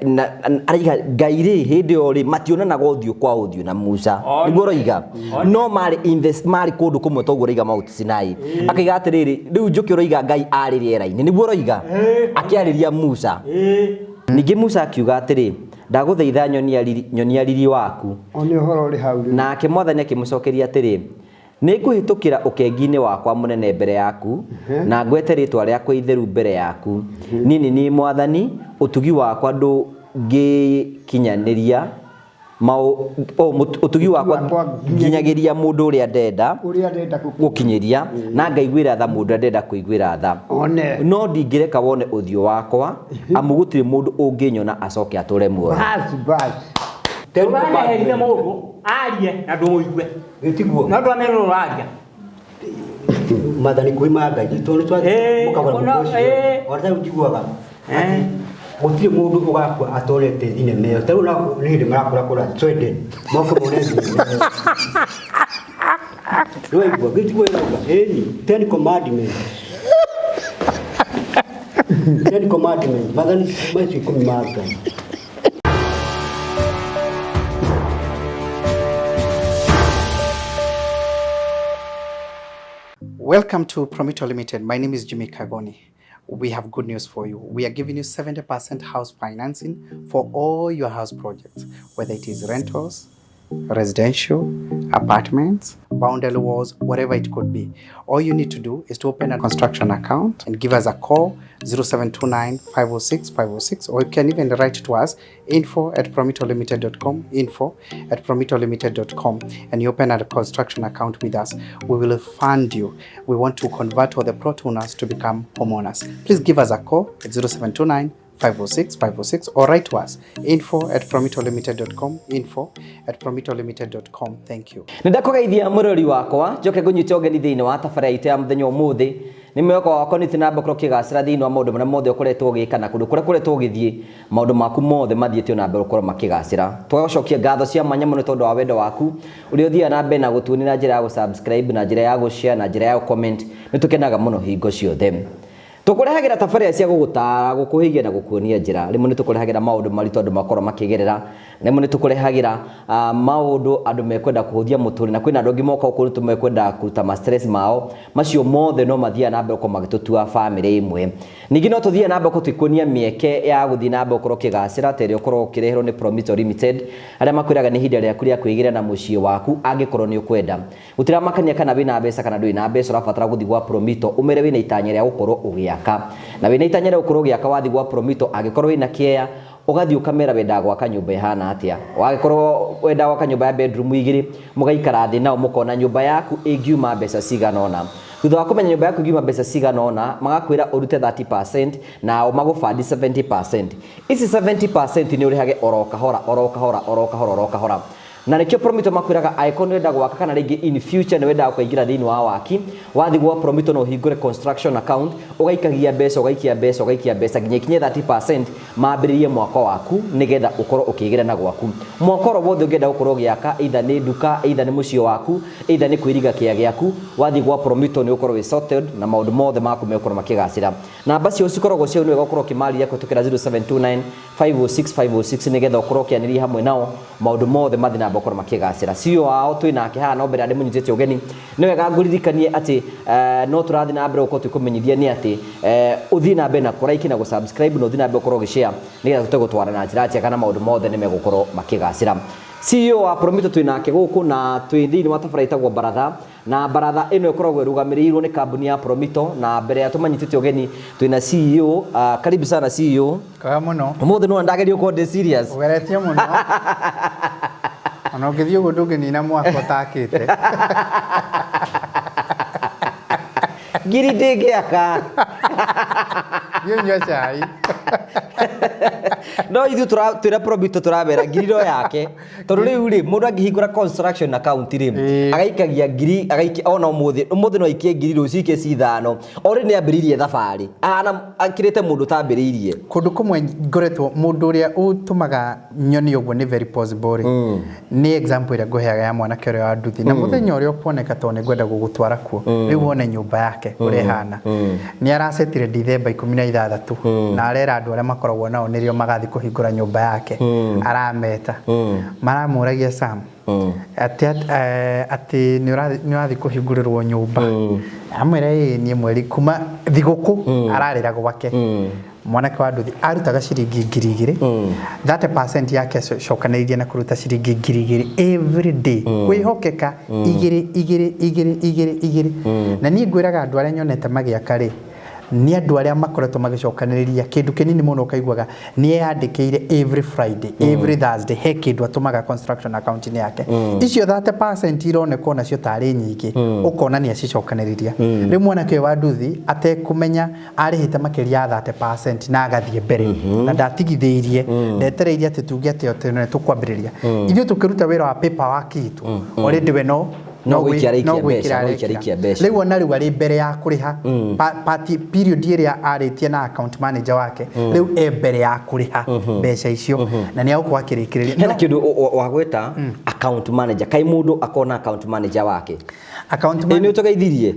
Na araiga Ngai rĩ, hĩndĩ ĩyo rĩ, mationanaga ũthiũ kwa ũthiũ na Musa. Nĩguo ũroiga. No marĩ in the, marĩ kũndũ kũmwe toguo ũroiga Mount Sinai. Akaiga atĩrĩrĩ, rĩu njũkĩ ũroiga Ngai arĩ rĩera-inĩ. Nĩguo ũroiga? Akĩarĩria Musa. Ningĩ Musa akiuga atĩrĩ, Ndagũthaitha nyonia riri, nyonia riri waku. O nĩ ũhoro ũrĩ hau rĩu. Nake Mwathani akĩmũcokeria atĩrĩ, Nĩngũhĩtũkĩra ũkengi-inĩ wakwa mũnene mbere yaku, na ngwete rĩĩtwa rĩakwa itheru mbere yaku. Niĩ nĩ niĩ Mwathani, ũtugi wakwa ndũngĩkinyanĩria ũtugi wakwa nginyagĩria mũndũ ũrĩa ndenda gũkinyĩria, na ngaiguĩra tha mũndũ ũrĩa ndenda kũiguĩra tha. No ndingĩreka wone ũthiũ wakwa, amu gũtirĩ mũndũ ũngĩnyona acoke atũũre muoyo. Basi basi. Ndũkaneherithie mũndũ arie na ndũmũigue. Gĩtiguo. No ndwamera ũraria. Mathani kwĩ ma Ngai tondũ nĩ Ĩĩ, twamũkagũra ona- mũkũ ũcio. ĩĩ. Ona tarĩu njiguaga atĩ gũtirĩ mũndũ ũgakua atonete thinema ĩyo. Tarĩu na nĩ hĩndĩ marakũra kũra Sweden moke mone thinema ĩyo. Nĩwaigua gĩtiguo ĩrauga ĩni Ten Commandments. Ten Commandments mathani macio 10 ma Ngai. Welcome to Promito Limited. My name is Jimmy Kagoni. We have good news for you. We are giving you 70% house financing for all your house projects, whether it is rentals, residential, apartments, boundary walls, whatever it could be. All you need to do is to open a construction account and give us a call 0729 506 506, or you can even write to us info@promitolimited.com, info@promitolimited.com, and you open a construction account with us. We will fund you. We want to convert all the plot owners to become homeowners. Please give us a call at 0729 506 506, or write to us info@promitolimited.com, info@promitolimited.com. Thank you. Nĩ ndakũgeithia mũrori wakwa, njoke ngũnyite ũgeni thĩinĩ wa tabarĩra itũ ya mũthenya ũmũthĩ. Nĩ mwĩhoko wakwa nĩ na mbere ũkĩgacĩra thĩinĩ wa maũndũ marĩa mothe ũkoretwo ũgĩka na kũndũ kũrĩa ũkoretwo ũgĩthiĩ, maũndũ maku mothe mathiĩte ona mbere gũkorwo makĩgacĩra. Tũgagũcokia ngatho cia mwanya mũno tondũ wa wendo waku ũrĩa ũthiaga na mbere na gũtuonia na njĩra ya gũ-subscribe, na njĩra ya gũ-share, na njĩra ya gũ-comment. Nĩ tũkenaga mũno hingo ciothe. Tũkũrehagĩra tabarĩra cia gũgũtaara, gũkũhĩgia na gũkuonia njĩra. Rĩmwe nĩ tũkũrehagĩra maũndũ maritũ andũ makoragwo makĩgerera. Rĩmwe nĩ tũkũrehagĩra maũndũ andũ mekwenda kũhũthia mũtũrĩre, na kwĩna andũ angĩ moka gũkũ nĩ mekwenda kũruta ma stress mao. Macio mothe no mathiaga na mbere gũkorwo magĩtũtua bamĩrĩ ĩmwe. Ningĩ no tũthiaga na mbere gũkorwo tũgĩkuonia mĩeke ya gũthiĩ na mbere gũkorwo ũkĩgacĩra ta ĩrĩa ũkoragwo ũkĩreherwo nĩ Promito Limited, arĩa makwĩraga nĩ ihinda rĩaku rĩa kwĩgĩra na mũciĩ waku angĩkorwo nĩ ũkwenda. Gũtiramakania kana wĩna mbeca kana ndũrĩ na mbeca, ũrabatara gũthiĩ gwa Promito ũmere wĩna itanya rĩa gũkorwo ũgĩaka. Na wĩna itanya rĩa gũkorwo ũgĩaka wathiĩ gwa Promito, angĩkorwo wĩna kĩea, ũgathiĩ ũkamera wendaga gwaka nyũmba ĩhana atĩa. Wagĩkorwo wendaga gwaka nyũmba ya bedroom igĩrĩ, mũgaikara thĩ nao mũkona nyũmba yaku ĩngiuma mbeca cigana ũna. Thutha wa kũmenya nyũmba yaku ĩngiuma mbeca cigana ũna, magakwĩra ũrute 30% nao magũbandi 70%. Ici 70% nĩ ũrĩhage oro kahora, oro kahora, oro kahora, oro kahora. Na nĩkĩo Promito makwĩraga angĩkorwo nĩ ũrenda gwaka kana rĩngĩ in future nĩ wendaga kũingĩra thĩinĩ wa waki, wathiĩ gwa Promito no ũhingũre construction account, ũgaikagia mbeca, ũgaikia mbeca, ũgaikia mbeca nginya ikinye 30% mambĩrĩrie mwako waku nĩgetha ũkorwo ũkĩgĩra na gwaku. Mwako oro wothe ũngĩenda gũkorwo ũgĩaka, either nĩ nduka, either nĩ mũciĩ waku, either nĩ kwĩriga kĩa gĩaku, wathiĩ gwa Promito nĩ ũgũkorwo wĩ sorted na maũndũ mothe maku megũkorwo makĩgacĩra. Namba ciao cikoragwo cia nĩ wega ũkorwo ũkĩmarĩria kũhĩtũkĩra 0729 506 506 nĩgetha ũkorwo ũkĩanĩria hamwe nao maũndũ mothe mathiĩ na mbere gũkorwo makĩgacĩra. CEO wao twĩ nake haha no mbere ya ndĩmũnyitĩte ũgeni nĩ wega ngũririkanie atĩ no tũrathiĩ na mbere gũkorwo tũkĩkũmenyithia nĩ atĩ ũthiĩ na mbere na kũ like na gũ subscribe na ũthiĩ na mbere gũkorwo ũgĩ share nĩgetha tũhote gũtwara na njĩra njega na maũndũ mothe nĩ megũkorwo makĩgacĩra. CEO wa Promito twĩ nake gũkũ na twĩ thĩinĩ wa tabarĩra ĩtagwo Baratha. Na baratha ĩno ĩkoragwo ĩrũgamĩrĩirwo nĩ kambuni ya Promito, na mbere ya tũmanyitĩte ũgeni twĩna CEO. Karibu sana CEO. Kwega mũno. Ũmũthĩ nĩwona ndageria gũkorwo ndĩ serious. Ũgeretie mũno. Ona ũngĩthiĩ ũguo ndũngĩnina mwaka ũtakĩte. Ngiri ndĩngĩaka. Thiĩ ũnyue cai. No ithuĩ twĩra Promito tũramera ngiri no yake. Tondũ rĩu rĩ, mũndũ angĩhingũra construction account rĩ, agaikagia ngiri, agaikia ona ũmũthĩ, ũmũthĩ no aikie ngiri, rũciũ aikie ci ithano. O rĩu nĩ ambĩrĩirie thabarĩ, ahana akĩrĩte mũndũ ũtambĩrĩirie. Kũndũ kũmwe ngoretwo mũndũ ũrĩa ũtũmaga nyone ũguo nĩ very possible rĩ, nĩ example ĩrĩa ngũheaga ya mwanake ũrĩa wa nduthi. Na mũthenya ũrĩa ũkuoneka tondũ nĩ ngwenda gũgũtwara kuo, rĩu wone nyũmba yake ũrĩa ĩhana. Nĩ aracetire Dithemba ikũmi na 16 na arera andũ arĩa makoragwo nao nĩrĩo magathiĩ kũhingũra nyũmba yake arameta maramũragia Sam atĩ atĩ nĩ ũrathiĩ kũhingũrĩrwo nyũmba amwĩra ĩĩ niĩ mweri kuma thigũkũ ararĩra gwake mwanake wa nduthi arutaga ciringi 2,000 30% yake acokanĩrĩirie na kũruta ciringi 2,000 every day kwĩhokeka 2 2 2 2 2 na niĩ ngwĩraga andũ arĩa nyonete magĩaka rĩ nĩ andũ arĩa makoretwo magĩcokanĩrĩria kĩndũ kĩnini mũno ũkaiguaga nĩ eyandĩkĩire every Friday every Thursday he kĩndũ atũmaga construction account-inĩ yake icio 30% ironeka onacio tarĩ nyingĩ ũkona nĩ acicokanĩrĩria rĩu mwanake ũyũ wa nduthi atekũmenya arĩhĩte makĩria ya 30% na agathiĩ mbere na ndatigithĩirie ndetereirie atĩ tuge atĩ nĩ tũkwambĩrĩria ithuĩ tũkĩruta wĩra wa paperwork itũ already we no No gwĩikia araikia mbeca, no gwĩikia araikia mbeca. Rĩu ona rĩu arĩ mbere ya kũrĩha period ĩrĩa arĩtie na account manager wake rĩu e mbere ya kũrĩha mbeca icio na nĩ agũkorwo akĩrĩkĩrĩria Hena kĩndũ wagweta account manager kai mũndũ akona account manager wake account ĩ nĩ ũtũgeithirie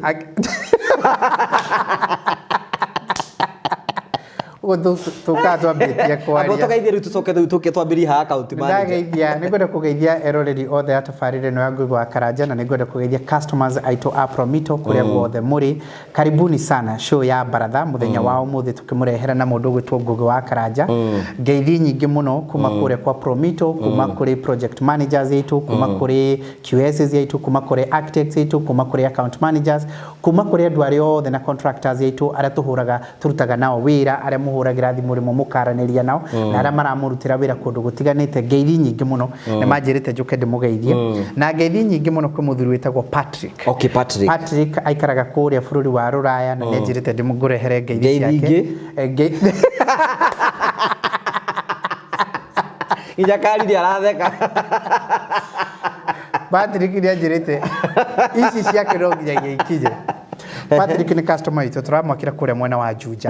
Ũguo tũkaga twambĩtie kwaria Amba ũtũgeithie rĩu tũcoke rĩu tũke twambĩrĩrie ha account manager. Ndageithia nĩngwenda kũgeithia eroreri othe a tabarĩra ĩno ya Ngugi wa Karanja na nĩngwenda kũgeithia customers aitũ a Promito kũrĩa guothe mũrĩ. Karibuni sana show ya baratha mũthenya wa ũmũthĩ tũkĩmũrehera na mũndũ ũgwĩtwo Ngugi wa Karanja. Ngeithi nyingĩ mũno kuma kũrĩa kwa Promito, kuma kũrĩ project managers aitũ, kuma kũrĩ QSs aitũ, kuma kũrĩ architects aitũ, kuma kũrĩ account managers, kuma kũrĩ andũ arĩa othe na contractors aitũ arĩa tũhũraga tũrutaga nao wĩra, arĩa mũhũragĩra thimũ rĩmwe mũkaranĩria nao na arĩa maramũrutĩra wĩra kũndũ gũtiganĩte. Ngeithi nyingĩ mũno nĩ manjĩrĩte njũke ndĩmũgeithie na ngeithi nyingĩ mũno kwĩ mũthuri wĩtagwo Patrick. Okay, Patrick. Patrick aikaraga kũrĩa bũrũri wa Rũraya na nĩanjĩrĩte ndĩmũrehere ngeithi Ngeithi ciake. ingĩ? Nginya Kariri aratheka. Patrick nĩanjĩrĩte ici ciake no nginyagia ikinye. Patrick nĩ customer witũ tũramwakĩra kũrĩa mwena wa Juja.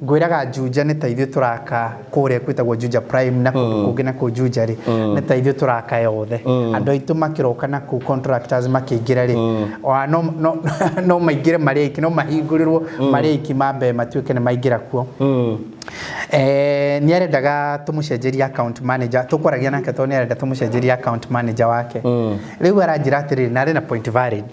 Ngwĩraga Juja nĩ ta ithuĩ tũraka kũrĩa kwĩtagwo Juja Prime na kũndũ kũngĩ na kũu Juja rĩ nĩ ta ithuĩ tũraka yothe. Andũ aitũ makĩroka na kũu contractors makĩingĩra rĩ ona no maingĩre marĩ aiki, no mahingũrĩrwo marĩ aiki mambe matuĩke nĩ maingĩra kuo. Nĩ arendaga tũmũcenjerie account manager, tũkwaragia nake tondũ nĩ arenda tũmũcenjerie account manager wake. Rĩu aranjĩra atĩrĩrĩ na arĩ na point valid.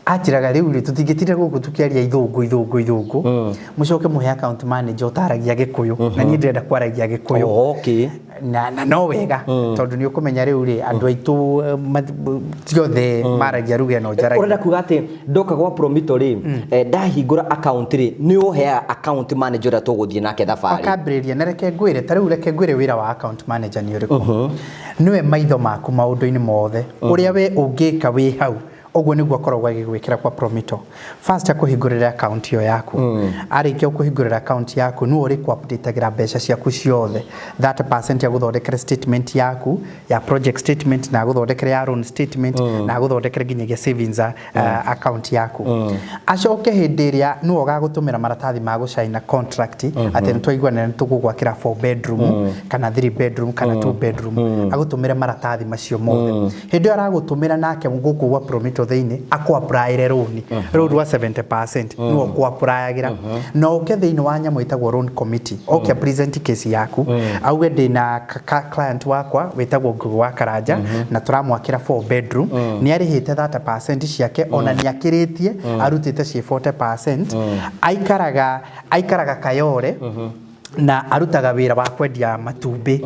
Anjĩraga rĩu rĩ tũtingĩtinda gũkũ tũkĩaria ithũngũ ithũngũ ithũngũ mũcoke mũhe account manager ũtaragia gĩkũyũ na niĩ ndĩrenda kwaragia gĩkũyũ. Oh, okay. Na no wega tondũ nĩ ũkũmenya rĩu rĩ andũ aitũ ti othe maragia ruga ĩno njaragia. Ũrenda kuga atĩ ndoka gwa Promito rĩ ndahingũra account rĩ nĩ ũheaga account manager ũrĩa tũgũthiĩ nake thabarĩ. Akambĩrĩria na reke ngwĩre ta rĩu reke ngwĩre wĩra wa account manager nĩ ũrĩkũ. Nĩwe maitho maku maũndũ-inĩ mothe ũrĩa we ũngĩka wĩ hau ũguo nĩguo akoragwo agĩgwĩkĩra kwa Promito. First akũhingũrĩra account ĩyo yaku. Arĩkia kũhingũrĩra account yaku nĩwe ũrĩkũ updateagĩra mbeca ciaku ciothe. 30% agũthondekere statement yaku ya project statement na agũthondekere ya loan statement na agũthondekere nginyagia savings account yaku. Acoke hĩndĩ ĩrĩa nĩwe ũgagũtũmĩra maratathi ma gũcaina contract atĩ nĩtwaiguanĩra nĩtũgũgwakĩra 4 bedroom kana 3 bedroom kana 2 bedroom agũtũmĩre maratathi macio mothe. Hĩndĩ ĩyo aragũtũmĩra nake gũkũ gwa Promito thĩinĩ akũ-applyĩre rũni rũu rwa 70% nĩwe ũkũ-applyagĩra na ũke thĩinĩ wa nyamũ ĩtagwo loan committee oke present case yaku auge ndĩna client wakwa wĩtagwo Ngugi wa Karanja na tũramwakĩra 4 bedroom nĩ arĩhĩte 30% ciake ona nĩ akĩrĩtie arutĩte ciĩ 40% aikaraga Kayore na arutaga wĩra wa kwendia matumbĩ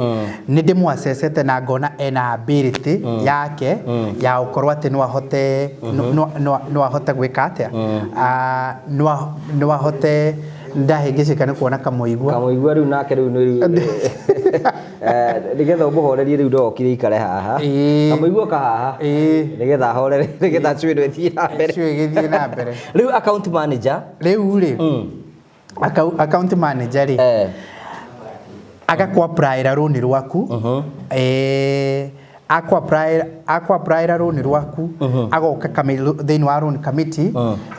nĩ ndĩmwacecete na ngona ena ability yake ya gũkorwo atĩ no ahote no ahote gwĩka atĩa no ahote ndahĩngĩcĩka nĩ kuona kamũigua Kamũigua rĩu nake rĩu nĩ nĩgetha ũmũhorerie rĩu ndokire ikare haha kamũigua ka haha nĩgetha ahorere nĩgetha cui ĩno ĩthiĩ na mbere cui ĩgĩthiĩ na mbere rĩu account manager rĩu rĩ account manager rĩ agakũ-applyĩra rũni rwaku akũ-applyĩra rũni rwaku agoka thĩinĩ wa loan committee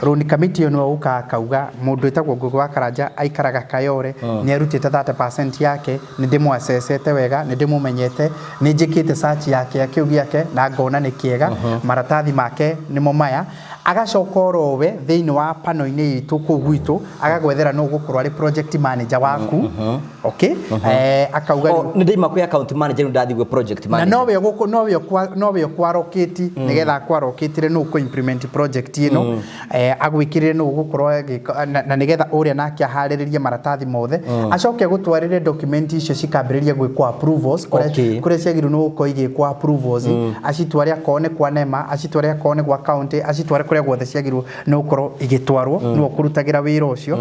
loan committee ĩyo nĩwe ũkaga akauga mũndũ wĩtagwo Ngugi wa Karanja aikaraga Kayore nĩ arutĩte 30% yake nĩ ndĩmwacecete wega nĩ ndĩmũmenyete nĩ njĩkĩte search yake ya kĩu gĩake na ngona nĩ kĩega maratathi make nĩmo maya Agacoka orowe thĩinĩ wa pano-inĩ itũ kũu gwitũ, agagwethera nũ ũgũkorwo arĩ project manager waku. Okay, akauga Oh, nĩ ndaima kwĩ account manager, rĩu ndathiĩ gwĩ project na manager. Nowe ũgũkũ nowe ũkwarokĩti nĩgetha akwarokĩtire nũ ũkũ implement project ĩno, agwĩkĩrĩre nũ ũgũkorwo agĩka na nĩgetha ũrĩa nake aharĩrĩrie maratathi mothe, acoke agũtwarĩre document icio cikambĩrĩria gwĩkwo approvals kũrĩa kũrĩa ciagĩrĩirwo nĩ gũkorwo igĩkwo approvals, acitware akorwo nĩ kwa NEMA, acitware akorwo nĩ gwa county, acitware kũrĩa guothe ciagĩrĩirwo nĩ gũkorwo igĩtwarwo. Nĩwe ũkũrutagĩra wĩra ũcio.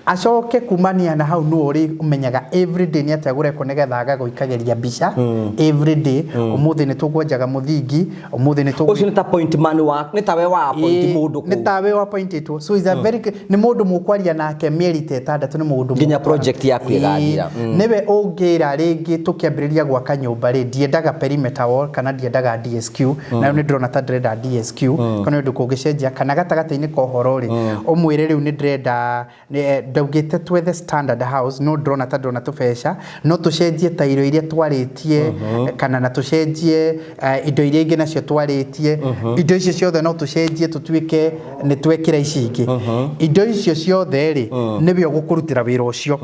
Acoke kumania na hau, nĩwe ũrĩ ũmenyaga everyday nĩ atĩa gũrekwo, nĩgetha agagũikagĩria mbica everyday, ũmũthĩ nĩ tũkwenjaga mũthingi, ũmũthĩ nĩ tũgũ Ũcio nĩ ta point man wa, nĩ ta we wa appoint mũndũ Nĩ kũu. Tawe wa appointĩtwo, so is a very nĩ mũndũ mũkwaria nake mĩeri ta 6, nĩ mũndũ Nginya mũgũtwara. project yaku ĩgathira. Nĩwe ũngĩra rĩngĩ tũkĩambĩrĩria gwaka nyũmba rĩ, ndiendaga perimeter wall kana ndiendaga DSQ, na rĩu nĩ ndĩrona ta ndĩrenda DSQ, kana ũndũ kũngĩcenjia kana gatagatĩ-inĩ ka ũhoro rĩ, ũmwĩre rĩu nĩ ndĩrenda ndaugĩte twethe standard house, no ndĩrona ta ndĩrona tũbeca no tũcenjie tairo iria twarĩtie, kana na tũcenjie indo iria ingĩ nacio twarĩtie, indo icio ciothe no tũcenjie tũtuĩke nĩ twekĩra ici ingĩ. Indo icio ciothe rĩ, nĩwe ũgũkũrutĩra wĩra ũcio.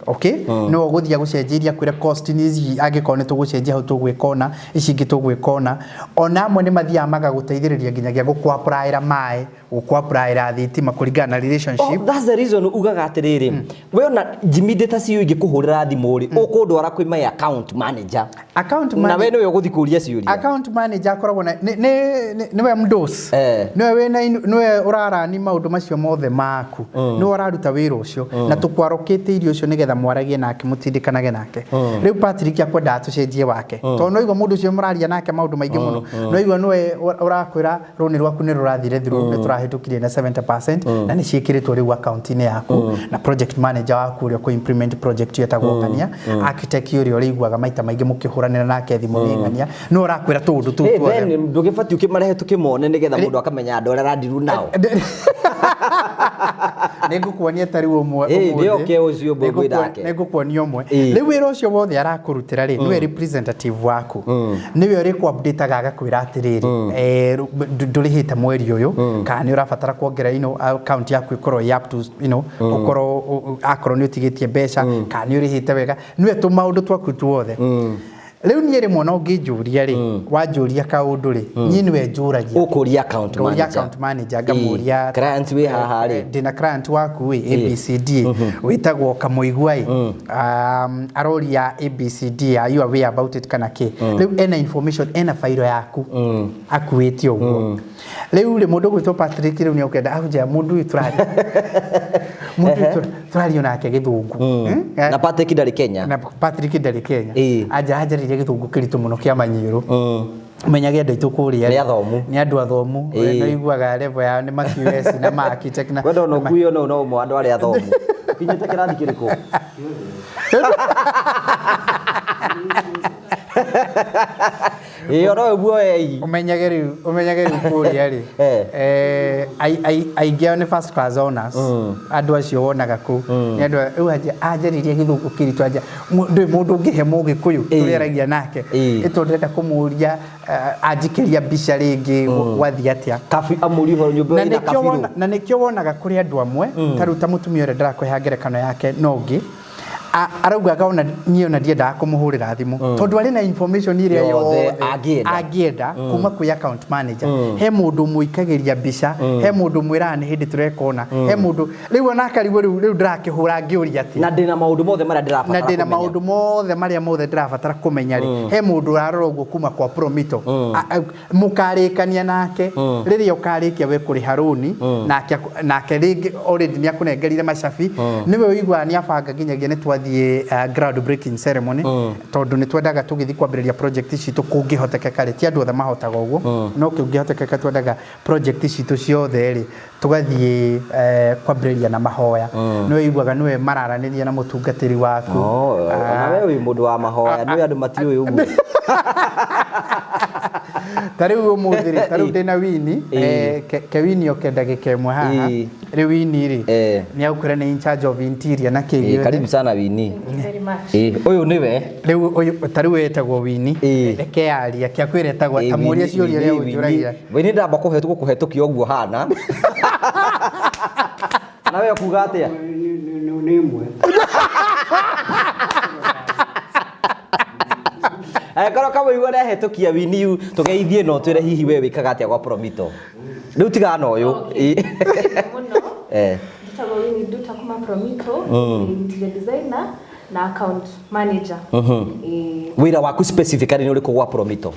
Okay, nĩwe ũgũthiĩ agũcenjeirie, akwĩre cost nĩ ici, angĩkorwo nĩ tũgũcenjia hau tũgwĩka ũna, ici ingĩ tũgwĩka ũna. Ona amwe nĩ mathiaga magagũteithĩrĩria nginyagia gũkũ-applyĩra maĩ, gũkũ-applyĩra thitima, kũringana na relationship. Oh, that's the reason ugaga atĩrĩrĩ, we ona Jimmy ndĩ ta ciũ ingĩkũhũrĩra thimũ rĩ, ũkũndwara kwĩ my account manager. Account Na we manager. nĩwe ũgũthiĩ kũria ciũria. Account manager akoragwo na nĩwe mdos, nĩwe wĩna nĩwe ũrarani maũndũ macio mothe maku, nĩwe ũraruta wĩra ũcio na tũkwarokĩte irio ũcio nĩgetha mwaragie nake, mũtindikanage nake. Rĩu Patrick akwendaga tũcenjie wake, tondũ no igua mũndũ ũcio mũraria nake maũndũ maingĩ mũno, no igua nĩwe ũrakwĩra rũni rwaku nĩ rũrathire through, nĩ tũrahĩtũkirie na 70% na nĩ ciĩkĩrĩtwo rĩu account-inĩ yaku, na project manager waku ũrĩa ũkũ implement project ĩyo etagwo Ng'ania, architect ũrĩa ũrĩiguaga maita maingĩ mũkĩhũranĩra nake thimũ nĩ Ng'ania, nĩwe ũrakwĩra tũũndũ tũu Hey, tuothe. then ndũgĩbatiĩ ũkĩmarehe tũkĩmone nĩgetha mũndũ akamenya andũ arĩa arandiru nao. Nĩ ngũkuonia ta rĩu ũmwe Ĩ, ũmũthĩ. nĩoke ũcio ũmwe Nĩ ngwĩrake. Nĩ ngũkuonia ũmwe. Ĩ. Rĩu wĩra ũcio wothe arakũrutĩra rĩ, nĩwe representative waku, nĩwe ũrĩkũ updateaga, agakwĩra atĩrĩrĩ, ndũrĩhĩte mweri ũyũ, kana nĩ ũrabatara kuongerera account yaku ĩkorwo ĩ up to ũkorwo akorwo nĩ ũtigĩtie mbeca kana nĩ ũrĩhĩte wega, nĩwe tũmaũndũ twaku tuothe. Rĩu niĩ rĩmwe no ũngĩnjũria rĩ, wanjũria kaũndũ rĩ, niĩ nĩwe njũragia. Ũkũria account Ngũria manager. Account manager ngamũria. Ĩ, client wĩ haha rĩ. Ndĩna client waku ĩ ABCD wĩtagwo Kamũigua ĩ, aroria ABCD, are you aware about it kana kĩ? Rĩu ena information, ena fairo yaku akuĩte ũguo. Rĩu rĩ, mũndũ ũgwĩtwo Patrick rĩu nĩ ũkenda ahunjia mũndũ ũyũ tũraria, mũndũ ũyũ tũraria nake gĩthũngũ. Na Patrick ndarĩ Kenya. Na Patrick ndarĩ Kenya. Ĩ. Anja anjarĩria gĩthũngũ kĩritũ mũno kĩa manyĩrũ. Menyage andũ aitũ kũrĩa Nĩ athomu. Nĩ andũ athomu. Ĩ. Nĩ iguaga level yao nĩ ma QS na ma architect na Wenda ona ũkuio no ũmwe andũ arĩa athomu. Kinyĩte kĩrathi kĩrĩkũ? Ĩ, ona ũguo ei. Ũmenyage rĩu kũrĩa rĩ, aingĩ ao nĩ first class honors. Andũ acio wonaga kũu nĩ andũ rĩu anjarĩria gĩthũngũ kĩritũ, anja ndũĩ mũndũ ũngĩhe mũgĩkũyũ tũrĩaragia nake, ĩ tondũ ndĩrenda kũmũria, anjikĩria mbica rĩngĩ gwathiĩ atĩa. Kabi amũri ũhoro nyũmba Na ĩna nĩkĩo kabirũ. na nĩkĩo wonaga kũrĩ andũ amwe ta rĩu ta mũtumia ũrĩa ndĩrakũhe ngerekano yake, no ũngĩ araugaga ona niĩ ona ndiendaga kũmũhũrĩra thimũ tondũ arĩ na information ĩrĩa Yothe yothe angĩenda. Angĩenda kuma kwĩ account manager. He mũndũ mũikagĩria mbica, he mũndũ mwĩraga nĩ hĩndĩ tũreka ũna, he mũndũ rĩu ona akarigwo rĩu ndĩrakĩhũra ngĩũria atĩa. Na ndĩna maũndũ mothe marĩa ndĩrabatara Na ndĩna kũmenya. Maũndũ mothe marĩa mothe ndĩrabatara kũmenya rĩ, he mũndũ ũrarora ũguo kuma kwa Promito. Mũkarĩkania nake rĩrĩa ũkarĩkia we kũrĩha rũni nake nake rĩngĩ already nĩ akũnengerire macabi, nĩwe ũiguaga nĩ abanga nginyagia nĩ twathiĩ ground breaking ceremony, tondũ nĩ twendaga tũgĩthiĩ kwambĩrĩria project citũ kũngĩhotekeka rĩ, ti andũ othe mahotaga ũguo, no kũngĩhotekeka twendaga project citũ ciothe rĩ tũgathiĩ kwambĩrĩria na mahoya. Nĩwe ũiguaga nĩwe mararanĩria na mũtungatĩri waku. Oh, ona we wĩ mũndũ wa mahoya, nĩ andũ matiũĩ ũguo. Ta rĩu ũmũthĩ rĩ, ta rĩu ndĩna Wini, Ĩĩ. ke Wini oke ndagĩka ĩmwe haha. Ĩĩ. Rĩu Wini rĩ, Eh. nĩ agũkwĩra nĩ in charge of interior na kĩ Eh, gĩothe. karibu sana Wini. Thank you very much. Eh, ũyũ nĩwe. Rĩu ũyũ ta rĩu etagwo Wini. Ĩĩ. Reke arie, ke akwĩre etagwo, Eh, ta mũrie Wini- ciũria ũrĩa Wini- ũnjũragia. Wini ndamba kũhetũkia ũguo hana. Na we ũkuga atĩa? Nĩ ĩmwe. Angĩkorwo kamũigua nĩahĩtũkia Wini yu tũgeithie na ũtwĩre hihi we wĩkaga atĩa gwa Promito. Rĩu tigana na ũyũ. Okay. Mũno. Eh. Njĩtagwo Winnie Nduta kuma Promito, interior designer na account manager. Ĩĩ. Wĩra waku specifically nĩ ũrĩkũ gwa Promito?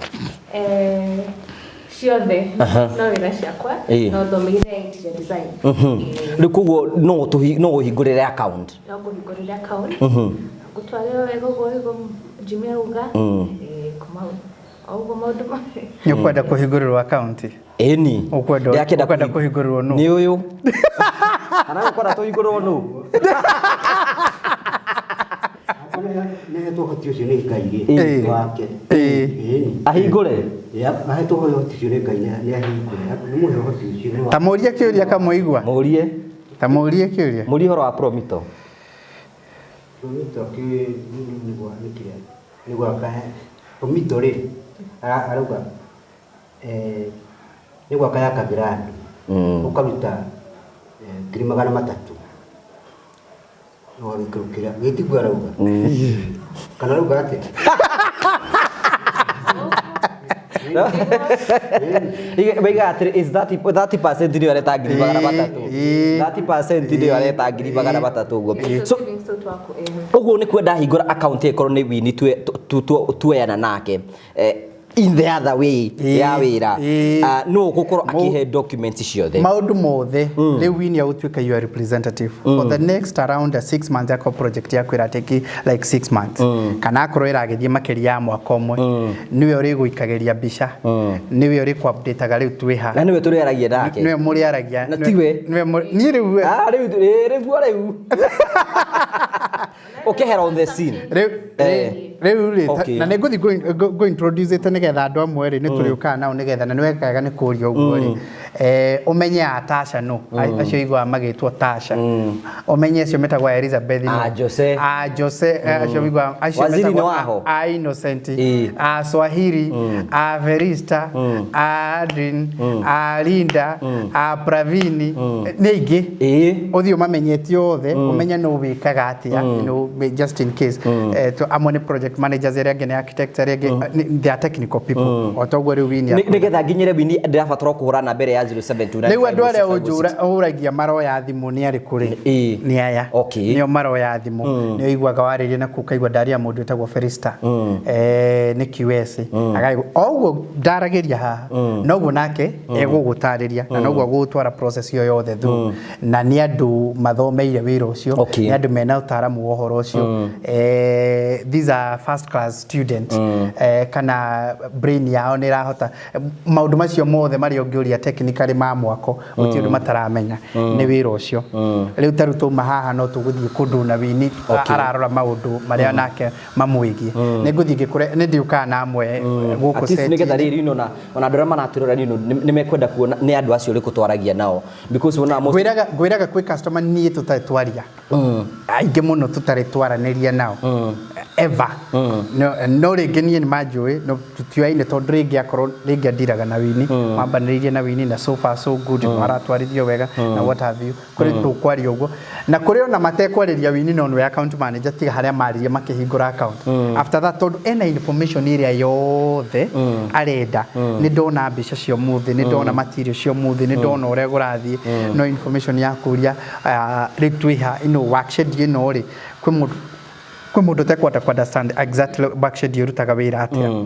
Ciothe no wĩra ciakwa Ĩĩ. no thomeire interior design. Ĩĩ. Rĩu koguo no no ũhingũrĩre account. No ngũhingũrĩre account. Ngũtware wega ũguo ũguo Jimmy auga. Ĩĩ, kuma o ũguo maũndũ ma Nĩ ũkwenda kũhingũrĩrwo account? Ĩni. Ũkwenda kũhingũrĩrwo nũ? Nĩ ũyũ. Kana ũkwenda tũhingũrĩrwo nũ? Nĩhetwo ũhoti ũcio nĩ Ngai rĩ, Ĩĩ. wake. Ĩĩ. Ĩni. Ahingũre. Ahetwo ũhoti ũcio nĩ Ngai nĩ ahingũre. Nĩ mũhe ũhoti ũcio nĩ Ta wake. mũrie kĩũria kamũigua. Mũrie. Ta mũrie kĩũria. Mũrie ũhoro wa Promito. Promito kĩ nĩ gwa nĩ kĩrĩa nĩ gwaka Promito rĩ arauga nĩ gwaka yakagĩra andũ ũkaruta 300,000 ũgagĩikũrũkĩra gĩtiguo arauga kana arauga atĩa? Waiga atĩrĩ is 30% nĩyo areta 300,000. Ĩĩ. 30% nĩyo areta 300,000 ũguo. So Savings tũ twaku, ĩĩ. ũguo nĩ kwenda hingũra account ĩkorwo nĩ Wini tuoyana nake in the other way ya wĩra. No ũgũkorwo akĩhe documents ciothe. Maũndũ mothe rĩu Wini agũtuĩka your representative for the next around 6 months akorwo project yaku ĩratake like 6 months kana akorwo ĩragĩthiĩ makĩria ya mwaka ũmwe, nĩwe ũrĩgũikagĩria mbica, nĩwe ũrĩkũ-updateaga rĩu twĩ ha, Na nĩwe tũrĩaragia nake. nĩwe mũrĩaragia. Na tiwe? Nĩwe niĩ rĩu Ah, rĩu rĩguo rĩu ũkehera on the scene. Rĩu rĩu rĩ Okay. na nĩ ngũthiĩ ngũ introduce ĩte nĩgetha andũ amwe rĩ nĩ tũrĩũkaga nao nĩgetha na nĩ wekaga nĩ kũria ũguo rĩ, ũmenye a Tasha no acio iguaga magĩtwo Tasha, ũmenye acio metagwo Elizabeth no A Jose. a Jose, acio iguaga acio Waziri metagwo nĩ waho? a Innocent, Ĩĩ. a Swahili, a Verista, a Adrin, a Linda, a Pravini, nĩ aingĩ. Ũthiĩ ũmamenyete othe ũmenye nũ wĩkaga atĩa, just in case. Amwe nĩ project managers, arĩa angĩ nĩ architects, arĩa angĩ they are technical people o toguo rĩu Wini Nĩgetha nginyĩre Wini ndĩrabatara kũhũra namba ĩrĩa ya 0729 Rĩu andũ arĩa ũragia maroya thimũ nĩ arĩkũ rĩ? Ĩĩ. Nĩ aya. Okay. Nĩo maroya thimũ. Nĩo iguaga warĩria na kũu ũkaigua ndaria mũndũ wĩtagwo Felista, nĩ QS. Agaigua o ũguo ndaragĩria haha noguo nake egũgũtarĩria na noguo agũgũtwara process ĩyo yothe through, na nĩ andũ mathomeire wĩra ũcio. Okay. Nĩ andũ mena ũtaaramu wa ũhoro ũcio. These are first class student, kana brain yao nĩ ĩrahota maũndũ macio mothe marĩa ũngĩũria technically ma mwako, gũtirĩ ũndũ mataramenya nĩ wĩra ũcio. Rĩu ta rĩu twauma haha no tũgũthiĩ kũndũ na Wini ararora maũndũ marĩa nake mamwĩgiĩ. Nĩ ngũthiĩ ngĩkũre nĩ ndiũkaga na amwe gũkũ At least nĩgetha set-inĩ. rĩrĩ ona andũ arĩa maratwĩrora nĩ mekwenda kuona nĩ andũ acio ũrĩkũ twaragia nao because wonaga most Ngwĩraga kwĩ customer niĩ tũtarĩ twaria aingĩ mũno, tũtarĩ twaranĩria nao ever, no rĩngĩ niĩ nĩ manjũĩ no tũtioaine tondũ rĩngĩ akorwo rĩngĩ andiraga na Wini, mambanĩrĩirie na Wini na so far so good, mm. aratwarithio wega na what have you. Kũrĩ tũkwaria ũguo na kũrĩ ona matekwarĩria Wini no nĩwe account manager, tiga harĩa maririe makĩhingũra account. After that, tondũ ena information ĩrĩa yothe arenda, nĩ ndona mbica cia ũmũthĩ, nĩ ndona material cia ũmũthĩ, nĩ ndona ũrĩa kũrathiĩ, no information ya kũria rĩu twĩha ino workshed ĩno rĩ, kwĩ mũndũ ũtekwenda ku understand exactly workshed ĩrutaga wĩra atĩa.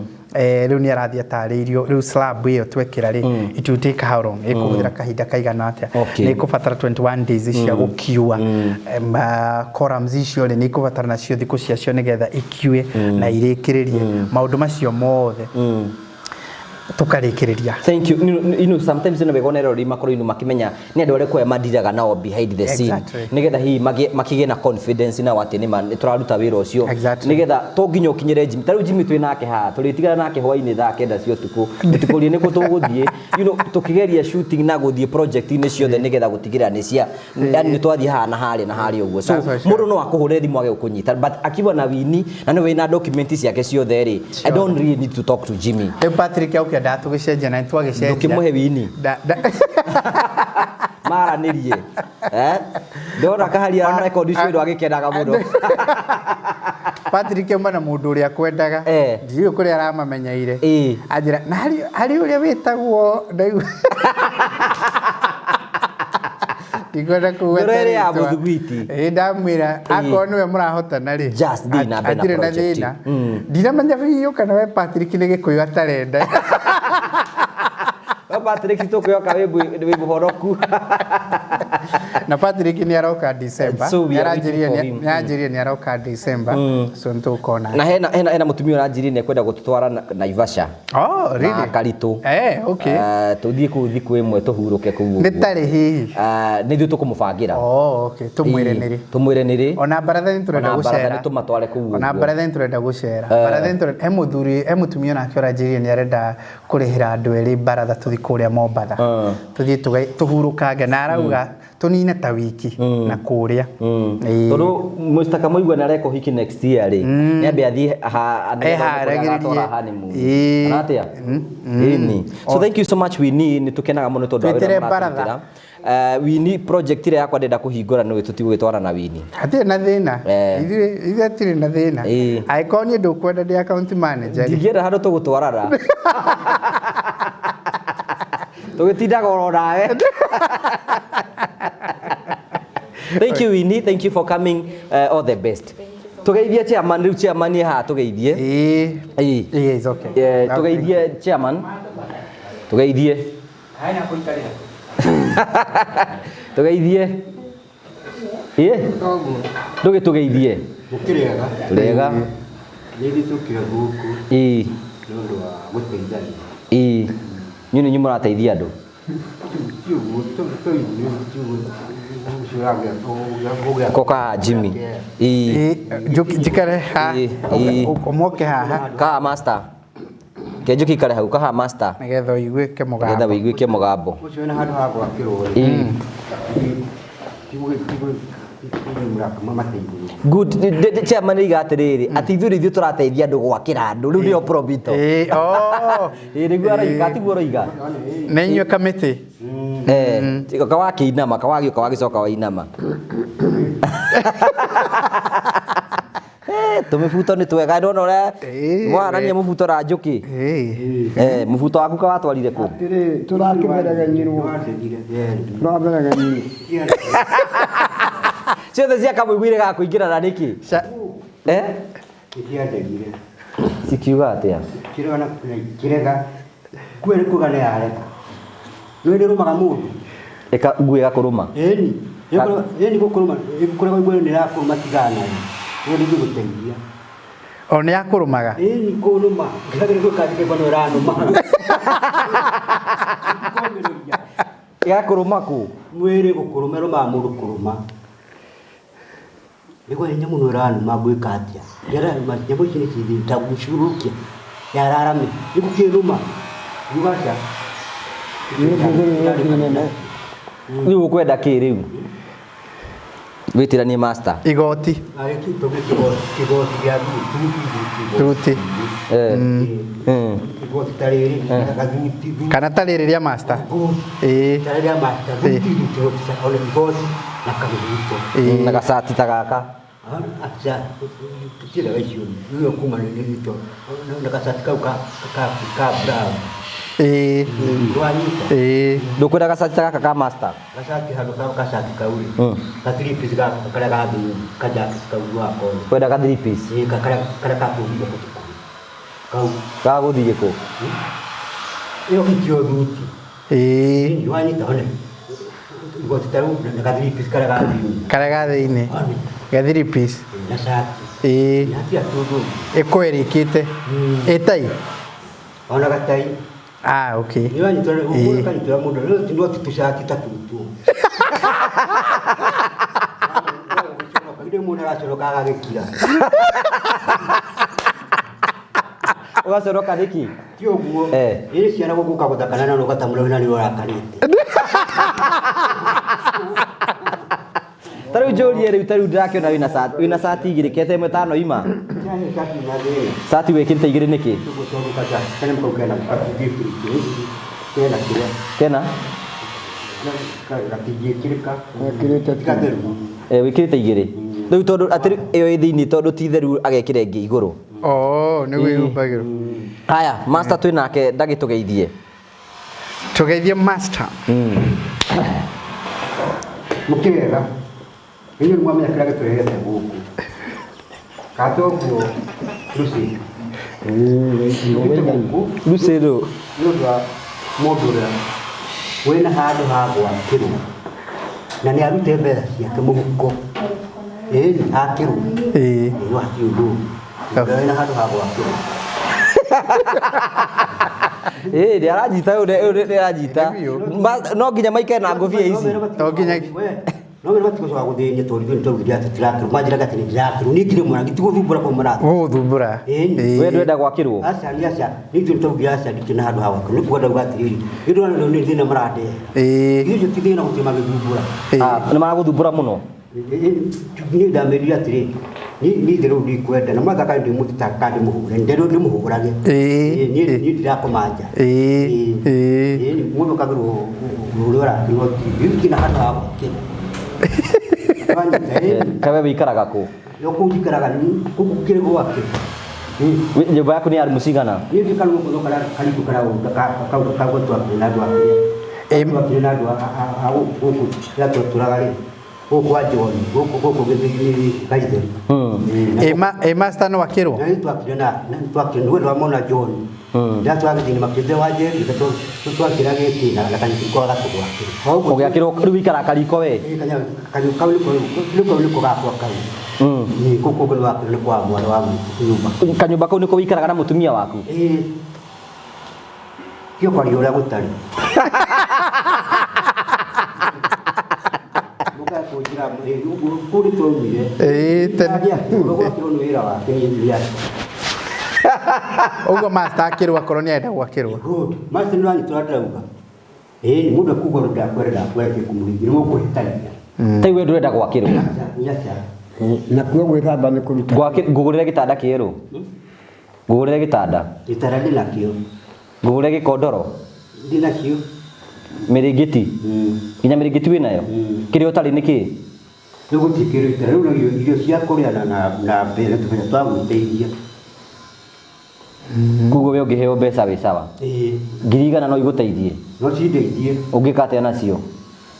Rĩu nĩ arathiĩ atarĩirio rĩu slab ĩyo twekĩra rĩ, it will take how long, ĩkũhũthĩra kahinda kaigana atĩa, nĩ ĩkũbatara 21 days cia gũkiua, columns icio rĩ nĩ ikũbatara nacio thikũ ciacio nĩgetha ikiue na irĩkĩrĩrie maũndũ macio mothe. Tũkarĩkĩrĩria. Thank you. You know, sometimes ino wega eroreri makorwo ino makimenya nĩ andũ arĩkũ aya mandiraga nao behind the scene, nĩgetha hihi makĩgĩe na confidence nao atĩ nĩma nĩ tũraruta wĩra ũcio, nĩgetha to nginya ũkinyĩre Jimmy. Ta rĩu Jimmy twĩ nake haha, tũrĩtigana nake hwainĩ thaa 9 cia ũtukũ, tũtikũrie nĩkũ tũgũthiĩ, tũkĩgeria shooting na gũthiĩ project-inĩ ciothe, nĩgetha gũtigĩrĩra nĩ cia, yani nĩ twathiĩ haha na harĩa na harĩa ũguo. So That's for sure. mũndũ no akũhũrĩre thimũ age gũkũnyita, but akiwa na Winnie na nĩ wĩna document ciake ciothe rĩ, I don't really need to talk to Jimmy. Rĩu Patrick aukĩendaga tũgĩcenjia na nĩtwagĩcenjia. Ndũkĩmũhe Winnie. Maranĩrie. Ndona kaharia ararekondi cio agĩkenaga mũno. Patrick auma na mũndũ ũrĩa akwendaga. Ndiũĩ kũrĩa aramamenyeire. Anjĩra na harĩ ũrĩa wĩtagwo ndaigua. Ndikwenda kũgweta Ndũrĩa ĩrĩ ya rĩtwa. mũthugwiti. Ndamwĩra akorwo nĩwe mũrahotana rĩ. Just thiĩ na mbere na Hatirĩ na project. thĩna. Ndinamenya biũ kana we Patrick nĩ Gĩkũyũ atarenda. We Patrick tũkwĩhoka wĩ mũhoroku. Na Patrick nĩ aroka December. So we are waiting for him. Nĩaranjĩrire nĩ aroka December. So nĩtũkona. Na hena mũtumia ũranjĩrire nĩ ekwenda gũtũtwara Naivasha. Oh, really? Na Karitũ. Okay. Tũthiĩ kũu thikũ ĩmwe tũhurũke kũu Nĩ ũguo. tarĩ hihi? Nĩ ithuĩ tũkũmũbangĩra. Oh, okay. Tũmwĩre nĩ rĩ. Tũmwĩre nĩ rĩ. Ona baratha nĩ tũrenda Ona baratha gũcera. nĩ tũmatware kũu Ona ũguo. baratha nĩ tũrenda gũcera. Baratha nĩ tũrenda, he mũthuri, he mũtumia onake ũranjĩrire nĩ arenda kũrĩhĩra andũ erĩ baratha tũthiĩ kũrĩa Mombatha. Tũthiĩ tũhurũkange na arauga tũnine ta wiki na kũrĩa. Tondũ Mr. Kamoigua nĩ areka ũhiki next year rĩ, nĩ ambe athiĩ Eharagĩrĩrie. agatwara honeymoon. Kana atĩa? Ĩni. So thank you so much Winnie, nĩ tũkenaga mũno tondũ wa wĩra Twĩtĩre mũratũrutĩra. baratha. Winnie, project ĩrĩa yakwa ndĩrenda kũhingũra nĩ tũtigũgĩtwara na Winnie. Hatirĩ na thĩna. Ithuĩ hatirĩ na thĩna. Angĩkorwo niĩ ndũkwenda ndĩ account manager rĩ. Ndingĩenda handũ tũgũtwarana. Tũgĩtindaga oro nawe. Thank you Winnie, thank you for coming. All the best. Tũgeithie chairman, rĩu chairman ĩ haha tũgeithie. Ĩĩ. It's okay. Tũgeithie chairman. Tũgeithie. Haina kũikarĩra. Tũgeithie. Ndũgĩtũgeithie. Mũkĩrĩega. Tũrĩega. Nĩ ithuĩ tũkire gũkũ. Nĩ ũndũ wa gũteithania. Inyuĩ nĩ inyuĩ mũrateithia andũ. Ti ũguo, to ithuĩ, ti ũguo, ũcio ũragĩa- Koka Jimmy. Njikare haha. Ũmoke haha. Kaha master. Ke Njuki ikare hau, kaha master. Nĩgetha ũiguĩke mũgambo. Nĩgetha ũiguĩke mũgambo. Ũcio wĩna handũ ha gwakĩrwo rĩ. Good. Chairman oiga atĩrĩrĩ, atĩ ithuĩ ithuĩ tũrateithia andũ gwakĩra andũ. Rĩu nĩyo Probito. Nĩguo aroiga, tiguo aroiga. Nĩ inyuĩ kamĩtĩ. Kawakĩinama, kawagĩũka wagĩcoka wainama. Tũmĩbuto nĩ twega, ndona ũrĩa mwarania mũbuto na Njũkĩ. Mũbuto waku kawatwarire kũ? Atĩrĩ, tũrakĩmereganyirwo. Tũramereganyirwo. Ciothe cia kamũiguire ga kũingĩrana nĩkĩ? Itiandegire. Cikiuga atĩa? Kĩrega na kĩrega. Kuo nĩ kuga nĩ yarega. Nĩ nĩ rũmaga mũndũ. Ĩka nguo ĩgakũrũma. Ĩni. Ĩni gũkũrũma, ĩkũrega nguo nĩ ĩrakũrũma tigana nayo. Nĩ ndĩgũteithia. O nĩ yakũrũmaga? Ĩni kũrũma. Ngagĩrĩ gwĩka ndĩkwa nĩ ĩranũma. Ĩgakũrũma kũ? Mwĩrĩ gũkũrũma, ĩrũmaga mũndũ kũrũma. Nĩguo nyamũ nĩ ĩranũma ngwĩka atĩa? Yararama, nyamũ ici nĩ cithĩ ta gũcurũkia. Yararame. Nĩgũkĩrũma. Ngiuga atĩa? Rĩu ũkwenda kĩ rĩu? Wĩtiranie master. Igoti. Kĩgoti gĩa thuti. Igoti ta rĩrĩ, gathuti. Kana ta rĩrĩ rĩa master. Ta rĩrĩ rĩa master, thuti, thuti, ona igoti na kamĩhuto. Na gacati ta gaka. Acha, tũtirega icio, nĩyo kuma nĩ gĩto, na gacati kau ka brown. Wanyita. Ndũkwenda gacati ta gaka ka master? Gacati handũ ka gacati kau rĩ. Ka three piece ga karĩa ga thĩinĩ, ka jacket kau wako. Kwenda ka three piece? Ĩĩ, karĩa ka kũhumbwo kũtukũ. Kau. Ga gũthiĩ kũ? Ĩyo gĩtio thuti. Wanyita one. Igoti ta rĩu na ka three piece karĩa ga thĩinĩ. Karĩa ga thĩinĩ. Ga three piece. Na cati. Na hatirĩ tũndũ. Ĩkũĩrĩkĩte. Ĩ tai? Ona gatai. Ah, okay. Nĩ wanyitũra ũkanyitũra mũndũ no ti tũcati ta tũtũ. Githĩ mũndũ aracoroka agagĩkira. Ũgacoroka nĩkĩ? Ti ũguo. Eh. Ĩrĩ ciana gũkũka gũthakana na ũgatamũra wĩna nĩ ũrakarĩte. Ta rĩu njũrie rĩu ta rĩu ndĩrakĩona wĩna cati wĩna cati igĩrĩ kete ĩmwe tano ima. Ciana cati na thĩna. Cati wĩkĩrĩte igĩrĩ nĩkĩ? Tũgũcoka kana kau kena gatingĩkĩrĩka. Kena kĩrĩa. Kena? Gatingĩkĩrĩka. Ekĩrĩte Ti gatheru. Eh, wĩkĩrĩte igĩrĩ. Rĩu tondũ atĩ ĩyo ĩ thĩinĩ tondũ ti theru agekĩra ĩngĩ igũrũ. Oh, nĩ wĩhumbagĩrwo. Haya, master twĩ nake ndagĩtũgeithie. Tũgeithie master. Mũkĩrega. Inyuĩ nĩ mwamenya kĩrĩa gĩtũrehete gũkũ. Katoguo Lucy. Tũkĩte gũkũ Lucy rũ. nĩ ũndũ wa mũndũ ũrĩa wĩna handũ ha gwakĩrwo na nĩ arute mbeca ciake mũhuko ĩni akĩrwo. Ĩĩ. No hatirĩ ũndũ ũngĩ. Ũrĩa wĩna handũ ha gwakĩrwo. Ĩĩ nĩ aranyita ũyũ nĩ aranyita. No nginya maikare na ngũbia ici. To nginya- No mere matigũcoka gũthĩnia tondũ ithuĩ nĩtwaugire atĩ tũtirakĩrwo manjĩraga atĩ nĩndĩrakĩrwo niĩ ndirĩ mwana gĩtigũthumbũra kũu marathumbũra. Gũgũthumbũra. Ĩni. We ndwenda gwakĩrwo. Aca nĩ aca nĩ ithuĩ nĩtwaugire aca ndikĩrĩ na handũ ha gwakĩrwo nĩ kuga ndauga atĩrĩrĩ nĩ ndĩrona nĩ thĩna marandehe. Ĩĩ. Ithuĩ ti thĩna gũtirĩ magĩthumbũra. Ah, nĩ maragũthumbũra mũno. Niĩ ndamerire atĩrĩ niĩ itherũ ndikwenda na mwathaka ndĩmũtitaka kana ndĩmũhũre nderwo ndĩmũhũrage. Ĩĩ. Niĩ niĩ ndirakoma nja. Ĩĩ. Ĩĩ. Ĩĩ mũndũ akagĩrwo ũrĩa ũrakĩrwo ti ndikĩrĩ na handũ ha gwakĩrwo. Wanyita, ĩĩ. Kawe wĩikaraga kũ? Yo kũu njikaraga kũu kĩrĩ gwake. Nyũmba yaku nĩ ya rumu cigana? Niĩ ndĩ karũgũ karĩa karikũ karĩa twakire na andũ a kĩrĩa twakire na andũ a gũkũ kĩrĩa twatũraga rĩ gũkũ kwa John gũkũ gũkũ gĩthĩinĩ Gaitheri. Ĩ master no akĩrwo? Na twakire na twakire nĩ wamona John. Ndatwara gĩthĩinĩ makĩte wa Jerry twakira gĩkĩ na kanyũkĩ kwa gatũgwakĩra. Ũgĩakĩrwo rĩu wĩikaraga kariko we? Kanyũkĩ kau nĩko nĩko gakwa kau. Nĩ kũkũ nĩ wakĩrwo nĩ kwa mwana wa nyũmba. Kanyũmba kau nĩko wĩikaraga na mũtumia waku? Ĩĩ. Kĩo kwaria ũrĩa gũtarĩ. Mũkae kũnjĩra kũu nĩ twaumire. Ĩĩ tene. Gwakĩrwo nĩ wĩra wake nĩ wĩra. Ũguo master akĩrwo akorwo nĩ arenda gwakĩrwo. Good. Master nĩ wanyitũra ndĩrauga. Ĩĩ mũndũ akuga ũndũ ndakwenda ndakwenda kũmũrĩithia nĩ mũkũhĩtania. Ta we ndũrenda gwakĩrwo. Aca. Nakuo gwĩthamba nĩ kũruta. Ngũgũrĩre gĩtanda kĩerũ. Ngũgũrĩre gĩtanda. Gĩtanda ndĩnakĩo. Ngũgũrĩre gĩkondoro. Ndĩnakĩo. Mĩrĩngĩti. Nginya mĩrĩngĩti wĩnayo? Kĩrĩa ũtarĩ nĩ kĩĩ? Rĩu gũtirĩ kĩndũ itarĩ. Rĩu no irio cia kũrĩa na mbeca tũbeca twa gwĩteithia. Koguo we ũngĩheo mbeca wĩ sawa. Ĩĩ. 100,000 no igũteithie. No cindeithie. Ũngĩka atĩa nacio?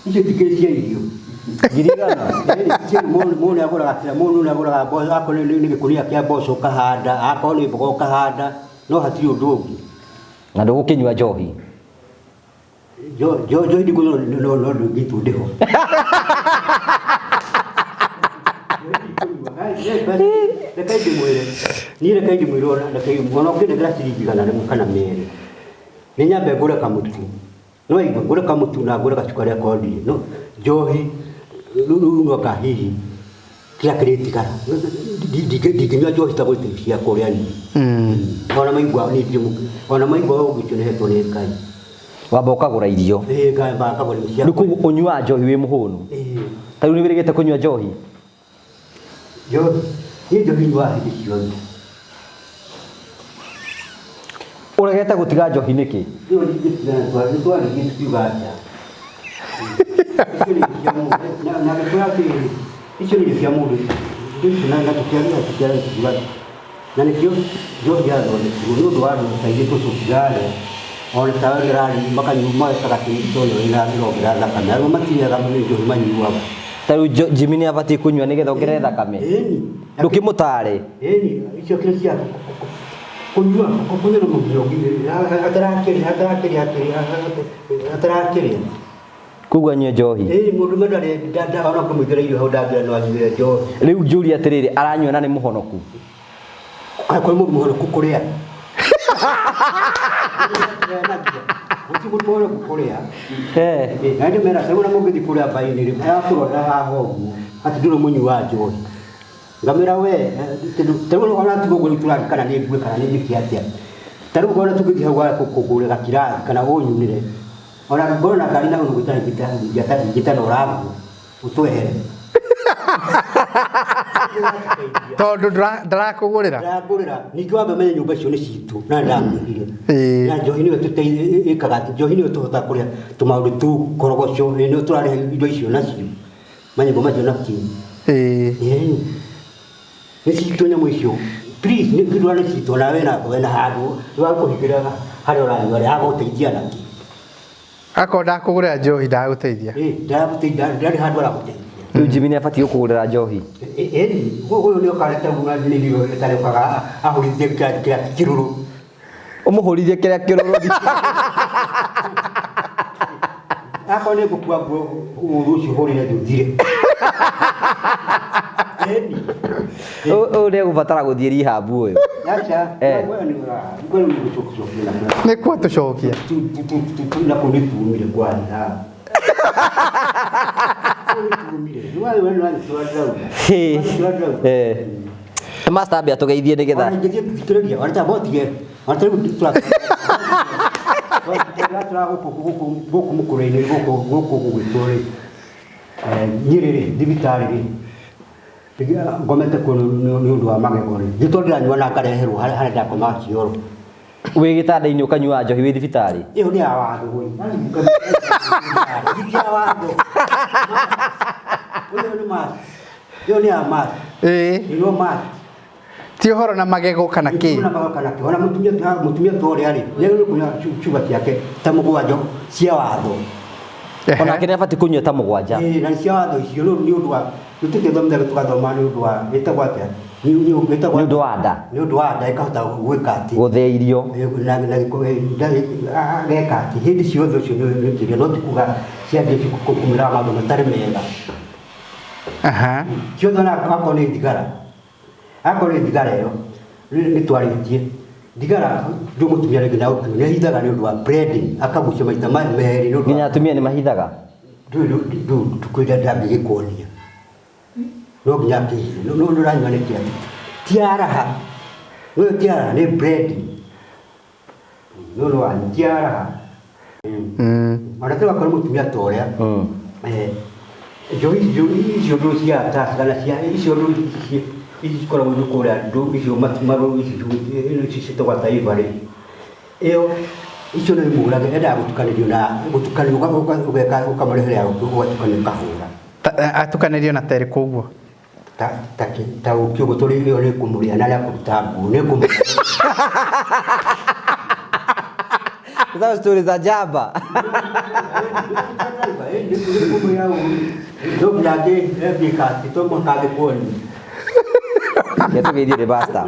Icio tikĩrĩ cia irio. 100,000? Mũndũ nĩagũraga kĩrĩa mũndũ nĩagũraga mboco akorwo nĩ gĩkũnia kĩa mboco ũkahanda akorwo nĩ mboga ũkahanda no hatirĩ ũndũ ũngĩ. Na ndũgũkĩnyua njohi? Njohi ndikũnyua no no ndũngĩitwo ndĩho. Reke ndĩmwĩre niĩ reke ndĩmwĩre ona reke ona ũngĩnengera ciringi 100 kana 200 nĩ nyambe ngũre kamũtu no igua ngũre kamũtu na ngũre gacukari akorwo ndirĩ no njohi rĩu no kahihi kĩrĩa kĩrĩtigara ndingĩnyua njohi ta gũitĩrĩria cia kũrĩa niĩ ona maigua niĩ ndirĩ ona maigua ũguo ũcio nĩhetwo nĩ Ngai. Wamba ũkagũra irio. Ĩĩ ngamba ngagũra irio cia Rĩu koguo ũnyuaga njohi wĩ mũhũnu? Ĩĩ. Ta rĩu nĩ wĩrĩgĩte kũnyua njohi? Njohi niĩ njohi nyuaga hĩndĩ ciothe. Ũregete gũtiga njohi nĩkĩ? Rĩu ndingĩtigana nĩ twaririe tukiuga aca. Icio nĩ irio cia mũndũ na ngĩkwĩra atĩrĩrĩ icio nĩ irio cia mũndũ icio na tũkĩaria tũkĩaria tukiuga na nĩkĩo njohi yathondekirwo nĩ ũndũ wa andũ ta ithuĩ tũcũkirarĩ ona ta we makanyua magekaga tondũ wĩna ĩrongerera thakame arĩa matirĩaga nĩ njohi manyuaga. Ta rĩu Jimmy nĩ abatiĩ kũnyua nĩgetha ongerere thakame? Ĩni. Ndũkĩmũtare? Ĩni icio kĩrĩa cia kũnyua kũnyua no mũndũ atarakĩrĩa atarakĩrĩa atarakĩrĩa. Koguo anyue njohi? Ĩĩ mũndũ ndarĩ ona kũmũigĩra irio hau ndangĩra no anyuĩre njohi. Rĩu njũrie atĩrĩrĩ aranyua na nĩ mũhonoku? Kwĩ mũndũ mũhonoku kũrĩa? Gũtirĩ mũndũ ũrĩa kũrĩa. Eh. Na ndĩ mera cagũra mũngĩthiĩ kũrĩa mbainĩ rĩ, arakũrora haha ũguo atĩ ndũrĩ mũnyui wa njohi. Ngamwĩra we, tarĩu ona tiga ũguo rĩu tũrathiĩ kana nĩ ngue kana nĩ njĩke atĩa. Tarĩu ona tũngĩthiĩ hau kũgũrĩra gakirathi kana ũnyunĩre. Ona ngorwo na ngari na ũndũ ingĩtana ũranguo ũtwehere. Tondũ ndarakũgũrĩra. Ndĩrangũrĩra. Ningĩ wambe ũmenye nyũmba icio nĩ citũ na nĩndakwĩrire. Ĩĩ. Na njohi nĩyo ĩkaga atĩ njohi nĩyo tũhotaga kũrĩa tũmaũndũ tũu korogoco nĩyo tũrarĩha indo icio nacio manyũmba macio na kĩ. Ĩĩ. Ĩĩ. Nĩ citũ nyamũ icio. Please nĩ ndũra nĩ citũ na wĩna handũ nĩwakũhingĩra harĩa ũranyua rĩ agũteithia na kĩ. Akorwo ndakũgũrĩra njohi ndagũteithia. Ĩĩ ndagũteithia ndarĩ handũ aragũteithia. Rĩu Jimmy nĩ abatiĩ gũkũgũrĩra njohi. Ĩni ũyũ nĩ okarete na nĩrio ĩtarĩũkaga ahũrithie kĩrĩa kĩrũrũ. Ũmũhũrithie kĩrĩa kĩrũrũ. Akorwo nĩ ngũkua nguo ũru ũcio hũrĩre thĩ ũthire. Ĩni. Ũyũ nĩ egũbatara gũthiĩ rehab ũyũ. Aca. Eh. Ngwe nĩ gũcokia na Nĩ kuo tũcokia. na kũu nĩ tuumire kwanja. Kũu nĩ tuumire. Nĩ wa nĩ wa Eh. Master ambe atũgeithie nĩgetha. Ona ingĩthiĩ thikĩrĩria, ona ta botige. Ona ta rĩu tũra gũkũ mũkũrũ-inĩ gũkũ gũkũ gũgwĩtwo rĩ. Nyĩrĩ rĩ, thibitarĩ rĩ. Ngomete kuo nĩ ũndũ wa magego rĩ. Nĩ tondũ ndĩranyua na ngareherwo harĩa ndakomaga kĩoro. Wĩ gĩtanda-inĩ ũkanyua njohi wĩ thibitarĩ. Ĩyo nĩ ya watho woi. Ti ya watho. Ũyũ nĩ mask. Ĩyo nĩ ya mask. Ĩĩ. Ĩno mask. Ti ũhoro na magego kana kĩ. Ona magego kana kĩ. Ona mũtumia ta ũrĩa rĩ, nĩ kũnyua cuba ciake ta mũgwanja cia watho. Onake nĩ abatiĩ kũnyua ta mũgwanja. Ĩĩ, na cia watho icio nĩ ũndũ wa tũtingĩthomithia tũgathoma nĩ ũndũ wa ĩtagwo atĩa? Nĩ ũndũ wa nda. Nĩ ũndũ wa nda ĩkahota gwĩka atĩ. Gũthĩa irio. Na geka atĩ hĩndĩ ciothe ũcio nĩ kĩrĩa no ti kuga ciambie kũmĩra maũndũ matarĩ mega. Aha. Ciothe ona akorwo nĩ thigara. Akorwo nĩ thigara ĩyo nĩ twarĩtie. Thigara ndũ mũtumia rĩngĩ na ũkiu nĩ ahithaga nĩ ũndũ wa breading akagucia maita merĩ nĩ ũndũ wa Nginya atumia nĩ mahithaga. Ndũ kwĩra ndangĩgĩkuonia. No nginya akĩhithe. No ũranyua nĩ kĩ atĩ? Ti araha. No ti araha nĩ breading. No no wanyu ti araha. Ona tũgakorwo akorwo mũtumia ta ũrĩa. Njohi icio ndũ cia taci kana cia icio ndũ ici ikoragwo nĩ kũrĩa ndũ icio marũrũ ici ciĩtagwo taifa rĩ. Ĩyo icio nĩ imũrage endaga gũtukanĩrio na gũtukanĩrio ũgeka ũkamũrehere ya ũgatukanio ũkahũra. Atukanĩrio na terĩ koguo. Ta ũkĩ ũguo tondũ ĩyo nĩ kũmũrĩa na kũruta nguo nĩ kũmũrĩa. Hizo stories za jaba. Ke tũgeithie rĩ basta.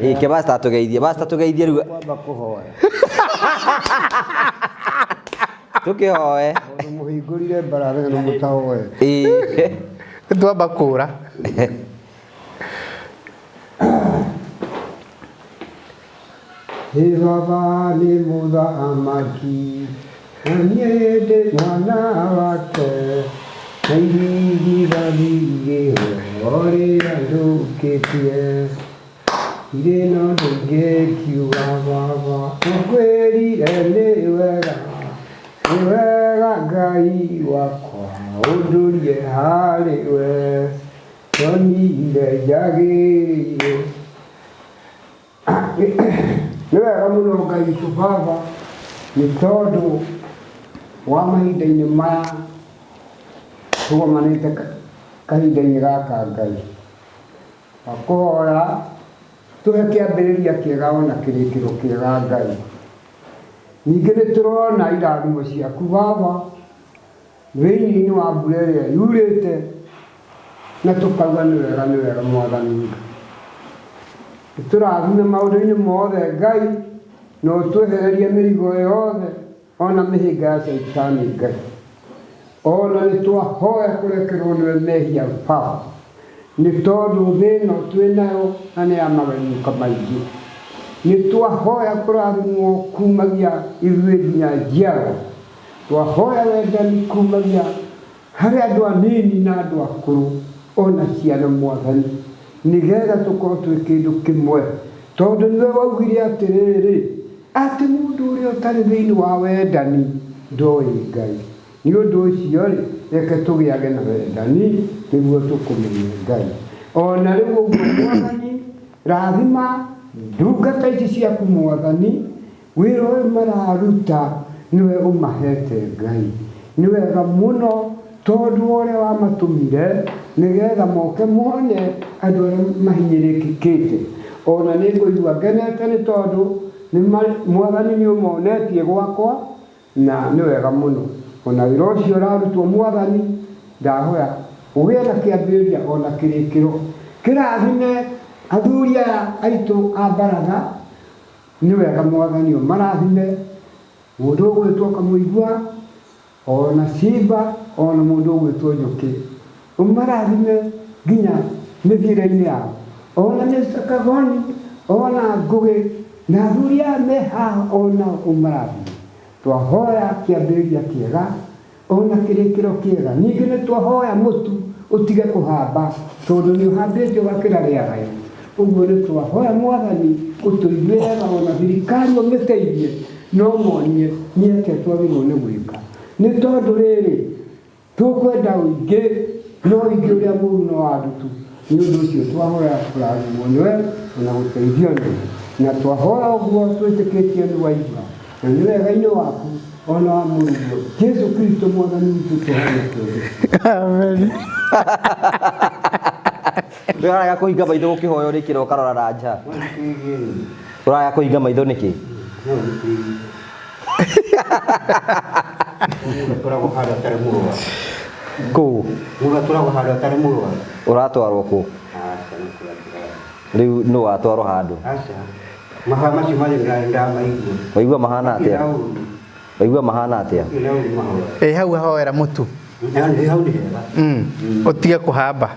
Ĩĩ ke basta tũgeithie. Basta tũgeithie rĩu. Kwamba kũhoya. Tũkĩhoe. Mũndũ mũhingũrire mbaratha na mũtahoe. Ĩĩ. Twamba kũra. Ĩ baba nĩ mũthamaki na niĩ ndĩ mwana wake na irigithathi rĩho rĩrĩa ndũkĩtie irĩ no ndũngĩkiuga baba ũkwĩrire nĩ wega nĩ wega Ngai wakwa ũndũrie harĩ we ndonire njagĩrĩirwo. Nĩ wega mũno Ngai witũ baba nĩ tondũ wa mahinda-inĩ maya tũgomanĩte kahinda-inĩ gaka Ngai. Wakũhoya tũhe kĩambĩrĩria kĩega ona kĩrĩkĩro kĩega Ngai. Ningĩ nĩ tũrona irathimo ciaku baba thĩinĩ wa mbura ĩrĩa yurĩte na tũkauga nĩ wega Mwathani Ngai. Tũrathime maũndũ-inĩ mothe Ngai na ũtwehererie mĩrigo yothe ona mĩhĩnga ya caitani Ngai. Ona nĩ twahoya kũrekerwo nĩwe mehia baba nĩ tondũ thĩ ĩno twĩ nayo na nĩ ya magerio maingĩ. Nĩ twahoya kũrathimwo kumagia ithuĩ nginya njiarwa. Twahoya wendani kumagia harĩ andũ anini na andũ akũrũ ona ciana Mwathani, nĩgetha tũkorwo twĩ kĩndũ kĩmwe, tondũ nĩwe waugire atĩrĩrĩ, atĩ mũndũ ũrĩa ũtarĩ thĩinĩ wa wendani ndoĩ Ngai. Nĩ ũndũ ũcio rĩ, reke tũgĩage na wendani nĩguo tũkũmenya Ngai. Ona rĩu ũguo Mwathani, rathima ndungata ici ciaku Mwathani, wĩra ũyũ mararuta nĩwe ũmahete Ngai. Nĩ wega mũno tondũ wa ũrĩa wamatũmire nĩgetha moke mone andũ arĩa mahinyĩrĩkĩte. Ona nĩ ngũigua ngenete nĩ tondũ Mwathani nĩ ũmonetie gwakwa na nĩ wega mũno. Ona wĩra ũcio ũrarutwo Mwathani, ndahoya ũgĩe na kĩambĩrĩria ona kĩrĩkĩro. Kĩrathime athuri aya aitũ a baratha, nĩ wega Mwathani ũmarathime, mũndũ ũgwĩtwo Kamũigua, ona Simba, ona mũndũ ũgwĩtwo Njũkĩ. Ũmarathime nginya mĩthiĩre-inĩ yao. Ona Mr. Kagoni, ona Ngũgĩ, na athuri aya me haha ona ũmarathime. Twahoya kĩambĩrĩria kĩega, ona kĩrĩkĩro kĩega. Ningĩ nĩ twahoya mũtu ũtige kũhamba, tondũ nĩ ũhambĩte ũgakĩra rĩagayo. Ũguo nĩ twahoya Mwathani ũtũiguĩre tha, ona thirikari ũmĩteithie, no monie nĩ atĩa twagĩrĩirwo nĩ gwĩka. Nĩ tondũ rĩrĩ, tũkwenda ũingĩ, no ũingĩ ũrĩa mũru no wa ndutu. Nĩ ũndũ ũcio twahoya kũrathimwo nĩwe ona gũteithio nĩwe. Na twahoya ũguo twĩtĩkĩtie nĩ waigua, na nĩ wega-inĩ waku ona wa mũrũguo Jesu Kristo Mwathani witũ tũhoya twendete. Amen. Ũrarega kũhinga maitho gũkĩhoywo nĩkĩ na ũkarora na nja? Ũrarega kũhinga maitho nĩkĩ? Mũndũ atwaragwo handũ atarĩ mũrwaru. Kũ? Mũndũ atwaragwo handũ atarĩ mũrwaru. Ũratwarwo kũ? Aca, nĩ kũratwarwo. Rĩu nũ watwarwo handũ? Aca. Mahoya macio marĩ ndamaigua. Waigua mahana atĩa? Waigua mahana atĩa? Ĩna ũru mahoya. Ĩ hau ahoera mũtu. Nĩ hau nĩ hega. Ũtige kũhamba.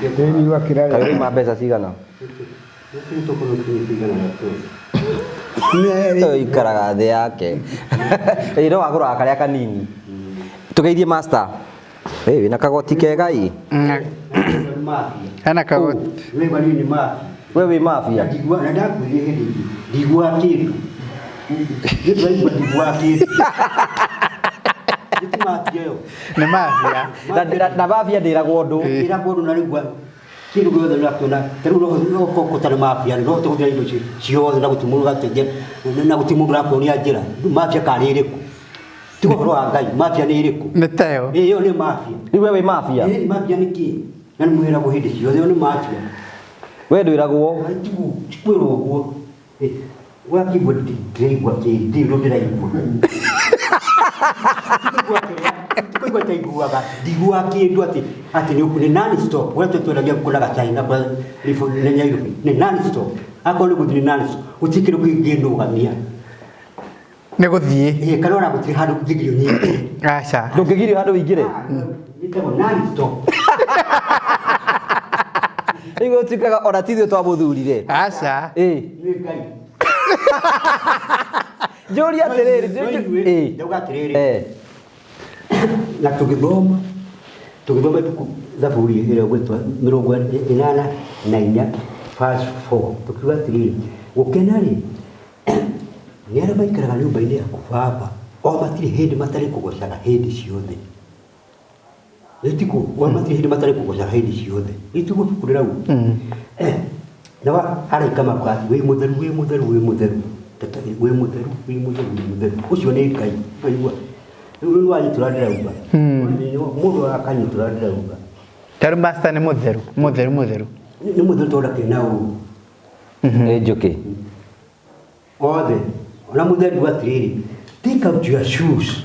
Ĩni wakĩra Kaĩ ũraima mbeca cigana? Ũikaraga thĩ yake. Ĩ no wagũraga karĩa kanini. Tũgeithie master. Ĩ wĩna kagoti kega ĩ. Hena kagoti. We wĩ mafia. Na ndakwĩrire hĩndĩ ĩngĩ, ndiguaga kĩndũ. Nĩ ndĩraigua ndiguaga kĩndũ. Nĩ ti mafia ĩyo. Nĩ mafia. Na mafia ndĩragwo ũndũ. Ndĩragwo ũndũ na rĩu kĩndũ gĩothe ũrakĩona, ta rĩu no ũkorwo ũtarĩ mafia, no ũhote gũthira indo ciothe na gũtirĩ mũndũ ũrateithia, na gũtirĩ mũndũ ũrakuonia njĩra. Mafia kana nĩ ĩrĩkũ? Tiga ũhoro wa Ngai, mafia nĩ ĩrĩkũ? Nĩ tayo. Ĩ, ĩyo nĩ mafia. Rĩu we wĩ mafia? Ĩ, mafia nĩ kĩ? Na nĩ mwĩragwo hĩndĩ ciothe, ĩyo nĩ mafia. We ndwĩragwo? Ti kwĩrwo ũguo. Ĩ, wakĩigua ndĩraigua kĩ, ndirĩ ũndũ ndĩraigua. Kũigua taiguaga, ndiguaga kĩndũ atĩ, atĩ nĩ ũkũ, nĩ non stop. Ũrĩa twendagia kũraga China, kwa nĩ Nairobi, nĩ non stop. Akorwo nĩ gũthiĩ nĩ non stop. Gũtirĩ kĩndũ kĩngĩnũgamia. Nĩ gũthiĩ. Ĩ, kana ona gũtirĩ handũ ngĩgirio nyingĩre. Aca. Ndũngĩgirio handũ ũingĩre? Ĩtagwo non stop. Rĩu gũtuĩkaga ona ti ithuĩ twamũthurire. Aca. Ĩ. Nĩ Ngai. Njũrie atĩrĩrĩ, No inyuĩ, ĩ. ndauga atĩrĩrĩ. Eh. Na tũgĩthoma ibuku Thaburi ĩrĩa ĩgwĩtwo 84 verse 4, tũkiuga atĩrĩrĩ, gũkena rĩ, nĩ arĩa maikaraga nyũmba-inĩ yaku Baba, o matirĩ hĩndĩ matarĩ kũgocaga hĩndĩ ciothe. Nĩ tiguo, o matirĩ hĩndĩ matarĩ kũgocaga hĩndĩ ciothe. Nĩ tiguo ibuku rĩrauga. Na wa araika makuga atĩ, wĩ mũtheru, wĩ mũtheru, wĩ mũtheru. Tata, wĩ mũtheru, wĩ mũtheru, wĩ mũtheru. Ũcio nĩ Ngai, waigua? Rĩu nĩ wanyitũra ndĩrauga. Mũndũ akanyitũra ndĩrauga. Ta rĩu master nĩ mũtheru, mũtheru, mũtheru. Nĩ mũtheru tondũ ndakĩrĩ na ũũru. Nĩ njũkĩ. Othe. Ona mũtheru atĩrĩrĩ, take out your shoes.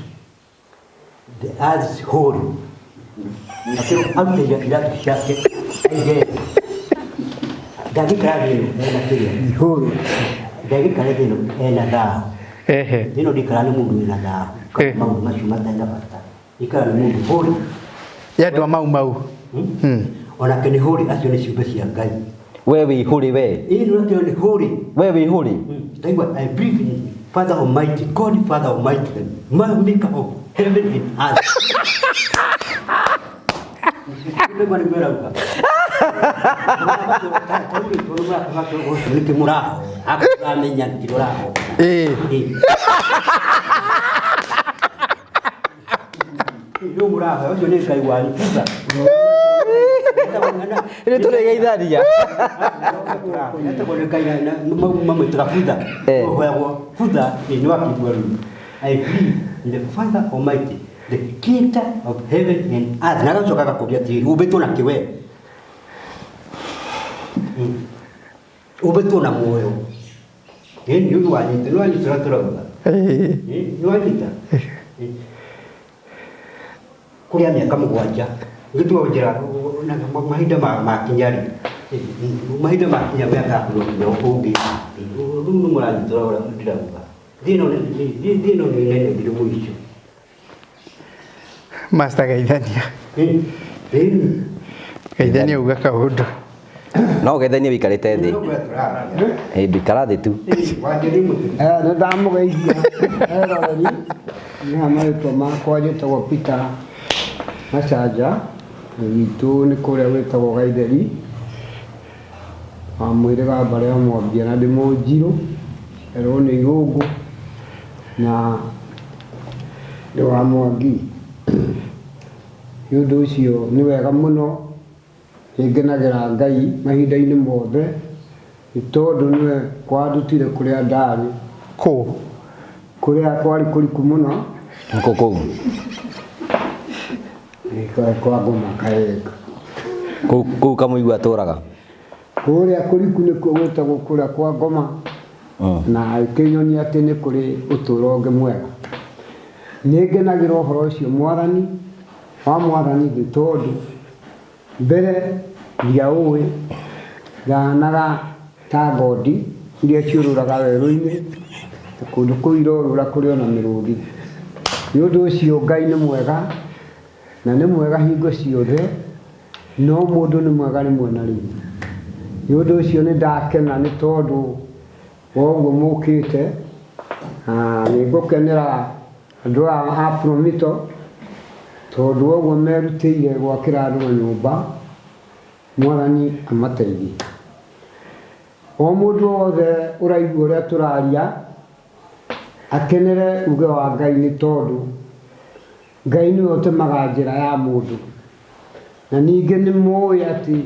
The earth is holy. Akĩrwo arute iratũ ciake aige thĩ. Ndangĩikara thĩ ĩno ena kĩrĩa. Ihũrũ. Ndangĩikara thĩ ĩno ena thahu. Ehe. Thĩ ĩno ndĩikara nĩ mũndũ wĩna thahu. Eh. Maũndũ macio matarĩ na bata. Ikara nĩ mũndũ holy. Ya andũ a Mau Mau. Onake nĩ holy, acio nĩ ciũmbe cia Ngai. We wĩ hũrĩ we. Ĩĩ nĩ ũrakĩona nĩ hũrĩ. We wĩ hũrĩ. Ndaigua I believe in Father Almighty, God Father Almighty, the maker of heaven and earth. Ndaigua nĩ gwĩrauga. Nĩkĩ mũrahoya? Akũramenya nĩkĩ ũrahoya. Ĩĩ. Nĩ mũrahoya ũcio nĩ Ngai wanyu. Nĩ tũrĩgeithania. Etagwo nĩ Ngai mamwĩtaga Budha. Eh. Ũhoyagwo Budha nĩ wakĩigua rĩu. I believe in the Father Almighty, the creator of heaven and earth. Na agacoka agakũria atĩrĩrĩ, ũmbĩtwo na kĩ we? Ũmbĩtwo na muoyo. Ĩ nĩ ũndũ wanyita, nĩ wanyita ũrĩa tũrauga. Ĩĩ. Ĩ, nĩ wanyita. Ĩ. Kũrĩa mĩaka mũgwanja gĩtua njĩra na mahinda makinya rĩ, mahinda makinya mĩaka yaku no nginya ũngĩ. Rĩu nĩ mũranyita ũrĩa ndĩrauga. Thĩ ĩno thĩ ĩno nĩ nene ndĩrĩ mũico. Master geithania. Ĩ, ĩ. Geithania uga kaũndũ. No ũgeithanie wĩikarĩte thĩ. Ĩ ndikara thĩ tu. Nĩ ndamũgeithia eroreri nĩ ha marĩtwa makwa njĩtagwo Peter Macanja gwitũ nĩ kũrĩa gwĩtagwo Gaitheri wa mwĩrĩga mbarĩ ya Mwambia na ndĩ mũnjirũ erwo nĩ Irũngũ na ndĩ wa Mwangi. Nĩ ũndũ ũcio nĩ wega mũno nĩngenagĩra Ngai mahinda-inĩ mothe nĩ tondũ nĩwe wandutire kũrĩa ndarĩ. Kũ? Kũrĩa kwarĩ kũriku mũno. Nĩkũ kũu? Nĩ kwa ngoma kaeka. Kũu kũu kamũigua atũraga. Kũrĩa kũriku nĩkuo gwĩtagwo kũrĩa kwa ngoma na ĩkĩnyonia atĩ nĩ kũrĩ ũtũũro ũngĩ mwega. Nĩngenagĩra ũhoro ũcio mwathani wa mwathani nĩ tondũ mbere ndiaũĩ ndahanaga ta ngondi iria ciũrũraga werũ-inĩ na kũndũ kũu irorũra kũrĩ ona mĩrũthi. Nĩ ũndũ ũcio Ngai nĩ mwega na nĩ mwega hingo ciothe no mũndũ nĩ mwega rĩmwe na rĩmwe. Nĩ ũndũ ũcio nĩ ndakena nĩ tondũ wa ũguo mũkĩte na nĩ ngũkenera andũ aya a Promito tondũ wa ũguo merutĩire gwakĩra andũ manyũmba mwathani amateithie. O mũndũ wothe ũraigua ũrĩa tũraria akenere uge wa Ngai nĩ tondũ Ngai nĩwe ũtemaga njĩra ya mũndũ. Na ningĩ nĩ mũĩ atĩ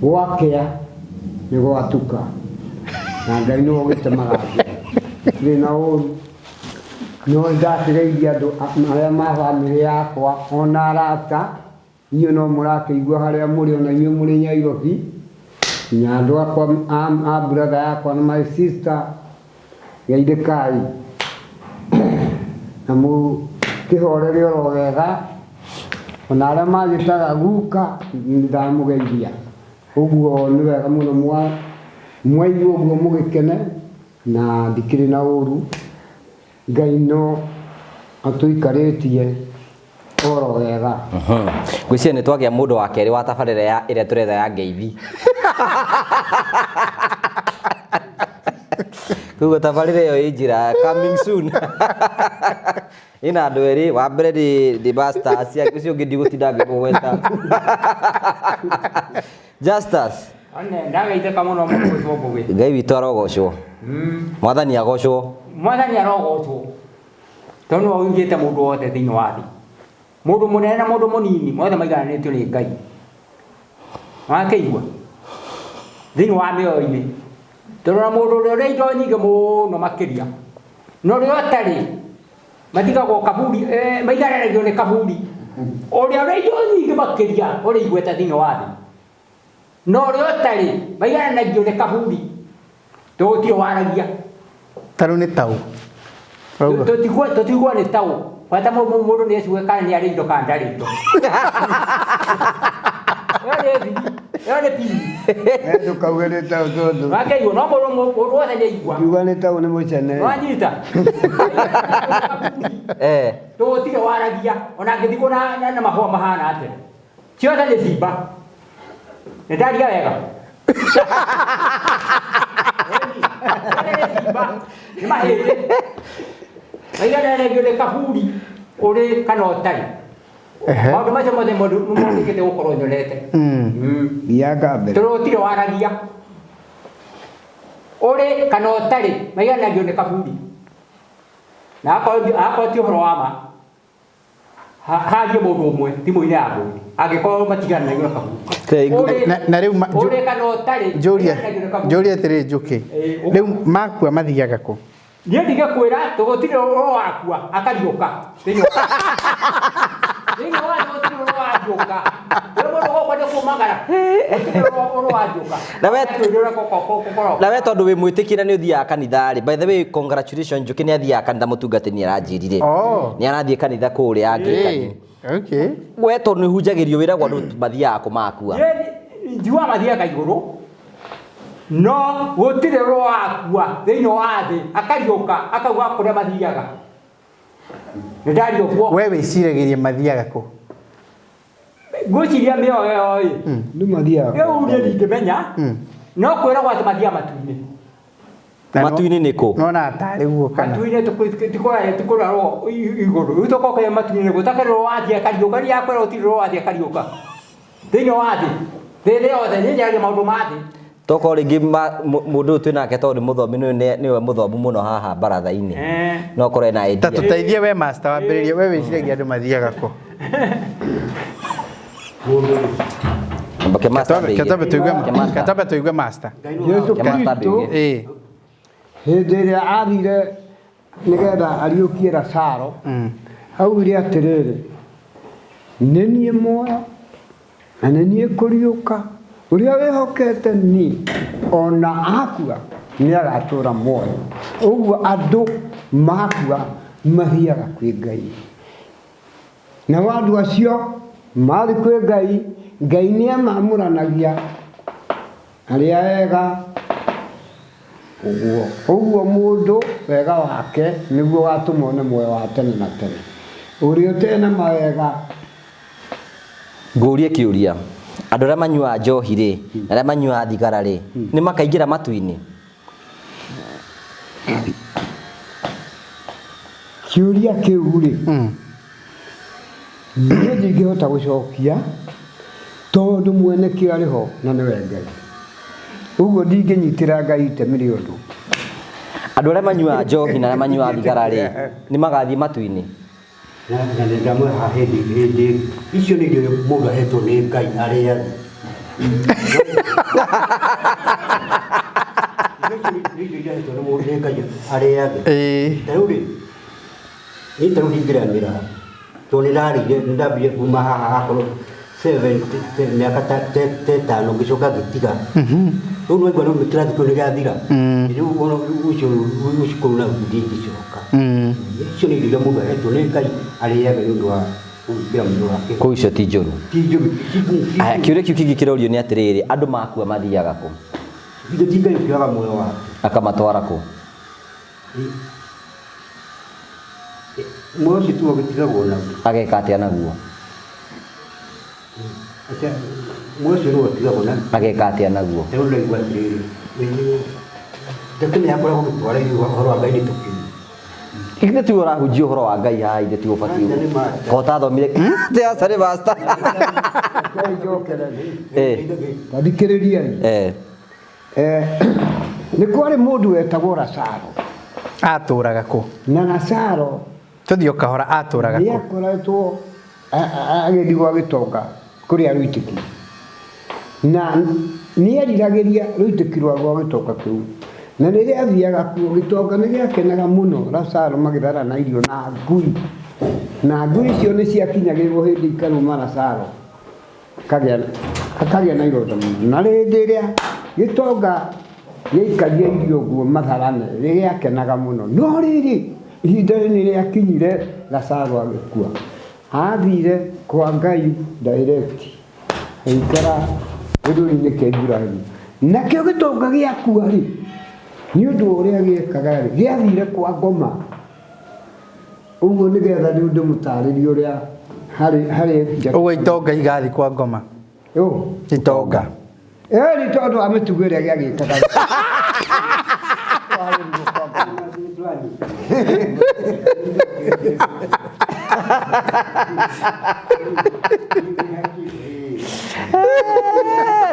gwakĩa nĩ gwatuka na Ngai nĩwe ũgĩtemaga njĩra. Ndirĩ na ũru no nĩndakĩgeithia andũ arĩa ma bamĩrĩ yakwa ona arata inyuĩ no mũrakĩigua harĩa mũrĩ ona inyuĩ mũrĩ Nairobi nginya andũ akwa a brother yakwa na my sister geithĩkai na mũkĩhorere oro wega ona arĩa manjĩtaga guka nĩndamũgeithia. Ũguo nĩ wega mũno mwaigua ũguo mũgĩkene na ndikĩrĩ na ũru. Ngai no atũikarĩtie oro wega. Ngwĩciria nĩ twagĩa mũndũ wa kerĩ wa tabarĩra ya ĩrĩa tũretha ya ngeithi. Koguo tabarĩra ĩyo ĩ njĩra coming soon. Ĩna andũ erĩ, wa mbere nĩ Bastas, ũcio ũngĩ ndigũtinda ngĩmũgweta. Justus. One ndageithĩka mũno mũno gwĩtwo Ngũgĩ. Ngai witũ arogocwo. Mwathani agocwo. Mwathani arogocwo. Tondũ nĩwe ũigĩte mũndũ wothe thĩinĩ wa thĩ. Mũndũ mũnene na mũndũ mũnini mothe maigananĩtio nĩ Ngai. Wakĩigua? Thĩinĩ wa mĩoyo-inĩ. Tondũ na mũndũ ũrĩa ũrĩ indo nyingĩ mũno makĩria na ũrĩa ũtarĩ matigagwo kaburi, maigananagio nĩ kaburi. Ũrĩa ũrĩ indo nyingĩ makĩria ũrĩ igweta thĩinĩ wa thĩ na ũrĩa ũtarĩ maigananagio nĩ kaburi. Tũgũtirĩ waragia. Ta rĩu nĩ taũ. Rauga. Tũtigua nĩ taũ. Bata mũndũ nĩ ecue kana nĩ arĩ indo kana ndarĩ indo. Ĩyo nĩ thiri, ĩyo nĩ pini. Ndũkauge nĩ taũ tondũ. Wakĩigua, no mũndũ wothe nĩ aigua. Kiuga nĩ taũ nĩ mũcene. Wanyita? Tũgũtirĩ waragia ona angĩthikwo na mahũa mahana atĩa. Ciothe nĩ cimba. Nĩ ndaria wega. Ĩni, nĩ mahĩndĩ maigananagio nĩ kaburi ũrĩ kana ũtarĩ. Maũndũ macio mothe mũndũ nĩmondĩkĩte gũkorwo nyonete. Thiaga mbere. Tondũ gũtirĩ waragia ũrĩ kana ũtarĩ, maigananagio nĩ kaburi. Na akorwo ti ũhoro wa ma, harie mũndũ ũmwe thimũ-inĩ ya ngũi, angĩkorwo matigananagio na kaburi. Thank Na rĩu Ũrĩ kana ũtarĩ, njũrie maigananagio nĩ kaburi. njũrie atĩrĩ Njũkĩ, rĩu makua mathiaga kũ? Niĩ ndigĩkwĩra tũgũtirĩ ũhoro wakua akariũka thĩinĩ wa gũtirĩ ũhoro wa njuka. Rĩu mũndũ gũkũ nĩ kumagara, gũtirĩ ũhoro wa njuka. Na we- Twĩrĩra gũkorwo. Na we tondũ wĩ mwĩtĩkia na nĩ ũthiaga kanitha rĩ, by the way, congratulations, Njũkĩ nĩ athiaga kanitha, mũtungati nĩ aranjĩrire. Oh. Nĩ arathiĩ kanitha kũrĩa Anglikani. Okay. We tondũ nĩ hunjagĩrio wĩragwo andũ mathiaga kũ makua? Niĩ njiugaga mathiaga igũrũ, no gũtirĩ ũhoro wakua thĩinĩ wa thĩ akariũka akauga kũrĩa mathiaga. Nĩ ndaria ũguo. We wĩciragĩria mathiaga kũ? Ngwĩciria mĩoyo ĩyo ĩ, Nĩ mathiaga. rĩu niĩ ndingĩmenya, no kwĩragwo atĩ mathiaga matu-inĩ. Matu-inĩ nĩ kũ? Nona tarĩ guo kana? Matu-inĩ tikũrarwo igũrũ. Rĩu tũkoka matu-inĩ gũtakĩrwo wathiĩ akariũka, niĩ yakwĩra gũtirĩ ũhoro wathiĩ akariũka thĩinĩ wa thĩ. Thĩ yothe niĩ njaragia maũndũ ma thĩ. Tokorwo rĩngĩ mũndũ ũyũ twĩ nake tondũ nĩ mũthomi, nĩwe mũthomu mũno haha baratha-inĩ, no korwo ena idea. Ta tũteithie we master, wambĩrĩrie, we wĩciragia andũ mathiaga kũ? Ke master ambĩrĩrie. Kĩtambe tũigue, Ke master. kĩtambe tũigue master. Jesu Ke master Kristo ambĩrĩrie. Hĩndĩ ĩrĩa athire nĩgetha ariũkie Lazaro, augire atĩrĩrĩ, nĩ niĩ muoyo na nĩ niĩ kũriũka, ũrĩa wĩhokete niĩ ona akua nĩ agatũra muoyo. Ũguo andũ makua mathiaga kwĩ Ngai, nao andũ acio mathiĩ kwĩ Ngai, Ngai nĩ amamũranagia arĩa ega. Ũguo ũguo mũndũ wega wake nĩguo ũgatũma one muoyo wa tene na tene, ũrĩa ũtarĩ na mawega. Ngũrie kĩũria, andũ arĩa manyuaga njohi rĩ, na arĩa manyuaga thigara rĩ, nĩ makaingĩra matu-inĩ? Kĩũria kĩu rĩ, niĩ ndingĩhota gũcokia tondũ mwene kĩo arĩ ho na nĩwe Ngai. Ũguo ndingĩnyitĩra Ngai itemi rĩa ũndũ. Andũ arĩa manyuaga njohi na arĩa manyuaga thigara rĩ, nĩ magathiĩ matu-inĩ? Na nĩ ndamwĩra hĩndĩ icio nĩ irio mũndũ ahetwo nĩ Ngai arĩage. Icio nĩ irio iria ahetwo nĩ mũndũ nĩ Ngai arĩage. Ta rĩu rĩ, niĩ ta rĩu ndingĩrĩa mĩraa, tondũ nĩ ndarĩire, nĩ ndambire kuma haha akorwo 7 mĩaka ta 5 ngĩcoka ngĩtiga. Rĩu nĩ waigua rĩu kĩrathi kĩu nĩ gĩathira. Rĩu ona ũcio ũcio kũu nau ndingĩcoka. Icio nĩ irio iria mũndũ ahetwo nĩ Ngai arĩage nĩ ũndũ wa kũgitĩra mwĩrĩ wake. Kũu icio ti njũru. Ti njũru, Aya, kĩũria kĩu kĩngĩ kĩrorio nĩ atĩrĩrĩ, andũ makua mathiaga kũ? Ithe ti Ngai ũkĩoyaga muoyo wake. Akamatwara kũ? Muoyo ũcio tiwe ũgĩtigagwo naguo. Ageka atĩa naguo? Atĩa muoyo ũcio nĩwe ũtigagwo naguo. Ageka atĩa naguo? Rĩu ndaigua atĩrĩrĩ, ndakĩmenya kũrĩa gũgĩtwara ithuĩ ũhoro wa Ngai nĩ tũkĩũĩ. Ithe tiwe ũrahunjia ũhoro wa Ngai haha, ithe tiwe ũbatiĩ. Aca nĩ master. Ko ũtathomire? Ti aca nĩ master. Ngai njokere. Eh. Tathikĩrĩriai. Nĩ kwarĩ mũndũ wetagwo Lazaro. Atũraga kũ? Na Lazaro Tũthiĩ o kahora, atũraga nĩ kũ? akoretwo agĩthiĩ gwa gĩtonga kũrĩa rũitĩki, na nĩ eriragĩria rũitĩki rwa gwa gĩtonga kĩu, na rĩrĩa athiaga kuo gĩtonga nĩ gĩakenaga mũno Lazaro magĩtharana irio na ngui, na ngui icio nĩ ciakinyagĩrwo hĩndĩ ikarũma Lazaro akagĩa na ironda mũno. Na hĩndĩ ĩrĩa gĩtonga gĩaikaria irio ũguo matharane, nĩ gĩakenaga mũno. No rĩrĩ, ihinda nĩ rĩakinyire Lazaro agĩkua. Athire kwa Ngai direct, agĩikara gĩthũri-inĩ kĩa Iburahĩmu. Nakĩo gĩtonga gĩakua rĩ, nĩ ũndũ wa ũrĩa gĩekaga rĩ, gĩathire kwa ngoma. Ũguo nĩgetha nĩ ũndũ mũtarĩrie ũrĩa harĩ Ũguo itonga igathiĩ kwa ngoma. Ũ. Itonga. Ĩĩ tondũ wa mĩtugo ĩrĩa gĩagĩkaga.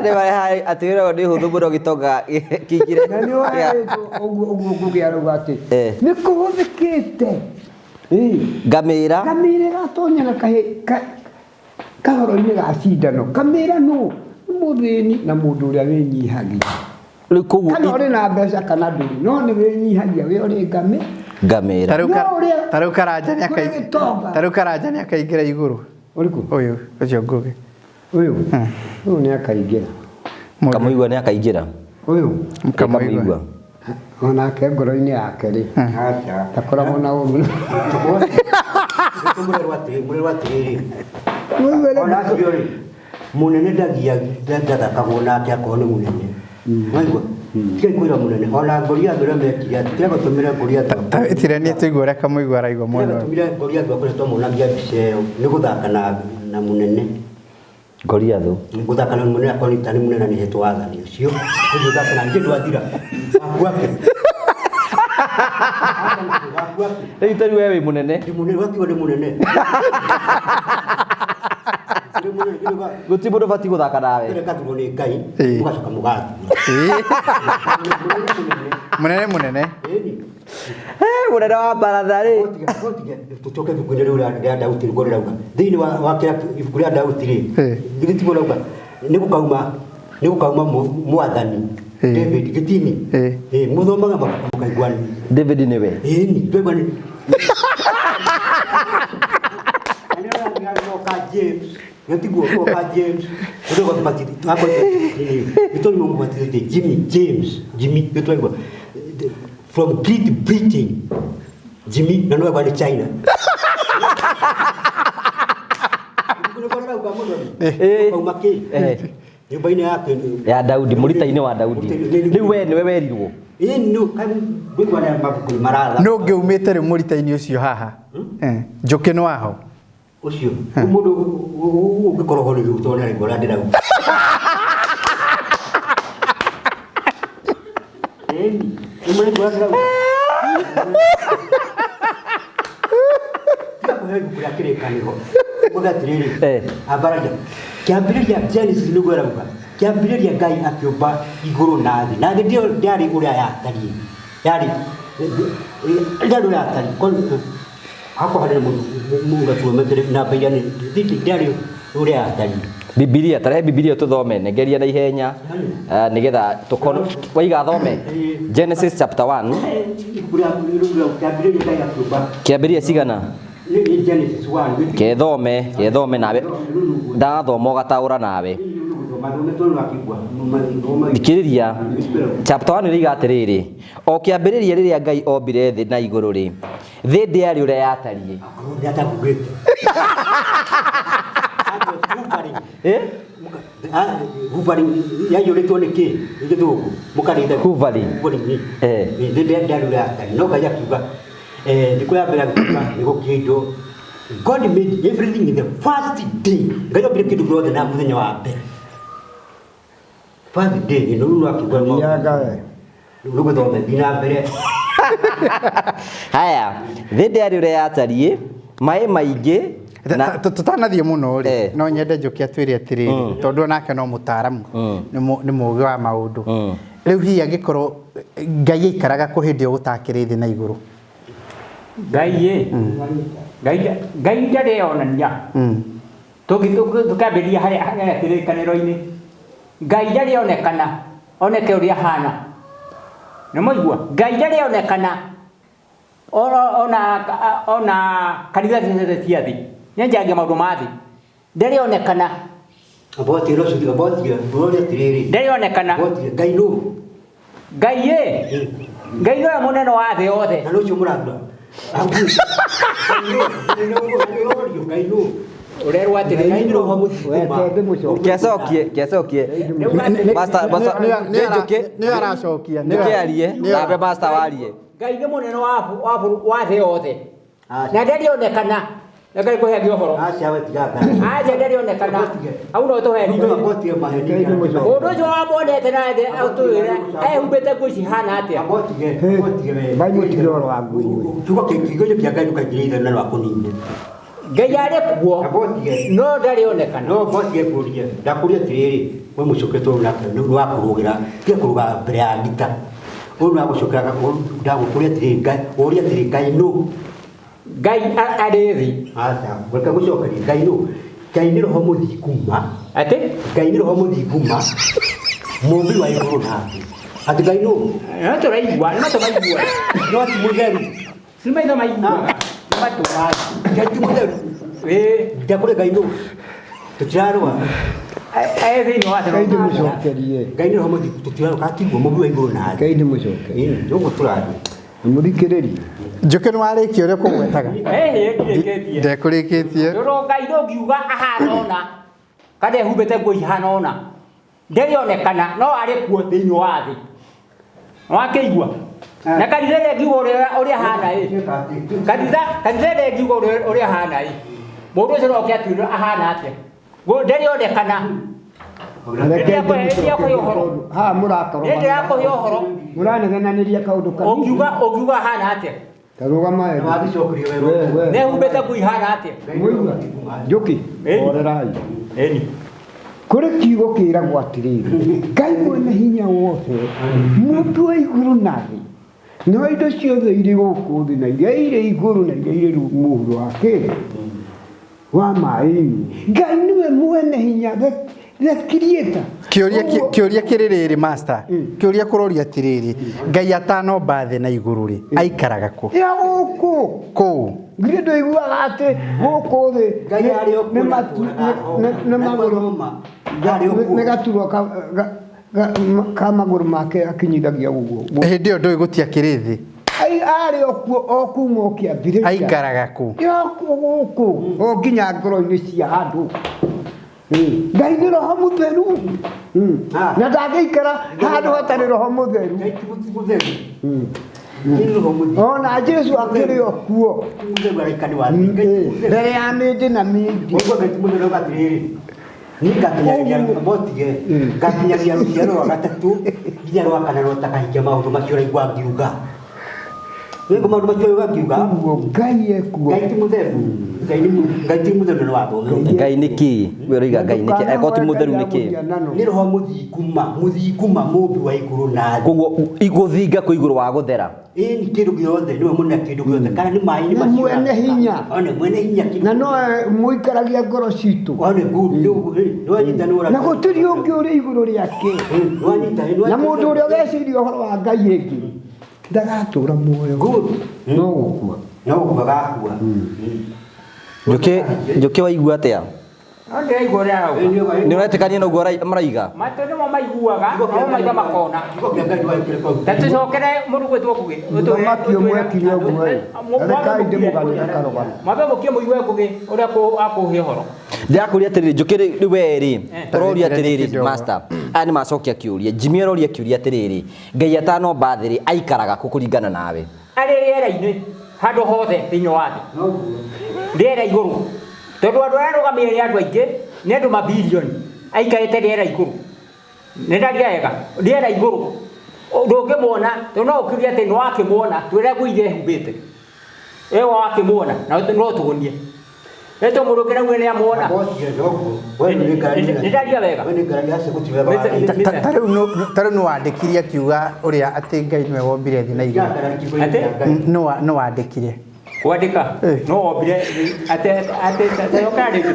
Nĩ mareha atĩ wĩragwo nĩ hũthũ mũno gĩtonga kĩingĩre. Na nĩ ũguo ũguo ngũgĩ arauga atĩ Eh. nĩ kũhũthĩkĩte. Ĩĩ. Ngamĩra. Ngamĩra ĩgatonya na kahoro-inĩ ga cindano. Ngamĩra nũ? Nĩ mũthĩni na mũndũ ũrĩa wĩnyihagia. Rĩu koguo Kana ũrĩ na mbeca kana ndũrĩ, no nĩ wĩnyihagia wĩ ũrĩ ngamĩ. ngamĩra. No ũrĩa- Tarĩu Karanja nĩ kũrĩ gĩtonga. tarĩu Karanja nĩ akaingĩra igũrũ. Ũrĩkũ? Ũyũ ũcio Ngũgĩ. Ũyũ. Ũyũ nĩ akaingĩra. Mũndũ- Kamũigua nĩ akaingĩra. Ũyũ. Kamũigua. Onake ngoro-inĩ yake rĩ. Ndakoragwo na ũru. Mũrerwo atĩrĩ, mũrerwo atĩrĩrĩ. Mũigue Ona acio rĩ, mũnene ndathakagwo nake akorwo nĩ mũnene. Waigua? Tigai kwĩra mũnene. Ona Goliath ũrĩa mekire atĩ, kĩrĩa gũtũmire Goliath Ta ĩtirania tũigue ũrĩa Kamũigua araigua kĩrĩa mwena ũyũ. gĩtũmire Goliath akoretwo amonagia mbica ĩyo nĩ gũthaka na mũnene. Goliath. Gũthaka na mũnene akorwo nĩ tarĩ mũnene na nĩhetwo wathani ũcio. Ũcio ũthaka na ningĩ ndwathira. Waku ake. Waku ake. Rĩu tarĩu we wĩ mũnene. Ndĩ mũnene, wakiuga nĩ mũnene. Ndĩ mũnene, Gũtirĩ mũndũ ũbatiĩ gũthaka nawe. Ndĩrekathurwo nĩ Ngai, Ĩĩ. mũgacoka mũgathura. Ĩĩ. Mũnene mũnene. Mũnene mũnene. Ĩni. Mũnene wa baratha rĩ. Tũcoke tũcoke ibuku-inĩ rĩu rĩa Daudi nĩguo rĩrauga. Thĩinĩ wa kĩrĩa ibuku rĩa Daudi rĩ, Ĩĩ. githĩ tiguo rĩrauga nĩ gũkauma mwathani Ĩĩ. David gĩtini. Ĩĩ. Ĩĩ, mũthomaga mabuku mũkaigua David nĩwe. Ĩni, twaigua nĩ Na nĩ ũrauga oka James, na tiguo oka James, ũrĩa ũgabatithia, nĩ tondũ mũbatithĩtie Jimmy James, Jimmy, nĩ twaigua from Great Britain, Jimmy, na nĩ waigua nĩ China. Ĩĩ. Kauma kĩ? Eh. Nyũmba-inĩ yake. Ya Daudi, mũrita-inĩ wa Daudi. Rĩu we nĩwe werirwo. Ĩĩ, nĩ ngũigua nĩ mabuku nĩ maratha. Nũ ũngĩ umĩte rĩu mũrita-inĩ ũcio haha? Njũkĩ nĩ waho. Ũcio mũndũ ũngĩkorwo ho rĩu tondũ nĩaraigua ũrĩa ndĩrauga. Ĩni, nĩ mũraigua ũrĩa ndĩrauga? Tiga kũheo ibuku rĩa kĩrĩkanĩro. Uge atĩrĩrĩ, ambararia. Kĩambĩrĩria Genesis nĩguo ĩrauga. Kĩambĩrĩria Ngai akĩũmba igũrũ na thĩ. Na thĩ ndĩarĩ ũrĩa yatariĩ. Yarĩ ndĩarĩ ũrĩa yatariĩ. Hakwa harĩ mũndũ mũgatua namba iria nĩ ndĩarĩ ũrĩa yatariĩ. Bibilia, tarehe Bibilia tũthome, nengeria na ihenya nĩgetha tũkorwo waiga thome. Genesis chapter 1. Ibuku rĩa kĩambĩrĩria Ngai akĩũmba. Kĩambĩrĩria cigana? Nĩ Genesis 1. Kethome nawe. Ndathoma ũgataũra nawe. Thikĩrĩria chapter 1 ĩrĩiga atĩrĩrĩ, o kĩambĩrĩria rĩrĩa Ngai ombire thĩ na igũrũ rĩ, thĩ ndĩarĩ ũrĩa yatariĩ. Nĩatangugĩte. Eh? Hovering yaiyũrĩtwo nĩ kĩ? Nĩ gĩthũngũ. Mũkarĩitha. Hovering. Hovering. Eh. Thĩ ndĩarĩ ũrĩa yatariĩ. No Ngai akiuga, thikũ ya mbere akiuga nĩ gũkĩe indo. God made everything in the first day. Ngai ombire kĩndũ gĩothe na mũthenya wa mbere. First day, nĩ rĩu akiuga Thiaga we. Rĩu gũthome thiĩ na mbere. Haya, thĩ ndĩarĩ ũrĩa yatariĩ, maĩ maingĩ na Tũtanathiĩ mũno rĩ, no nyende Njũkĩ atwĩre atĩrĩrĩ, tondũ onake no mũtaaramu, nĩ mũũgĩ wa maũndũ. Rĩu hihi angĩkorwo Ngai aikaraga kũ hĩndĩ ĩyo gũtakĩrĩ thĩ na igũrũ? Ngai ĩ, Ngai ndarĩ onania. Tũkĩambĩrĩria harĩa kĩrĩkanĩro-inĩ. Ngai ndarĩ onekana, oneke ũrĩa ahana. Nĩ mwaigua? Ngai ndarĩ onekana ona kanitha ciothe cia thĩ. Nĩanjagia maũndũ ma thĩ. Ndarĩ onekana. Aboti rũcio, aboti, rũrĩa atĩrĩrĩ. Ndarĩ onekana. Aboti, Ngai nũ? Ngai ĩ, Ngai nĩwe mũnene wa thĩ yothe. Na nũcio mũrathura. Ngai nũ? Ũrerwo atĩrĩrĩ. Ngai nĩ roho mũtheru. Kĩacokie. Master, master, Njũkĩ. Nĩwe aracokia. Njũkĩ arie, nawe master warie. Ngai nĩ mũnene wa thĩ yothe. Na ndarĩ onekana. Reke ngũheage ũhoro. Aca we tiga Aca ndarĩonekana. Hau no tũheni. Ngotie maheni. Mũndũ ũcio wamwonete na atwĩre ehumbĩte nguo ici hana atĩa? Ngotie. Ngotie we. Ngai mũtige ũhoro wa nguo inyuĩ. Kiugo kiugo kĩa Ngai ndũkaingĩrie ithenya rwa kũnini. Ngai arĩ kuo Ngotie. no ndarĩonekana. No ngotie kũria. Ndakũria atĩrĩrĩ, we mũcũkĩtwo nake nĩ wa kũrũgĩra, tiga kũrũga mbere ya ngita. Ũyũ nĩ wa gũcũkĩra ndagũkũria atĩrĩrĩ, Ngai, ũria atĩrĩrĩ, Ngai nũ? Ngai arĩ thĩ. Aca, reke ngũcokerie, Ngai nũ? Ngai nĩ roho mũthingu ma. Atĩ? Ngai nĩ roho mũthingu ma. Mũmbi wa igũrũ na thĩ. Atĩ Ngai nũ? No tũraigua, nĩ matũ maiguaga. No ti mũtheru. Ti maitho maiguaga. Nĩ matũ. Ngai ti mũtheru. Ĩĩ. Ndakũria Ngai nũ? Tũtirarũa. Arĩ thĩinĩ wa thĩ. Ngai ndĩmũcokerie. Ngai nĩ roho mũthingu, tũtirarũa kana tiguo mũmbi wa igũrũ na thĩ. Ngai ndĩmũcokerie. Ĩĩ, nĩguo tũrathiĩ. Mũthikĩrĩrie. Njũkĩ nĩ warĩkia ũrĩa kũgwetaga. Ĩĩ, ndirĩkĩtie. Ndekũrĩkĩtie. Tondũ Ngai ndũngiuga ahana ũna kana ehumbĩte nguo ihana ũna ndarĩonekana no arĩ kuo thĩinĩ wa thĩ. Wakĩigua? Na kanitha ĩrĩa ĩngiuga ũrĩa ahana ĩ. Kanitha kanitha ĩrĩa ĩngiuga ũrĩa ahana ĩ. Mũndũ ũcio no oke atwĩre ahana atĩa. Ndarĩonekana. Reke Nĩndĩrakũhe ũhoro. ndĩmũcokerie haha mũrakorwo. Nĩndĩrakũhe ũhoro. Mũranegenanĩria kaũndũ kanini. Ũngiuga ũngiuga ahana atĩa? Ta rũgama Na wagĩcokerio we. werũ. We. Nehumbĩte nguo ihana atĩa? Mũigua? Njũkĩ. Ĩni. Horerai. Ĩni. Kũrĩ kiugo kĩragwo atĩrĩrĩ, Ngai mwene hinya wothe, mũmbi wa igũrũ na thĩ, no indo ciothe irĩ gũkũ thĩ na iria irĩ igũrũ na iria irĩ mũhuro wa kĩ wa maĩ-inĩ. Ngai nĩwe mwene hinya, the creator. Kĩũria kĩũria kĩrĩ rĩrĩ master. Kĩũria kũroria atĩrĩrĩ, Ngai atanomba thĩ na igũrũ rĩ, aikaraga kũ? Ya gũkũ. Kũ? Githĩ ndũiguaga atĩ gũkũ thĩ Ngai arĩ o kuo nĩ matu na nĩ magũrũ Arĩ o kuo. nĩ gaturwa ka magũrũ make akinyithagia ũguo. Hĩndĩ ĩyo ndũĩ gũtiakĩrĩ thĩ. Ai arĩ o kuo o kuma o kĩambĩrĩria. Aikaraga kũ? Yo kuo gũkũ o nginya ngoro-inĩ cia andũ. Ngai nĩ roho mũtheru. Na ndangĩikara handũ hatarĩ roho mũtheru. Ngai ti mũtheru. Nĩ roho mũthingu. Ona Jesu akĩrĩ o kuo. Ti mũtheru araika nĩ wa thĩ. Ngai ti mũtheru. Mbere ya mĩndĩ na mĩndĩ. Ũguo Ngai ti mũtheru auga atĩrĩrĩ, niĩ ngakinyanĩria motige, ngakinyanĩria rũciaro rwa gatatũ nginya rwa kana no takahingia maũndũ macio ũraigua ngiuga. Nĩguo maũndũ macio ũraigua ngiuga. Ũguo Ngai ekuo. Ngai ti mũtheru. Ngai nĩ Ngai ti mũtheru na wathomire. Ngai nĩ kĩ? We ũroiga Ngai nĩ kĩ? Angĩkorwo ti mũtheru nĩ kĩ? Nĩ roho mũthingu ma, mũthingu ma mũmbi wa igũrũ na thĩ. Koguo gũthinga kwĩ igũrũ wa gũthera. Ĩĩ nĩ kĩndũ gĩothe, nĩwe mũnene kĩndũ gĩothe. Kana nĩ maĩ nĩ Na macio. mwene hinya. One mwene hinya kĩndũ. Na nowe mũikaragia ngoro citũ. One good. Nĩwanyita nĩ ũra. Na gũtirĩ ũngĩ ũrĩ igũrũ rĩake. Nĩwanyita Na mũndũ ũrĩa ũgeciria ũhoro wa Ngai ĩngĩ ndagatũra muoyo. Good. No gũkua. No gũkua gakua. Njũkĩ Njũkĩ waigua atĩa? No ndĩraigua ũrĩa arauga. Nĩ ũretĩkania na ũguo maraiga? Matũ nĩmo maiguaga, no maitho makona. Kiugo kĩa Ngai ndũgagĩkĩre kau. Ta tũcokere mũndũ gwĩtwo Ngũgĩ. Mũthamaki ũmwe ekire ũguo ĩ. Rekai ndĩmũganĩre karũgano. Mwambe mũkie mũigue Ngũgĩ ũrĩa akũhe ũhoro. Ndĩrakũria atĩrĩrĩ Njũkĩ rĩu we rĩ, ũroria atĩrĩrĩ Kidogo. master. Aya nĩ macokia kĩũria. Jimmy aroria kĩũria atĩrĩrĩ, Ngai atanomba thĩ rĩ, aikaraga kũ kũringana nawe? Arĩ rĩera-inĩ handũ hothe thĩinĩ wa thĩ. Rĩera igũrũ. Tondũ andũ arĩa arũgamĩrĩire nĩ andũ aingĩ, nĩ andũ mabirioni aikarĩte rĩera igũrũ. Nĩ ndaria wega? Rĩera igũrũ. Ndũngĩmuona, tondũ no ũkiuge atĩ nĩ wakĩmuona, twĩre nguo iria ehumbĩte. Ĩyo wakĩmuona, na no tuonie. Ĩto mũndũ ũngĩ nauge nĩ amuona. Nĩ ndaria wega? Ta rĩu nĩ wandĩkire akiuga ũrĩa atĩ Ngai nĩwe wombire thĩ na igũrũ. Atĩ? Nĩ wandĩkire. Kwandĩka? No wombire atĩ atĩ cokera rĩngĩ.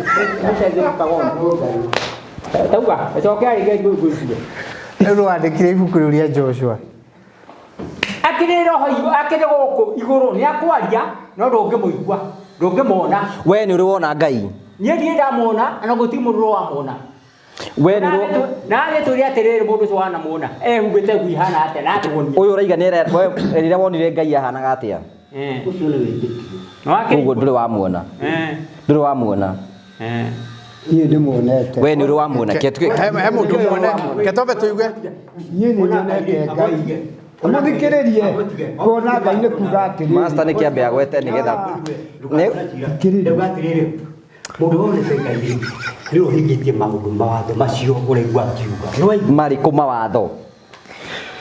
Tauga, cokera rĩngĩ ngũigue. Rĩu nĩ wandĩkire ibuku rĩu rĩa Joshua. Akĩrĩ roho akĩrĩ gũkũ igũrũ nĩ akwaria no ndũngĩmũigua, ndũngĩmuona. We nĩ ũrĩ wona Ngai? Niĩ ndirĩ ndamuona na gũtirĩ mũndũ ũramwona. We nĩ ũrĩ Na agĩtwĩre atĩrĩrĩ mũndũ ũcio wanamuona ehumbĩte nguo ihana atĩa na atũonie. Ũyũ ũraiga nĩ we rĩrĩa wonire Ngai ahanaga atĩa? Ũcio nĩ wĩtĩkio. Koguo ndũrĩ wamuona. Ndũrĩ wamuona. Niĩ ndĩmuonete. We nĩ ũrĩ wamuona. He mũndũ muone. Ke twambe tũigue. Niĩ nĩ nyonete Ngai. Mũthikĩrĩrie kuona Ngai nĩ kuga atĩrĩrĩ. Master nĩ kĩambe agwete nĩgetha Ndauga atĩrĩrĩ, mũndũ wonete Ngai rĩ, nĩwe ũhingĩtie maũndũ mawatho macio ũraigua akiuga. Nĩwaigua? Marĩkũ mawatho?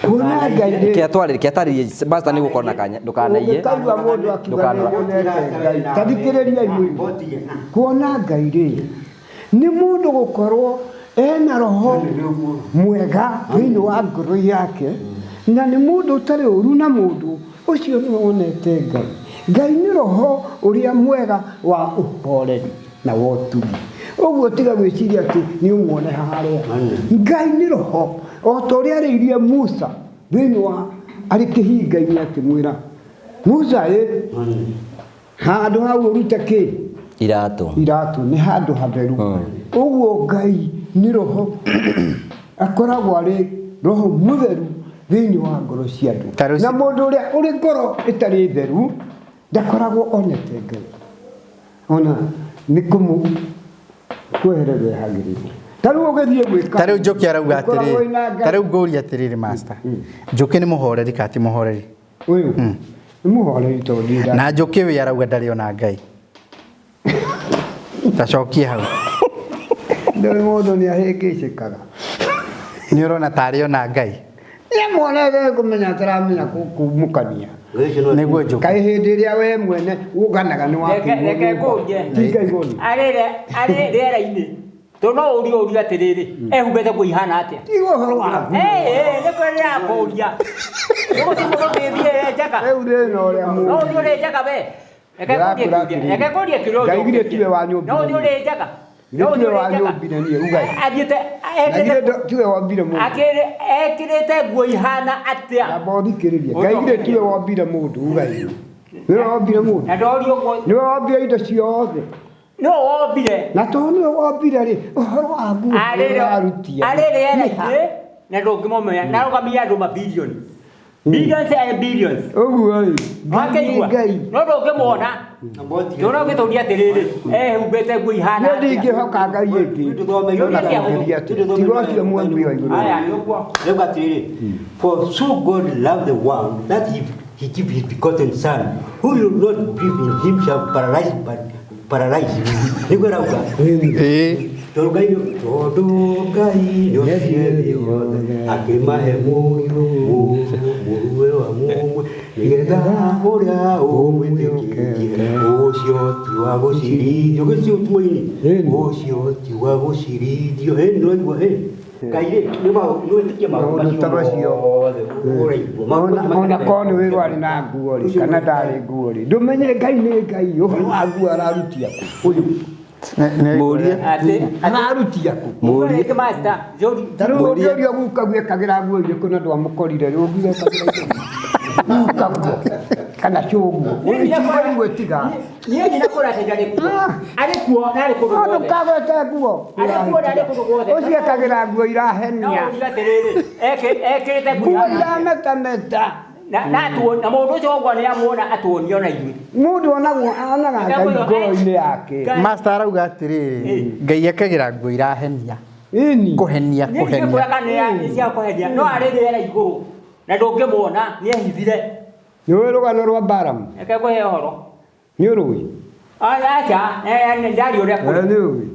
Kuona Ngai rĩ. Kĩatwarĩrie kĩatarĩrie master nĩ gũkorwo na kanya ndũkanaiye. Ũngĩkaigua mũndũ akiuga Ndũkanora. nĩnyonete Ngai, ta thikĩrĩriai mũigue. Kuona Ngai rĩ, nĩ mũndũ gũkorwo ena roho mwega thĩinĩ wa ngoro yake, na nĩ mũndũ ũtarĩ ũru na mũndũ, ũcio nĩwe wonete Ngai. Ngai nĩ roho ũrĩa mwega wa ũhoreri na wa ũtugi. Ũguo tiga gwĩciria atĩ nĩ ũmuone harĩa. Ngai nĩ roho, o ta ũrĩa arĩirie Musa thĩinĩ wa arĩ kĩhinga-inĩ akĩmwĩra, Musa ĩ, handũ hau ũrute kĩ? Iratũ. Iratũ nĩ handũ hatheru. Ũguo Ngai nĩ roho, akoragwo arĩ roho mũtheru thĩinĩ wa ngoro cia andũ. Ta rĩu Na mũndũ ũrĩa ũrĩ ngoro ĩtarĩ theru ndakoragwo onete Ngai. Ona nĩ kũmũ kwehererwo ehagĩrĩrwo. Ta rĩu ũgĩthiĩ gwĩka. Ta rĩu Njũkĩ arauga Ũkoragwo atĩrĩrĩ, wĩna Ngai. ta rĩu ngũria atĩrĩrĩ master, Njũkĩ nĩ mũhoreri kana ti mũhoreri? Ũyũ nĩ mũhoreri tondũ ndirĩ Na Njũkĩ we arauga ndarĩ ona Ngai. Tacokie hau. Ndũĩ mũndũ nĩ ahĩngĩcĩkaga. Nĩ ũrona tarĩ ona Ngai. Nĩamuonete kũmenya ataramenya kumũkania. Nĩguo Njũkĩ. Kaĩ hĩndĩ ĩrĩa we mwene ũganaga nĩ Reke reke ngũrie. Ti Ngai woni. Arĩ rĩera-inĩ. Tondũ no ũrie ũrie atĩrĩrĩ, ehumbĩte nguo ihana atĩa? Tiga ũhoro waku. Ĩĩ, nĩ kwĩrĩra kũria. Nĩgũthiĩ mũndũ ũngĩthiĩ njaka. Rĩu thĩna ũrĩa No mũũru. ũthiĩ ũrĩ njaka we. Reke ngũrie Ndĩrakwĩra kĩũria. atĩrĩrĩ. Reke ngũrie kĩũria Ngai githĩ ũnjokerie. tiwe wanyũmbire No ũthiĩ niĩ? ũrĩ njaka. No Githĩ ũthiĩ tiwe ũrĩ njaka. wanyũmbire niĩ uga. Athiĩte Na githĩ ekĩrĩte tiwe wombire mũndũ. ekĩrĩte nguo ihana atĩa? Amba ũthikĩrĩrie. Ngai githĩ tiwe wombire mũndũ uga. Nĩwe wombire mũndũ. Na ndorio ũguo. Nĩwe wombire indo ciothe. Nũ wombire? Na tondũ nĩwe wombire rĩ, ũhoro wa nguo ũrarutia. Arĩ rĩera-inĩ na ndũngĩmũmenya na arũgamia andũ mabilioni. Billions and billions. Ũguo rĩ, Ngai nĩ Wakĩigua? Ngai. No ndũngĩmuona. Tondũ ũgĩtũria atĩrĩrĩ, ehumbĩte nguo ihana Niĩ atĩa? ndingĩhoka Ngai ĩngĩ. Ona kũngĩthiĩ atĩa. Tiga ũcio mwembi wa igũrũ. Aya, nĩ ũguo. Rĩu atĩrĩrĩ, for so God loved the world that he gave his begotten son, who will not believe in him shall paralyze, but paralyze. Nĩguo ĩrauga. Ĩĩ. Tondũ Ngai nĩ tondũ Ngai nĩ ondire thĩ yothe akĩmahe mũriũ mũrũwe wa mũmwe nĩgetha ũrĩa ũmwĩtĩkĩtie ũcio ti wa gũcirithio gĩcio ti mũini ũcio ti wa gũcirithio ĩ nĩ waigua ĩ Ngai rĩ nĩ wĩtĩkie maũndũ Maũndũ ta macio. mothe ũraigua Maũndũ macio Ona korwo nĩ wĩrwo arĩ na nguo rĩ, kana ndarĩ nguo rĩ, ndũmenye Ngai nĩ Ngai, ũhoro wa nguo ararutia kũ? Ũyũ Mũrie. Atĩ ararutia kũ? Mũrie. Mũrie master, njũri. Ta rĩu ũngĩũria gukaguo ekagĩra nguo irĩkũ na ndwamũkorire rĩ, ũngiuga ekagĩra irĩkũ? Gukaguo kana cũguo. Ũcio tiga. Niĩ ndinakũra atĩ ndarĩ kuo. Arĩ kuo na arĩ kũndũ No guothe. ndũkagwete nguo. Arĩ kuo na arĩ kũndũ guothe. Ũcio ekagĩra nguo No irahenia. ũrie atĩrĩrĩ, ekĩrĩte nguo Nguo ihana atĩa? irametameta. Na na na mũndũ ũcio ũguo nĩ amuona atuonio na ithuĩ. Mũndũ onagwo onaga Ngai ngoro-inĩ yake. Master arauga atĩrĩrĩ, Ngai ekagĩra nguo irahenia. Ĩni. Kũhenia, Niĩ ndingĩkwĩra kũhenia. kana nĩ cia kũhenia, no arĩ rĩera igũrũ na ndũngĩmuona nĩ ehithire. Nĩ ũĩ rũgano rwa Balamu? Reke ngũhe ũhoro. Nĩ ũrũĩ? Aca, ndaria ũrĩa kũrĩ. Nĩ ũĩ.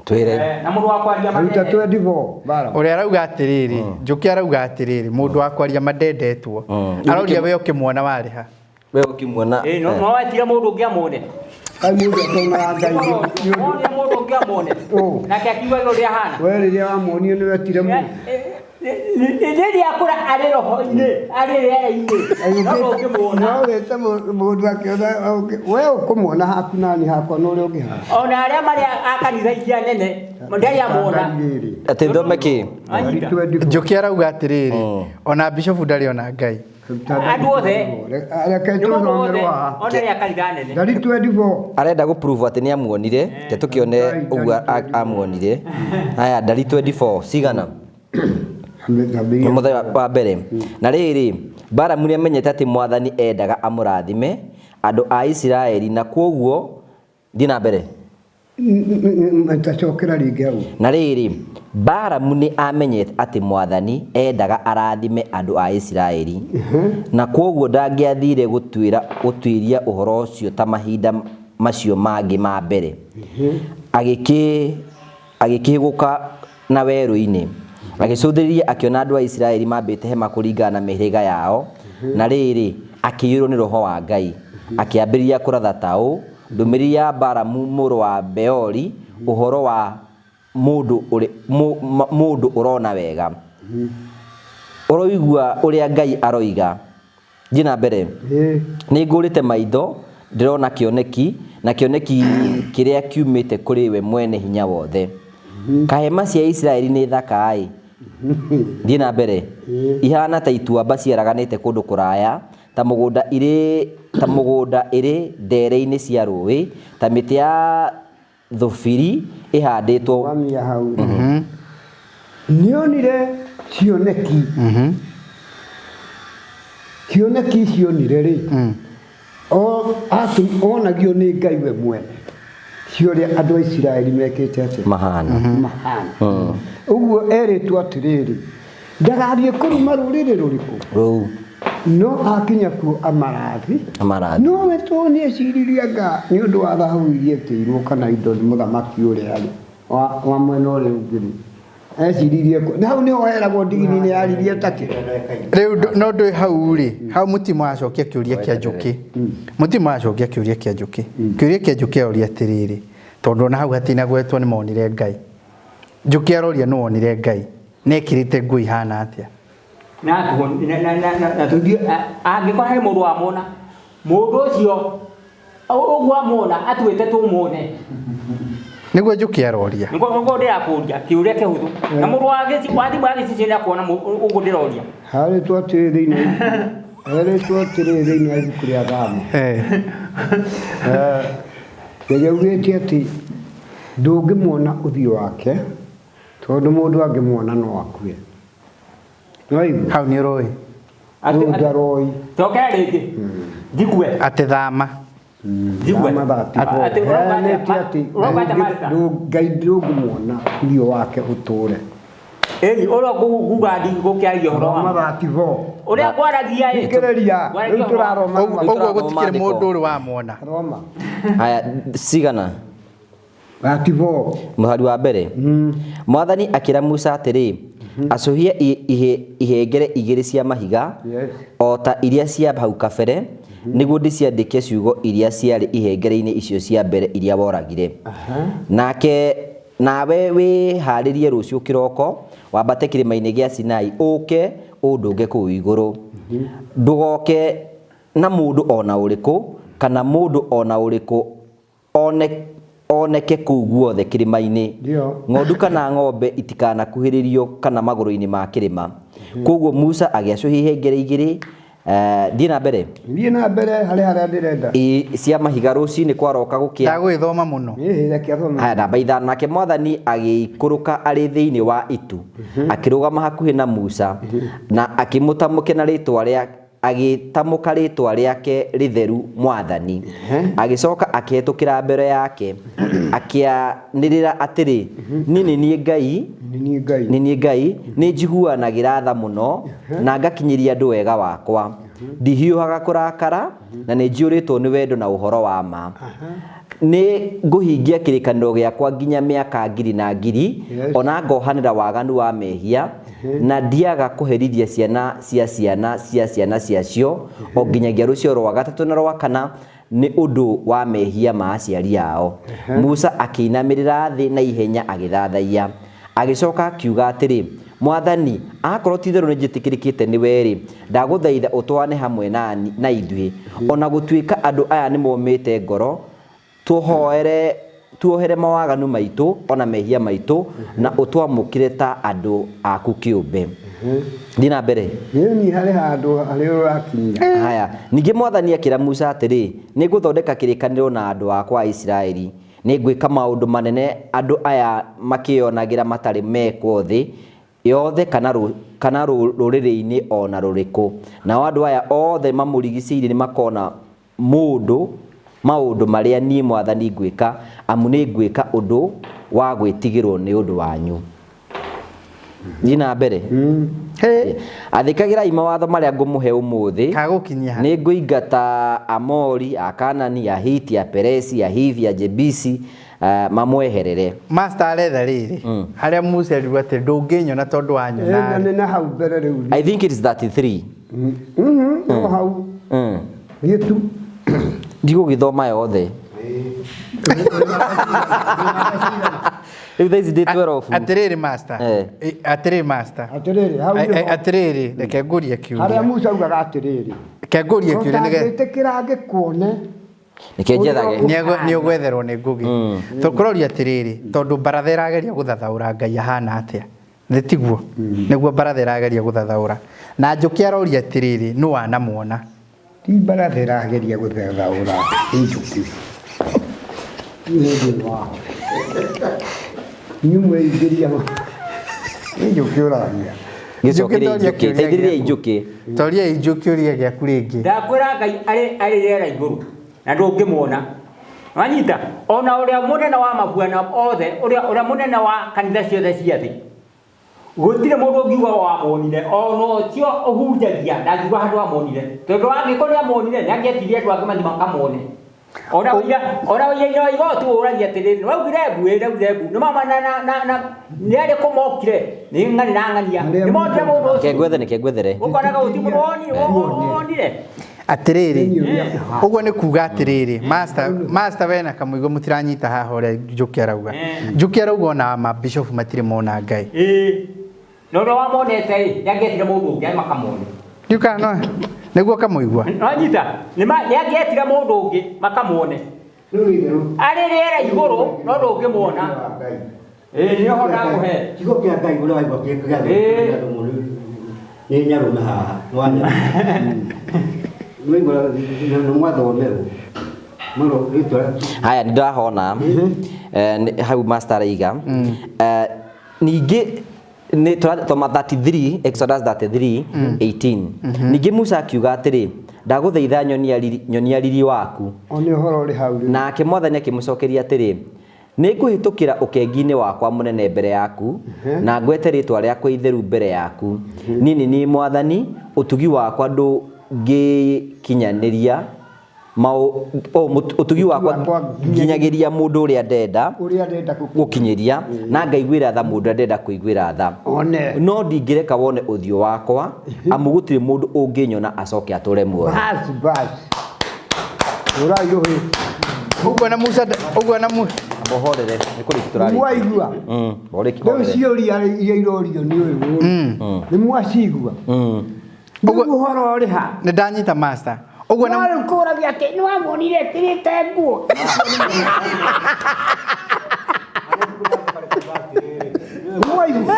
Twĩre. Na mũndũ wa kwaria Ruta matende. 24 Balamu. Ũrĩa arauga atĩrĩrĩ, Njũkĩ arauga atĩrĩrĩ, mũndũ wa kwaria mandendetwo. Aroria we ũkĩmuona warĩ ha? We ũkĩmuona. Ĩĩ, no wetire mũndũ ũngĩ amuone. Kaĩ mũndũ atonaga Ngai nĩ ũndũ. Wonire mũndũ ũngĩ amuone. Nake akiuga ũrĩa ahana. We rĩrĩa wamuonire nĩ wetire mũndũ. Rĩrĩa akũra arĩ roho-inĩ, arĩ rĩera-inĩ, no ndũngĩmuona. No wĩte mũndũ akĩona we ũkũmuona haku nani hakwa na ũrĩa ũngĩ haha. Ona arĩa marĩ a kanitha iria nene, ndarĩ amuona. Atĩ thome kĩ? Anyita. Njũkĩ arauga atĩrĩrĩ, ona bishofu ndarĩ ona Ngai. Andũ othe. Reke Nĩ mũndũ tũthome wothe, rwa haha. ona arĩa a kanitha nene. Ndari 24. Arenda gũ prove atĩ nĩ amuonire, ke tũkĩone ũguo amuonire. Haya, ndari 24 cigana? Nĩ mũthenya wa mbere. Na rĩrĩ, Balamu nĩ amenyete atĩ mwathani endaga amũrathime andũ a Isiraeli na kwoguo thiĩ na mbere. Tacokera rĩngĩ hau. Na rĩrĩ, Balamu nĩ amenyete atĩ Mwathani endaga arathime andũ a Isiraeli, na kwoguo ndangĩathire gũtuĩria ũhoro ũcio ta mahinda macio mangĩ ma mbere. Agĩkĩhĩgũka na werũ-inĩ, agĩcũthĩrĩria akĩona andũ a Isiraeli mambĩte hema kũringana na mĩhĩrĩga yao, na rĩrĩ, akĩiyũrwo nĩ roho wa Ngai, akĩambĩrĩria kũratha ta ũũ, ndũmĩrĩri ya Balamu mũrũ wa Beori, ũhoro wa mũndũ ũrona wega, ũroigua ũrĩa Ngai aroiga. Thiĩ na mbere. Nĩ ngũrĩte maitho, ndĩrona kĩoneki, na kĩoneki kĩrĩa kiumĩte kũrĩ we mwene hinya wothe. Kahema cia Isiraeli nĩ thaka-ĩ. Thiĩ na mbere. Ihana ta ituamba ciaraganĩte kũndũ kũraya, ta mũgũnda ĩrĩ ndere-inĩ cia rũĩ, ta mĩtĩ ya thubiri ĩhandĩtwo. Wamia hau. Nĩonire cioneki. Cioneki icio onire rĩ, onagio nĩ Ngai we mwene, cia ũrĩa andũ a Isiraeli mekĩte atĩa? Mahana. Mahana. Ũguo erĩtwo atĩrĩrĩ, ndagathiĩ kũruma rũrĩrĩ rũrĩkũ? Rũu. No akinya kuo amarathi. Amarathi. No we to nĩ eciririe anga nĩ ũndũ wa thahabu iria etĩirwo kana indo nĩ mũthamaki ũrĩa rĩ, wa mwena ũrĩa ũngĩ rĩ. Eciririe na hau nĩho heragwo ndigini nĩ yaririe takĩ. Rĩu no ndwĩ hau rĩ, hau mũtimũ acokia kĩũria kĩa Njũkĩ. Mũtimũ acokia kĩũria kĩa Njũkĩ. Kĩũria kĩa Njũkĩ aroria atĩrĩrĩ, tondũ ona hau hatinagwetwo nĩ monire Ngai. Njũkĩ aroria nũ wonire Ngai, na ekĩrĩte nguo ihana atĩa? Na tũthiĩ, angĩkorwo harĩ mũndũ wamwona, mũndũ ũcio ũguo amwona atuĩte tũmuone. Nĩguo Njũkĩ aroria. Nĩguo ndĩrakũria kĩũria kĩhũthũ. Na mũndũ wa thimũ ya gĩcicio nĩakuona ũguo ndĩroria. Herĩtwo atĩrĩ thĩinĩ herĩtwo atĩrĩ thĩinĩ wa ibuku rĩa Thama. Ngai augĩte atĩ ndũngĩmuona ũthiũ wake, tondũ mũndũ angĩmuona no akue. Nĩwaigua? Hau nĩ ũroĩ. Rĩu ndaroi. Cokera rĩngĩ. Njigue. Atĩ thama. Njigue. Atĩ Ngai ndũngĩmuona ũthiũ wake ũtũre. Ĩni ũrĩa nguga ndigũkĩaria ũhoro wa. Thoma 34. Ũrĩa ngwaragia ĩ. Thikĩrĩria. Rĩu tũraroma. Ũguo gũtikĩrĩ mũndũ ũrĩ wamwona. Roma. Haya, cigana? 34. Mũhari wa mbere. Mwathani akĩra Musa atĩrĩ, acũhia ihengere igĩrĩ cia mahiga, o ta iria cia hau kabere, nĩguo ndĩciandĩke ciugo iria ciarĩ ihengere-inĩ icio cia mbere iria woragire. Nake nawe wĩharĩrie rũciũ kĩroko, wambate kĩrĩma-inĩ gĩa Sinai, ũke ũndũnge kũu igũrũ. Ndũgoke na mũndũ ona ũrĩkũ, kana mũndũ ona ũrĩkũ oneke kũu guothe kĩrĩma-inĩ. Ng'ondu kana ng'ombe itikanakuhĩrĩrio kana magũrũ-inĩ ma kĩrĩma. Koguo Musa agĩacũhia ihengere igĩrĩ. Thiĩ na mbere. Thiĩ na mbere harĩ harĩa ndĩrenda. Cia mahiga rũcinĩ kwaroka gũkĩa. Ndagũgĩthoma mũno. Reke athome. Haya, namba 5. Nake Mwathani agĩikũrũka arĩ thĩinĩ wa itu, akĩrũgama hakuhĩ na Musa, na akĩmũtamũkia na rĩtwa rĩa agĩtamũka rĩtwa rĩake rĩtheru Mwathani. Agĩcoka akĩhĩtũkĩra mbere yake, akĩanĩrĩra atĩrĩ, niĩ nĩ niĩ Ngai, nĩ niĩ Ngai, nĩ njiguanagĩra tha mũno, na ngakinyĩria andũ wega wakwa. Ndihiũhaga kũrakara, na nĩ njiyũrĩtwo nĩ wendo na ũhoro wa ma. Nĩ ngũhingia kĩrĩkanĩro gĩakwa nginya mĩaka ngiri na ngiri, ona ngohanĩra waganu wa mehia, na ndiaga kũherithia ciana cia ciana cia ciana ciacio, o nginyagia rũciaro rwa gatatũ na rwa kana, nĩ ũndũ wa mehia ma aciari ao. Musa akĩinamĩrĩra thĩ na ihenya agĩthathaiya. Agĩcoka akiuga atĩrĩ, Mwathani, akorwo ti itherũ nĩnjĩtĩkĩrĩkĩte nĩ we-rĩ, ndagũthaitha ũtwarane hamwe na ithuĩ. Ona gũtuĩka andũ aya nĩmomĩte ngoro, tuohere mawaganu maitũ ona mehia maitũ, na ũtwamũkĩre ta andũ aku kĩũmbe. Thiĩ na mbere. Nĩ harĩ handũ harĩa ũrakinyia. Haya, ningĩ Mwathani akĩra Musa atĩrĩ, nĩngũthondeka kĩrĩkanĩro na andũ akwa a Isiraeli. Nĩngwĩka maũndũ manene andũ aya makĩyonagĩra matarĩ mekwo thĩ yothe kana rũrĩrĩ-inĩ ona rũrĩkũ. Nao andũ aya othe mamũrigicĩirie nĩmakona maũndũ marĩa niĩ Mwathani ngwĩka, amu nĩngwĩka ũndũ wa gwĩtigĩrwo nĩ ũndũ wanyu. Thiĩ na mbere. Athĩkagĩrai mawatho marĩa ngũmũhe ũmũthĩ. Kagũkinyia ha? Nĩ ngũingata Amori, Akanani, Ahiti, Aperesi, Ahivi, Ajebisi, mamweherere. Master aretha rĩrĩ harĩa Musa erirwo atĩ ndũngĩnyona tondũ wanyona Na nĩ na hau mbere rĩu. I think it is 33. No hau. Thiĩ tu. Ndigũgĩthoma yothe. Rĩu thaa ici ndĩ 12. Atĩrĩrĩ master. Atĩrĩrĩ master. Atĩrĩrĩ, hau nĩho. Atĩrĩrĩ, reke ngũrie Harĩa kĩũria. Musa augaga atĩrĩrĩ. Reke ngũrie kĩũria nĩgetha Ũtangĩtĩkĩra ngĩkuone. Nĩkĩo njethage. Nĩ ũgwetherwo nĩ Ngũgĩ. Tũkũroria atĩrĩrĩ, tondũ baratha ĩrageria gũthathaũra Ngai ahana atĩa. Nĩ tiguo? Nĩguo baratha ĩrageria gũthathaũra. Na Njũkĩ aroria atĩrĩrĩ, nũ wanamuona? Ti baratha ĩrageria gũthathaũra nĩ Njũkĩ. Nĩ thĩna waho. Inyuĩ mweingĩria nĩ Njũkĩ ũraria. Gĩcokeria Njũkĩ, toria Njũkĩ. kĩũria Teithĩrĩria gĩaku. Njũkĩ. Toria Njũkĩ kĩũria gĩaku rĩngĩ. Ndakwĩra Ngai arĩ rĩera igũrũ na ndũngĩmuona. Wanyita ona ũrĩa mũnene wa mabuana othe, ũrĩa mũnene wa kanitha ciothe cia thĩ, gũtirĩ mũndũ ũngiuga wamuonire, ona ũcio ũhunjagia ndangiuga handũ amuonire, tondũ angĩkorwo nĩ amuonire nĩ angĩetirie andũ angĩ mathiĩ makamuone. Ona ũira-inĩ wa igoti ũragia atĩrĩrĩ, nĩ waugire mbu, ĩ ndaugire mbu, nĩ mama na nĩ arĩkũ mokire, nĩ ng'ani na ng'ania, nĩ monire mũndũ ũcio. Kengwethe, nĩ kengwethere. Ũkonaga gũtirĩ mũndũ wonire. Atĩrĩrĩ, ũguo nĩ kuga atĩrĩrĩ, master we na Kamũigo mũtiranyita haha ũrĩa Njũkĩ arauga. Njũkĩ arauga ona mabishopu matirĩ mona Ngai. Ĩĩ. Na ũrĩa wamonete ĩ, nĩ angĩetire mũndũ ũngĩ makamwone. Ndiũ kana no nĩguo Kamũigua. Wanyita, nĩ angĩetire mũndũ ũngĩ makamwone. Arĩ rĩera igũrũ no ndũngĩmuona. Ĩĩ nĩ ũhoro ndakũhe. Kiugo kĩa Ngai ũrĩa waigua kĩa gĩathwo nĩ nyarũme haha, nĩ wanyarũme. Nĩwaigua nĩ mwathomerwo. Haya nĩ ndahona. Hau master araiga. Ningĩ nĩ tũrathoma 33, Exodus 33, 18. Ningĩ Musa akiuga atĩrĩ, ndagũthaitha nyonia riri waku. O nĩ ũhoro ũrĩ hau rĩu. Nake Mwathani akĩmũcokeria atĩrĩ, nĩ ngũhĩtũkĩra ũkengi-inĩ wakwa mũnene mbere yaku, na ngwete rĩtwa rĩakwa itheru mbere yaku. Niĩ nĩ niĩ Mwathani, ũtugi wakwa ndũngĩkinyanĩria ũtugi wakwa nginyagĩria mũndũ ũrĩa ndenda gũkinyĩria, na ngaiguĩra tha mũndũ ũrĩa ndenda kũiguĩra tha. No ndingĩreka wone ũthiũ wakwa, amu gũtirĩ mũndũ ũngĩnyona acoke atũre muoyo. Basi basi. Ũrai rũhĩ. Ũguo na Musa, ũguo na Musa. Mũhorere, nĩ kũrĩki tũrarĩkia. Mwaigua. Rĩu ciũria iria irorio nĩ ũyũ. Nĩ mwacigua. Rĩu ũhoro ũrĩ ha? Nĩ ndanyita master. Ũguo na rĩu kũragia atĩ nĩ wamuonire ekĩrĩte nguo. Mwaigua.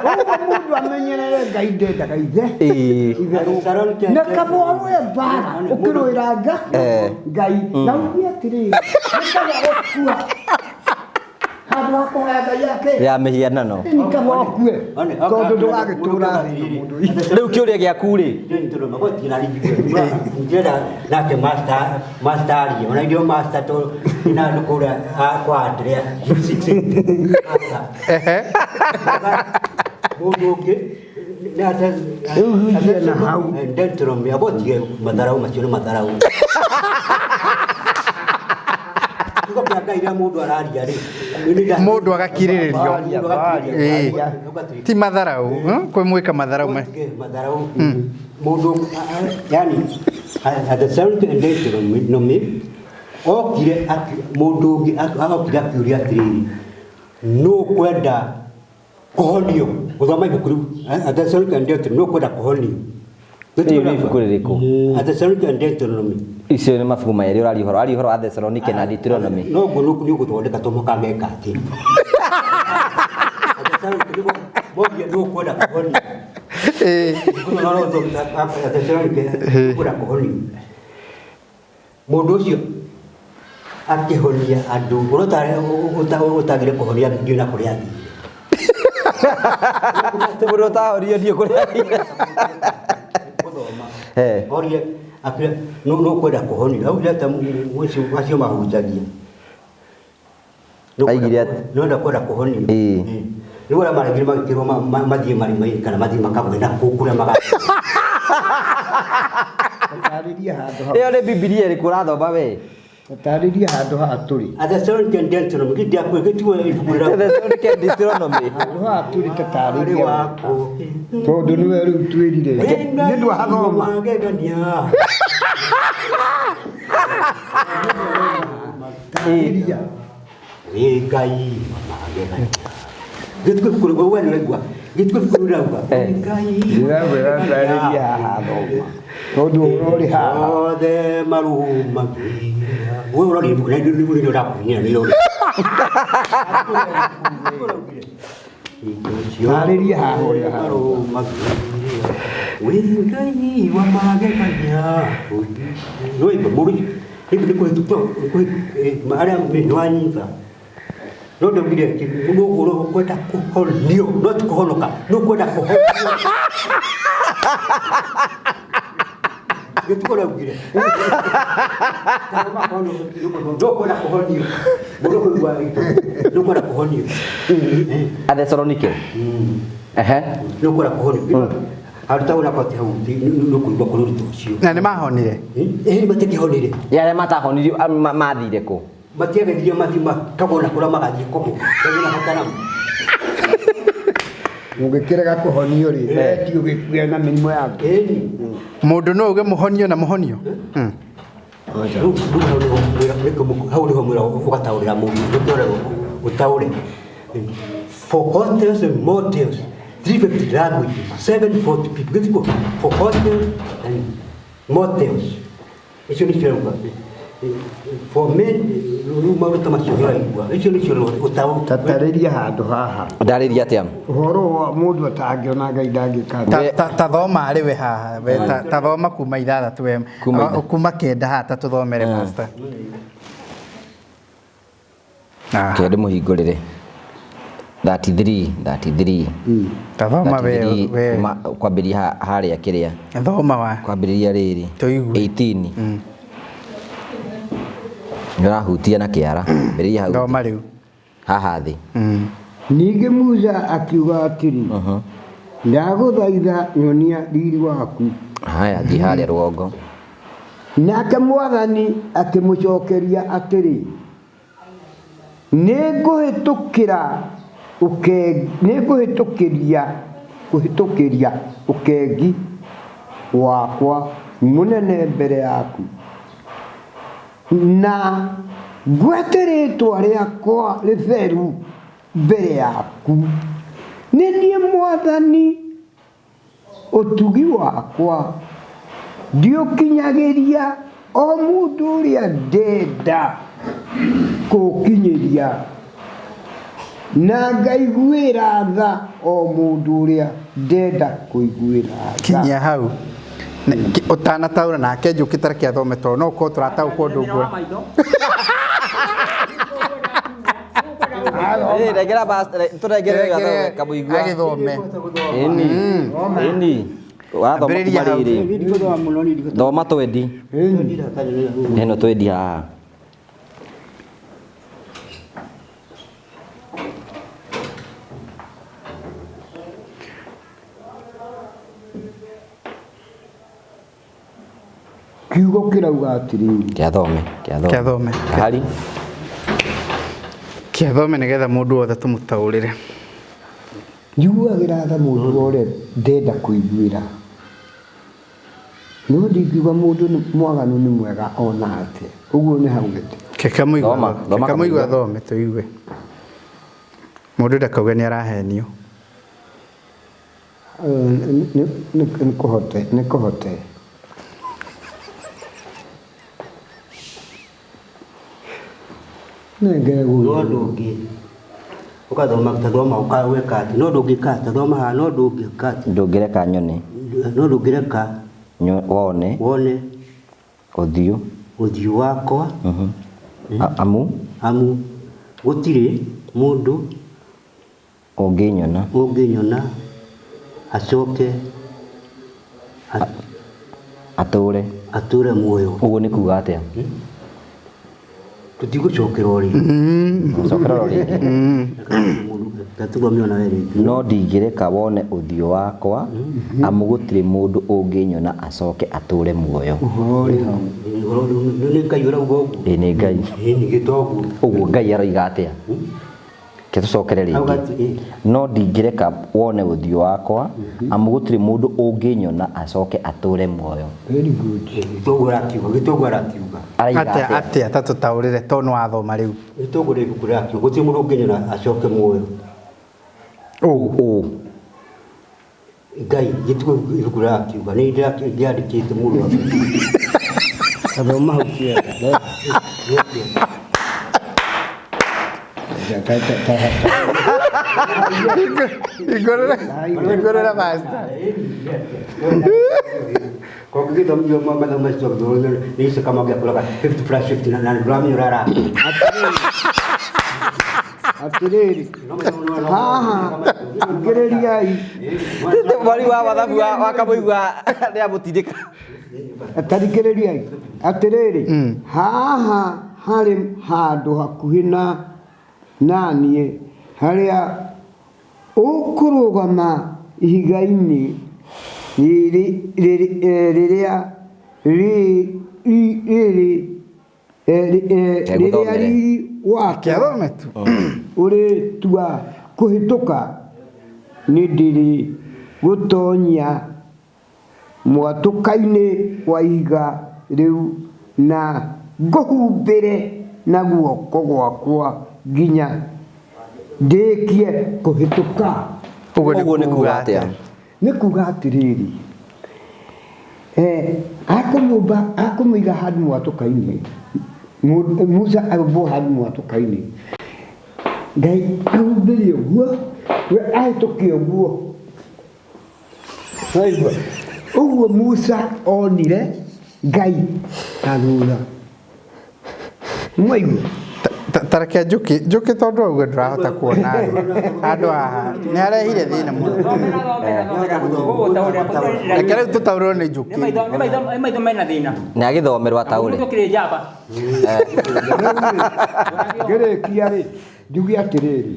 Ũguo mũndũ amenyerere Ngai ndendaga ithe. Na kaba ũrũe mbara ũkĩrũĩra Ngai. Na uge atĩrĩrĩ, nĩ kaba gũkua handũ ha kũhoya Ngai yake. Ya mĩhianano. Nĩ kaba ũkue tondũ ndũgagĩtũra thĩ mũndũ. Rĩu kĩũria gĩaku rĩ? Ndĩrenda nake master arie, ona ithuĩ master to na andũ kũrĩa kwa Andrea. Mũndũ ũngĩ Rĩu hunjia na hau. Deuteronomy, abotige matharau macio nĩ matharau. Kiugo kĩa Ngai rĩrĩa mũndũ araria rĩ, Mũndũ agakirĩrĩrio. Ti matharau, kwĩ mwĩka matharau. Matharau. Mũndũ, yani, at the seventh Deuteronomy, okire mũndũ ũngĩ okire akiũria atĩrĩrĩ, nũ kwenda kũhonio? Gũthoma ibuku rĩu, at the seventh Deuteronomy, nũ kwenda kũhonio? Rĩu nĩ ibuku rĩrĩkũ? At the seventh Deuteronomy. Icio nĩ mabuku merĩ ũraria ũhoro, aria ũhoro wa Thessalonike na Deuteronomy. No ũguo nĩ ũgũthondeka to mũhaka ngeka atĩ. Moria nũ kwenda kũhonio. Kwenda kũhonio. Mũndũ ũcio akĩhonia andũ, ũrĩa ũtagĩrĩire kũhonia ndiũĩ na kũrĩa athire. Mũndũ ũtahorio ndiũĩ kũrĩa athire. Orie, akĩra, nũ kwenda kũhonio. Augire atĩ acio mahunjagia. Aigire atĩ? Nĩ kwenda kũhonio. Rĩu arĩa maregire magĩkĩrwo mathiĩ marima-inĩ kana mathiĩ makagwe na kũu kũrĩa maga Taarĩria handũ hau. Ĩyo nĩ Bibilia ĩrĩkũ ũrathoma we? Taarĩria handũ haha tũrĩ. Athessalonican Deuteronomy gĩtiakwe gĩtigwo ibuku rĩra Thessalonican Deuteronomy. Handũ haha tũrĩ ta taarĩria. wakwo Tondũ nĩwe rĩu twĩrire. Nĩ ndwathoma. Magegania. Taarĩria. Wĩ Ngai wa magegania. Gĩtigwo ibuku rĩu we nĩũraigua. Gĩtigwo ibuku rĩu rĩrauga. Eh. Wĩ Ngai. Ndĩrakwĩra taarĩria haha thoma. Tondũ ũhoro ũrĩ haha. Othe marũmagĩrĩra. We ũroria ibuku na rĩu nĩrĩo ũrakũhinyĩra nĩrĩo. Taarĩria haha ũrĩa haha. Marũmagĩrĩra. Wĩ Ngai wa magegania. Nĩwaigua mũndũ rĩu nĩ kũhĩtũka arĩa nĩwanyita no ndaugire atĩ no ũkwenda kũhonio no ti kũhonoka no ũkwenda kũhonio gĩtugo raugire no ũkwenda kũhonio mũndũ kũigua no ũkwenda kũhonio Athessalonike. Ehe. no ũkwenda kũhonio handũ ta ũrĩa kwati hau no kũigua kũrĩ ũritũ ũcio Na nĩ mahonire. ĩĩ matikĩhonire Ya arĩa matahonirio mathire kũ? matiageririe mathiĩ makagona kũrĩa magathiĩ kũgwo na bata namo Ũngĩkĩrega kũhonio rĩ, we ti ũgĩkue na mĩrimũ yaku. ĩni Mũndũ no uge mũhonio na mũhonio. Rĩu rĩu hau nĩho mwĩra hau nĩho mwĩra ũgataũrĩra mũndũ nĩkĩo ũtaũre for hotels and motels 350 languages 740 people gĩtiko for hotels and motels icio nĩcio rauga for men rĩu maũndũ ta macio nĩũraigua icio nĩcio ũtaũre Tatarĩria handũ haha. Ndarĩria atĩa? Ũhoro wa mũndũ atangĩona Ngai ndangĩka atĩa. Ta thoma arĩ we haha we ta thoma kuma ithathatũ we Kuma kuma kenda haha ta tũthomere pastor. Ah, Kĩo ndĩmũhingũrĩre. 33 33. Ta thoma we 33 we kwambĩrĩria harĩa kĩrĩa. Thoma wa. Kwambĩrĩria rĩrĩ. Tũigue. 18. Nĩũrahutia na kĩara. Ambĩrĩria hau. Thoma rĩu. Haha thĩ. Ningĩ Musa akiuga atĩrĩ, ndagũthaitha nyonia riri waku. Haya thiĩ harĩa rũgongo. Nake Mwathani akĩmũcookeria atĩrĩ, nĩngũhĩtũkĩria kũhĩtũkĩria ũkengi wakwa mũnene mbere yaku, na ngwete rĩĩtwa rĩakwa rĩtheru mbere yaku. Nĩ niĩ Mwathani, ũtugi wakwa ndiũkinyagĩria o mũndũ ũrĩa ndenda kũũkinyĩria, na ngaiguĩra tha o mũndũ ũrĩa ndenda kũiguĩra tha. Kinyia hau. Ũtanataũra nake njũkĩte reke athome tondũ no ũkorwo tũrataũkwo ũndũ ngũrani. Rengera tũrengere gathome kamũigua. Agĩthome. Ĩni. Ĩni. Wathoma Ambĩrĩria kuma hau. rĩrĩ. Thoma twendi. Ĩno twendi haha. Kiugo kĩrauga atĩrĩrĩ, Kĩathome. Kĩathome. Kĩathome. Hari. Kĩathome nĩgetha mũndũ wothe tũmũtaũrĩre. Njiguagĩra tha mũndũ ũrĩa ndenda kũiguĩra, no ndingiuga mũndũ mwaganu nĩ mwega ona atĩa. Ũguo nĩ haugĩte. Keka mũigua Thoma, thoma keka mũigua kamũigua. thome tũigue. Mũndũ ndakauge nĩ arahenio. Nĩ kũhote. Nengere no gũgĩthoma. ndũngĩ ũgathoma tathoma ũkaweka atĩ no ndũngĩka tathoma haha no ndũngĩka atĩ Ndũngĩreka nyone. no ndũngĩreka Wone wone ũthiũ. ũthiũ wakwa Amu amu gũtirĩ mũndũ ũngĩnyona ũngĩnyona acoke atũre. atũre muoyo. Ũguo nĩ kuga atĩa? Tũtigũcokera o rĩngĩ. Cokera o rĩngĩ. Gatũthome ona we rĩngĩ. No ndingĩreka wone ũthiũ wakwa, amu gũtirĩ mũndũ ũngĩnyona acoke atũũre muoyo. Ũhoro ũrĩ hau. Ũhoro nĩ Ngai ũrauga ũguo. Ĩ nĩ Ngai. Ĩ nĩ gĩtoguo. Ũguo Ngai aroiga atĩa? Ke tũcokere Auga rĩngĩ. atĩ, ĩ. No ndingĩreka wone ũthiũ wakwa, amu gũtirĩ mũndũ ũngĩnyona acoke atũũre muoyo. Very good. Gĩtoguo arakiuga, gĩtoguo arakiuga. Araiga Atĩa atĩa? atĩa ta tũtaũrĩre tondũ nĩ wathoma rĩu. Gĩtoguo nĩ ibuku rĩrakiuga gũtirĩ mũndũ ũngĩnyona acoke muoyo. Ũ. Ngai gĩtiguo ibuku rĩrakiuga nĩ ndĩrandĩkĩte mũndũ wa Thoma hau kĩega. Hingũrĩra pastor. Kongĩgĩthomithio mathomo macio nĩ icio kama gĩakũraga 50 plus 50 na ndũramenya ũrĩa araka. Atĩrĩrĩ, haha ngĩrĩriai Mwari wa wathabu wa Kamũigua nĩ amũtindĩka. tarikĩrĩriai atĩrĩrĩ, haha harĩ handũ hakuhĩ na naniĩ harĩa ũkũrũgama ihiga-inĩ rĩrĩ rĩrĩa rĩrĩ rĩrĩa Ngũthomere. riri wakwa Kĩathome tu. ũrĩtua kũhĩtũka nĩ ndĩrĩ gũtonyia mwatũka-inĩ wa ihiga rĩu na ngũhumbĩre na guoko gwakwa nginya ndĩkie kũhĩtũka. Ũguo nĩ kuga atĩa? Nĩ kuga atĩrĩrĩ, akũmũmba akũmũiga handũ mwatũka-inĩ, Musa aũmbwo handũ mwatũka-inĩ, Ngai ahumbĩre ũguo, we ahĩtũke ũguo. Waigua? Ũguo Musa onire Ngai na thutha. Mwaigua? Tareke Njũkĩ Njũkĩ tondũ auga ndũrahota kuona rĩ handũ haha nĩ arehire thĩna mũno. Reke rĩu tũtaũrĩrwo nĩ Njũkĩ. Nĩ maitho mena thĩna. Nĩ agĩthomerwo ataũre. Mũndũ kĩrĩ njamba. Ngĩrĩkia rĩ, njuge atĩrĩrĩ,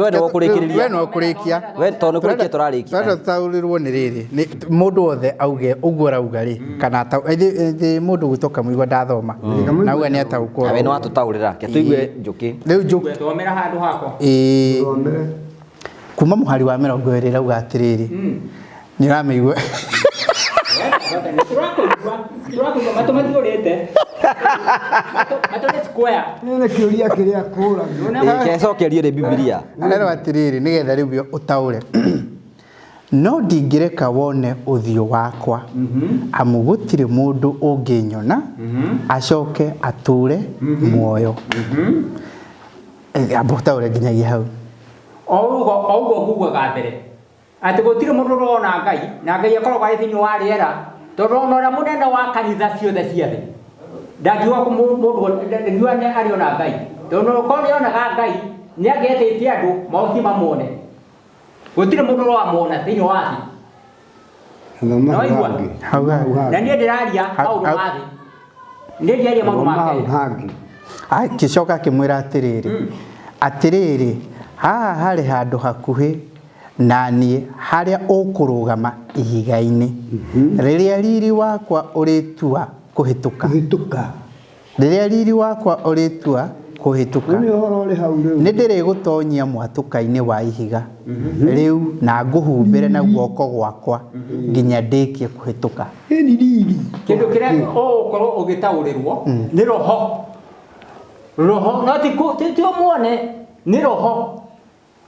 We nĩwe ũkũrĩkĩrĩria. We nĩwe ũkũrĩkia. We tondũ nĩ kũrĩkia tũrarĩkia. Tũrenda tũtaũrĩrwo nĩ rĩrĩ nĩ mũndũ wothe auge ũguo arauga rĩ kana ithĩ mũndũ gwĩtwo Kamũigua ndathoma na auga nĩ ataũkwo. Na we nĩ watũtaũrĩra. Ke tũigue Njũkĩ. Rĩu Njũkĩ Thomera handũ hakwa. ĩĩ thomere. kuma mũhari wa 20 ĩrauga atĩrĩrĩ nĩ ũramĩigua. Tũrakũigua tũrakũigua matũ matiũrĩte. Matũ nĩ square. Nĩ kĩũria kĩrĩa kũragio. Kecokerie rĩ Bibilia. Arerwo atĩrĩrĩ nĩgetha rĩu ũtaũre no ndingĩreka wone ũthiũ wakwa amu gũtirĩ mũndũ ũngĩnyona acoke atũre muoyo. Amba ũtaũre nginyagia hau. O ũguo o ũguo ngugaga mbere atĩ gũtirĩ mũndũ ũrona Ngai na Ngai akoragwo arĩ thĩinĩ wa rĩera tondũ ona ũrĩa mũnene wa kanitha ciothe cia thĩ ndangiuga mũndũ ndangiuga nĩ arĩona Ngai tondũ okorwo nĩonaga Ngai nĩ angĩetĩtie andũ moke mamuone. Gũtirĩ mũndũ ũramuona thĩinĩ wa thĩ. Thoma hau Waigua? hangĩ. Hau hangĩ. Na niĩ ndĩraria maũndũ ma thĩ. Niĩ ndiaria maũndũ Thoma ma hau Kenya. hangĩ. Akĩcoka akĩmwĩra atĩrĩrĩ atĩrĩrĩ haha harĩ handũ hakuhĩ na niĩ harĩa ũkũrũgama ihiga-inĩ rĩrĩa riri wakwa ũrĩtua kũhĩtũka. Kũhĩtũka. Rĩrĩa riri wakwa ũrĩtua kũhĩtũka Nĩ ũhoro ũrĩ hau rĩu. nĩ ndĩrĩgũtonyia mwatũka-inĩ wa ihiga rĩu na ngũhumbĩre na guoko gwakwa nginya ndĩkie kũhĩtũka. Ĩni riri. Kĩndũ kĩrĩa ũgũkorwo ũgĩtaũrĩrwo nĩ roho. Roho no ti ti ũmuone nĩ roho.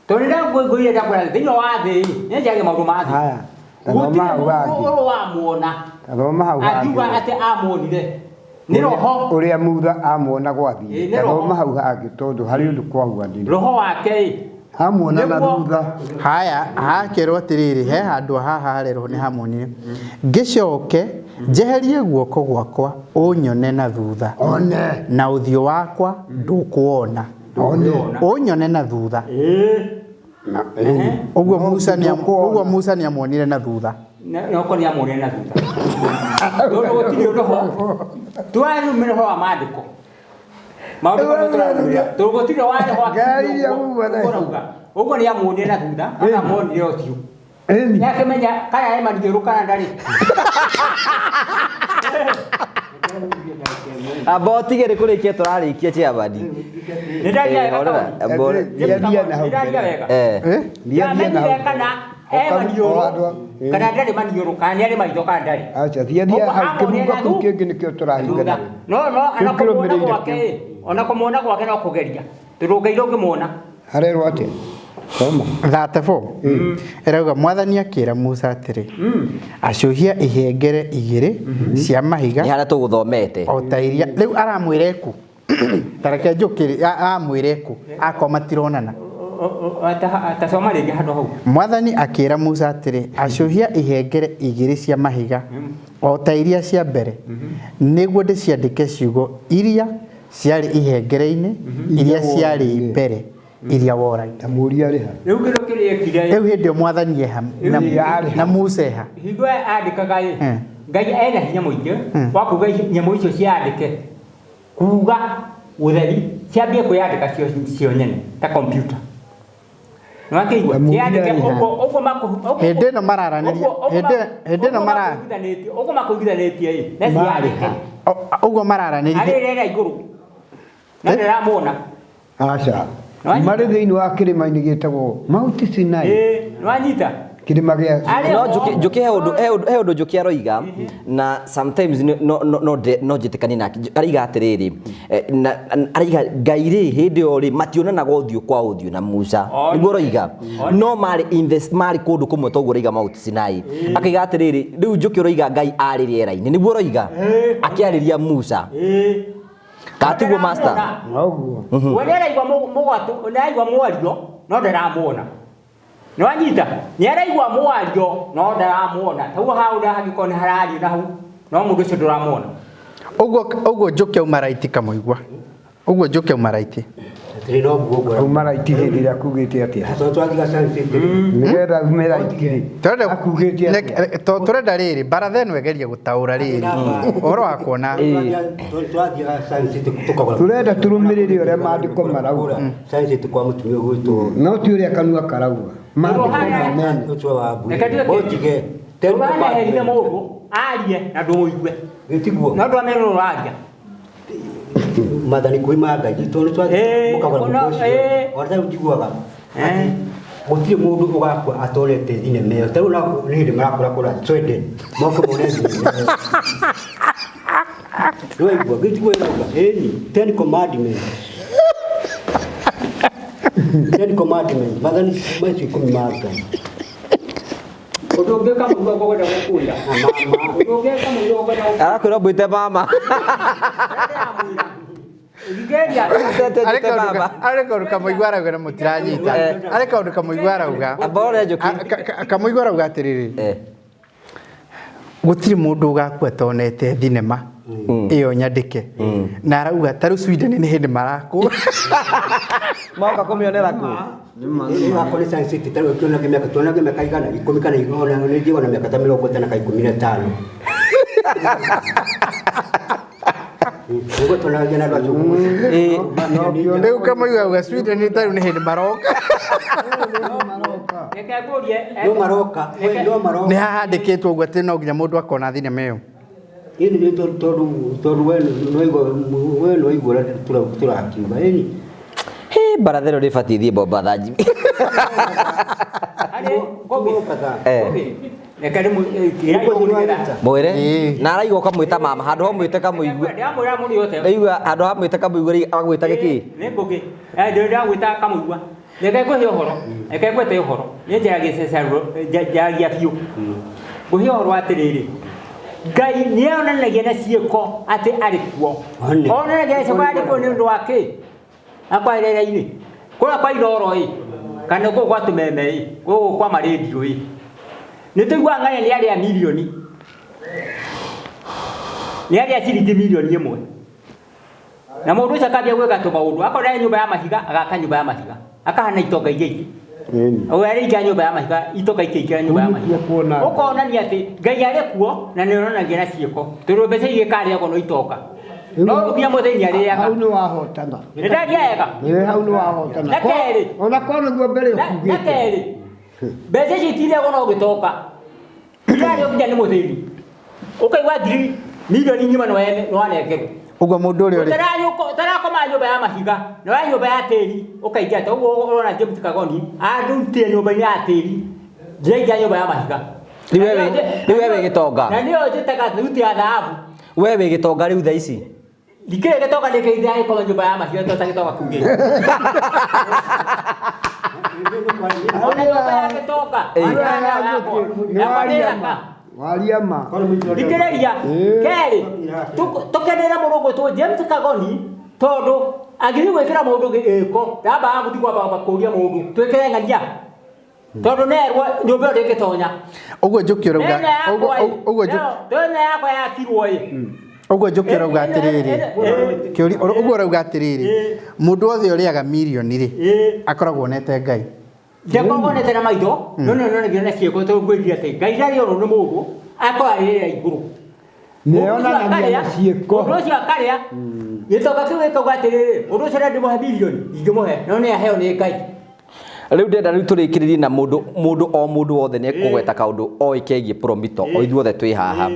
Tondũ ndangũire ndakwĩra thĩinĩ wa thĩ nĩ njarie maũndũ ma thĩ. Haya. Thoma Gũtirĩ hau mũndũ hangĩ. ũrĩ Thoma hau wamuona akiuga hangĩ. atĩ amuonire nĩ roho. Ũrĩa Mutha amuona gwathiĩ. Ĩ, nĩ roho. Thoma hau hangĩ tondũ harĩ ũndũ kwahuanire. Roho wake ĩ Amuona na Nĩguo- thutha. Haya hakerwo atĩrĩrĩ he handũ haha harerwo nĩ hamuonire ngĩcoke njeherie guoko gwakwa ũnyone na thutha One. na ũthiũ wakwa ndũkuona One. ũnyone na thutha. Na ĩni. Ũguo Musa nĩ Ndũkuona. ũguo Musa nĩ amuonire na thutha. Noko nĩ amuonire na thutha. Tondũ gũtirĩ roho. Twarumĩra roho wa maandĩko. Maũndũ mamwe tũrarũmĩrĩra. Tondũ gũtirĩ warĩ ho Ngari iria kuma thaa ici. ũrauga. Ũguo nĩ amuonire na thutha, amuonire ũthiũ. Ĩni. Nĩ akĩmenya kana arĩ maniũrũ kana ndarĩ. Amba ũtige nĩ kũrĩkia tũrarĩkia chairman. Nĩ ndaria Eh, wega horera. Kaũni. Amba ũre- Thiathia na hau Nĩ ndaria mbere. wega. Eh. Eh? Thiathia na hau Ndamenyire mbere. kana e O maniũrũ handũ- ĩĩ. kana ndarĩ maniũrũ kana nĩ arĩ maitho kana ndarĩ. Acha, thiathia Ũguo hau amuonire kĩbungo na kĩu thu- kĩngĩ nĩkĩo tũrahingana. thutha. No no Kĩu ona kũmuona kĩrũmĩrĩire gwake kĩu. ĩ, ona kũmuona gwake no kũgeria. Tondũ Ngai ndũngĩmuona. Harerwo atĩa? Thoma. 34 ĩrauga mwathani akĩra Musa atĩrĩ acũhia ihengere igĩrĩ cia mahiga Nĩ harĩa tũgũthomete. o ta iria rĩu aramwĩra ĩkũ tareke njũkĩre aramwĩra ĩkũ akorwo matironana Tasoma rĩngĩ handũ hau. mwathani akĩra Musa atĩrĩ acũhia ihengere igĩrĩ cia mahiga o ta iria cia mbere nĩguo ndĩciandĩke ciugo iria ciarĩ ihengere-inĩ iria ciarĩ mbere iria woragire Ta mũũria arĩ ha? Rĩu kĩndũ kĩrĩa ekire ĩ, rĩu hĩndĩ ĩyo mwathani eha Yarĩ. na Musa eha hingo andĩkaga ĩ, Mm. Ngai ena hinya mũingĩ Mm. wa kuga nyamũ icio ciandĩke kuga ũtheri ciambie kwĩyandĩka cio nyene ta kompiuta. Nĩwakĩigua Ta mũũria ciandĩke arĩ ha? ũguo ũguo makũ- Hĩndĩ ĩno mararanĩria- hĩndĩ ĩno mara- ũguo makũiguithanĩtie ĩ na Marĩ ciandĩke ha? Ũguo arĩ mararanĩria rĩera igũrũ na ndĩramwona Aca. Nĩwanyita? Marĩ thĩinĩ wa kĩrĩma-inĩ gĩtagwo Mount Sinai. Ĩ, nĩwanyita Kĩrĩma gĩa Arĩ No ho. njuke njuke he ũndũ he ũndũ njuke aroiga na sometimes no no no no njĩtĩkanie nake araiga atĩrĩrĩ na araiga Ngai rĩ hĩndĩ ĩyo rĩ mationanaga ũthiũ kwa ũthiũ na Musa One. nĩguo aroiga no marĩ in the marĩ kũndũ kũmwe toguo aroiga Mount Sinai akaiga atĩrĩrĩ rĩu njuke ũroiga Ngai arĩ rĩera-inĩ nĩguo aroiga akĩarĩria Musa Ĩ. kana tiguo master Noguo. We nĩaraigua mũgwatũ nĩaraigua mwario no ndaramuona nĩwanyita nĩaraigua mwario no ndaramuona taguo hau na hangĩkorwo nĩ harario na hau no mũndũ ũcio ndũramuona ũguo ũguo njũke auma raiti kamũigua ũguo njũke auma raiti Atĩrĩ no guo guo. Auma raiti hĩndĩ ĩrĩa akugĩte atĩa? Tondũ twathiga Sun City rĩ, Nĩgetha aume raiti rĩ. Tũrenda- Akugĩte atĩa? tũrenda rĩrĩ baratha ĩno ĩgerie gũtaũra rĩrĩ ũhoro wa kuona tondũ twathiaga Sun City tũkagũra. Tũrenda tũrũmĩrĩre ũrĩa maandĩko marauga. Sun City kwa mũtumia ũgwĩtwo No ti ũrĩa kanua karauga. Maandĩko manene. ũcio wa mbui. Reke nduĩke- Ũnjige, Ten ũraneherire Commandments. mũndũ arie na ndũmũigue Gĩtiguo. no ndwamera ũraria Maathani kwĩ ma Ngai tondũ twathiĩ Ĩĩ, mũkagũra ona- mũgũnda ũcio. ĩĩ. Ona tarĩu njiguaga atĩ gũtirĩ mũndũ ũgakua atonete thinema ĩyo. Tarĩu nĩ hĩndĩ marakũra kũra Sweden moke mone thinema ĩyo. Nĩwaigua gĩtiguo ĩrauga ĩni Ten Commandments. Ten Commandments maathani macio ikũmi ma Ngai. Ũndũ ũngĩ kamũigua ngũkwenda gũkwĩra Na mama ũndũ ũngĩ kamũigua ngũkwenda gũkwĩra arakwĩra mbwĩte mama Ndĩramwĩra Tete Arĩ njĩte kaũndũ mama arĩ kaũndũ kamũigua arauga na mũtiranyita arĩ kaũndũ kamũigua arauga Amba ũrore Njũkĩ. Kamũigua arauga atĩrĩrĩ Eh. gũtirĩ mũndũ ũgakua atonete thinema ĩyo nyandĩke na arauga tarĩu Sweden nĩ hĩndĩ marakũra Moka kũmĩonera kũ Ĩyo nĩ Sun City tarĩu kĩonage mĩaka tuonage mĩaka igana ikũmi kana ona nĩ njiguaga na mĩaka ta mĩrongo ĩtano kana ikũmi na ĩtano. Nĩguo tuonagia na andũ acio Ĩĩ. Rĩu kamũigua auga Sweden tarĩu nĩ hĩndĩ maroka reke ngũrie No maroka, we, no maroka. nĩ hahandĩkĩtwo ũguo atĩ no nginya mũndũ akona thinema ĩyo Ĩni nĩ tondũ tondũ we nĩwaigua we nĩwaigua ũrĩa tũrakiuga ĩni Hĩ, baratha ĩno nĩbatiĩ thiĩ Mombatha Jimmy. harĩ ngũgĩ Mombatha. Eh. Ngũgĩ, reke ndĩmwĩre Ũguo nĩwanyita. Mwĩre Ĩĩ. na araigua ũkamwĩta mama handũ ha ũmwĩte kamũigua ndĩramwĩra mũrĩ othe ndaigua handũ ha mwĩte kamũigua rĩ agwĩta gĩkĩ nĩ ngũgĩ ndĩragwĩta kamũigua reke ngũhe ũhoro reke ngwĩte ũhoro niĩ njaragia njaragia biũ ngũhe ũhoro atĩrĩrĩ Ngai nĩonanagia na ciĩko atĩ arĩ kuo One. onanagia na ciĩko arĩ kuo nĩ ũndũ wa kĩ akwa rĩera-inĩ kũrĩa kwa iroro ĩ kana kũu gwa tũmeme ĩ gũkũ kwa marendio ĩ nĩ tũiguaga ng'ania nĩ arĩa mirioni nĩ arĩa ciringi mirioni ĩmwe na mũndũ ũcio akambia gwĩka tũmaũndũ akorwo ndarĩ nyũmba ya mahiga agaka nyũmba ya mahiga akahana itonga iria ingĩ ũyũ arĩingĩra nyũmba ya mahiga itonga ikĩingĩra nyũmba ya mahiga Nĩkuo kuona. ũkonania atĩ Ngai arĩ kuo na nĩ onanagia na ciĩko tondũ mbeca igĩkarĩagwo no itonga No nginya mũthĩni arĩaga. Hau nĩ wahotana. Nĩ ndaria wega. Ĩĩ, hau nĩ wahotana. Na kerĩ. Ona korwo nĩguo mbere Na ũkugĩte. kerĩ, mbeca icio itirĩagwo no gĩtoka. Irarĩo nginya nĩ mũthĩni. Ũkaigua ngiri milioni ng'ima nĩ wanengerwo. Ũguo mũndũ ũrĩa ũrĩ Ũtarakoma nyũmba ya mahiga, na wa nyũmba ya tĩri, ũkaingĩra ta ũguo ũrona James Kagoni, andutire nyũmba-inĩ ya tĩri, ndĩraingĩra nyũmba ya mahiga. Rĩu we wĩ gĩtonga. Na nĩyo njĩtaga thuti ya thahabu. We wĩ gĩtonga rĩu thaa ici. Ndikĩrĩ gĩtonga nĩkĩrĩ gĩkoma nyũmba ya mahiga to ta gĩtonga kĩu gĩkĩ. Ona nyũmba ya gĩtonga. Yakwa nĩ thaka. Waria ma. Thikĩrĩria kerĩ tũkenere mũndũ ũgwĩtwo James Kagoni tondũ angĩthiĩ gwĩkĩra mũndũ gĩko ndambaga gũthiĩ kwamba kũria mũndũ twĩkĩre ng'ania tondũ nerwo nyũmba ĩyo ndĩngĩtonya. Ũguo Njũkĩ ũrauga ũguo Ĩno yakwa yakirwo ĩ. Ũguo Njũkĩ ũrauga atĩrĩrĩ, kĩũria ũguo ũrauga atĩrĩrĩ, mũndũ wothe ũrĩaga mirioni rĩ, akoragwo onete Ngai. Ndiakoragwo onete na maitho, no nĩ onanagia na ciĩko tondũ ngwĩrire atĩ Ngai ndarĩ orwo nĩ mũndũ, akoragwo arĩ igũrũ. Nĩonanagia na ciĩko. Mũndũ ũcio akarĩa, gĩtonga kĩu gĩkauga atĩrĩrĩ, mũndũ ũcio ndĩmũhe mirioni, ingĩmũhe, no nĩ aheo nĩ Ngai. Rĩu ndĩrenda rĩu tũrĩkĩrĩrie na mũndũ mũndũ o mũndũ wothe nĩ ekũgweta kaũndũ oĩ kegiĩ Promito, o ithuothe twĩ haha.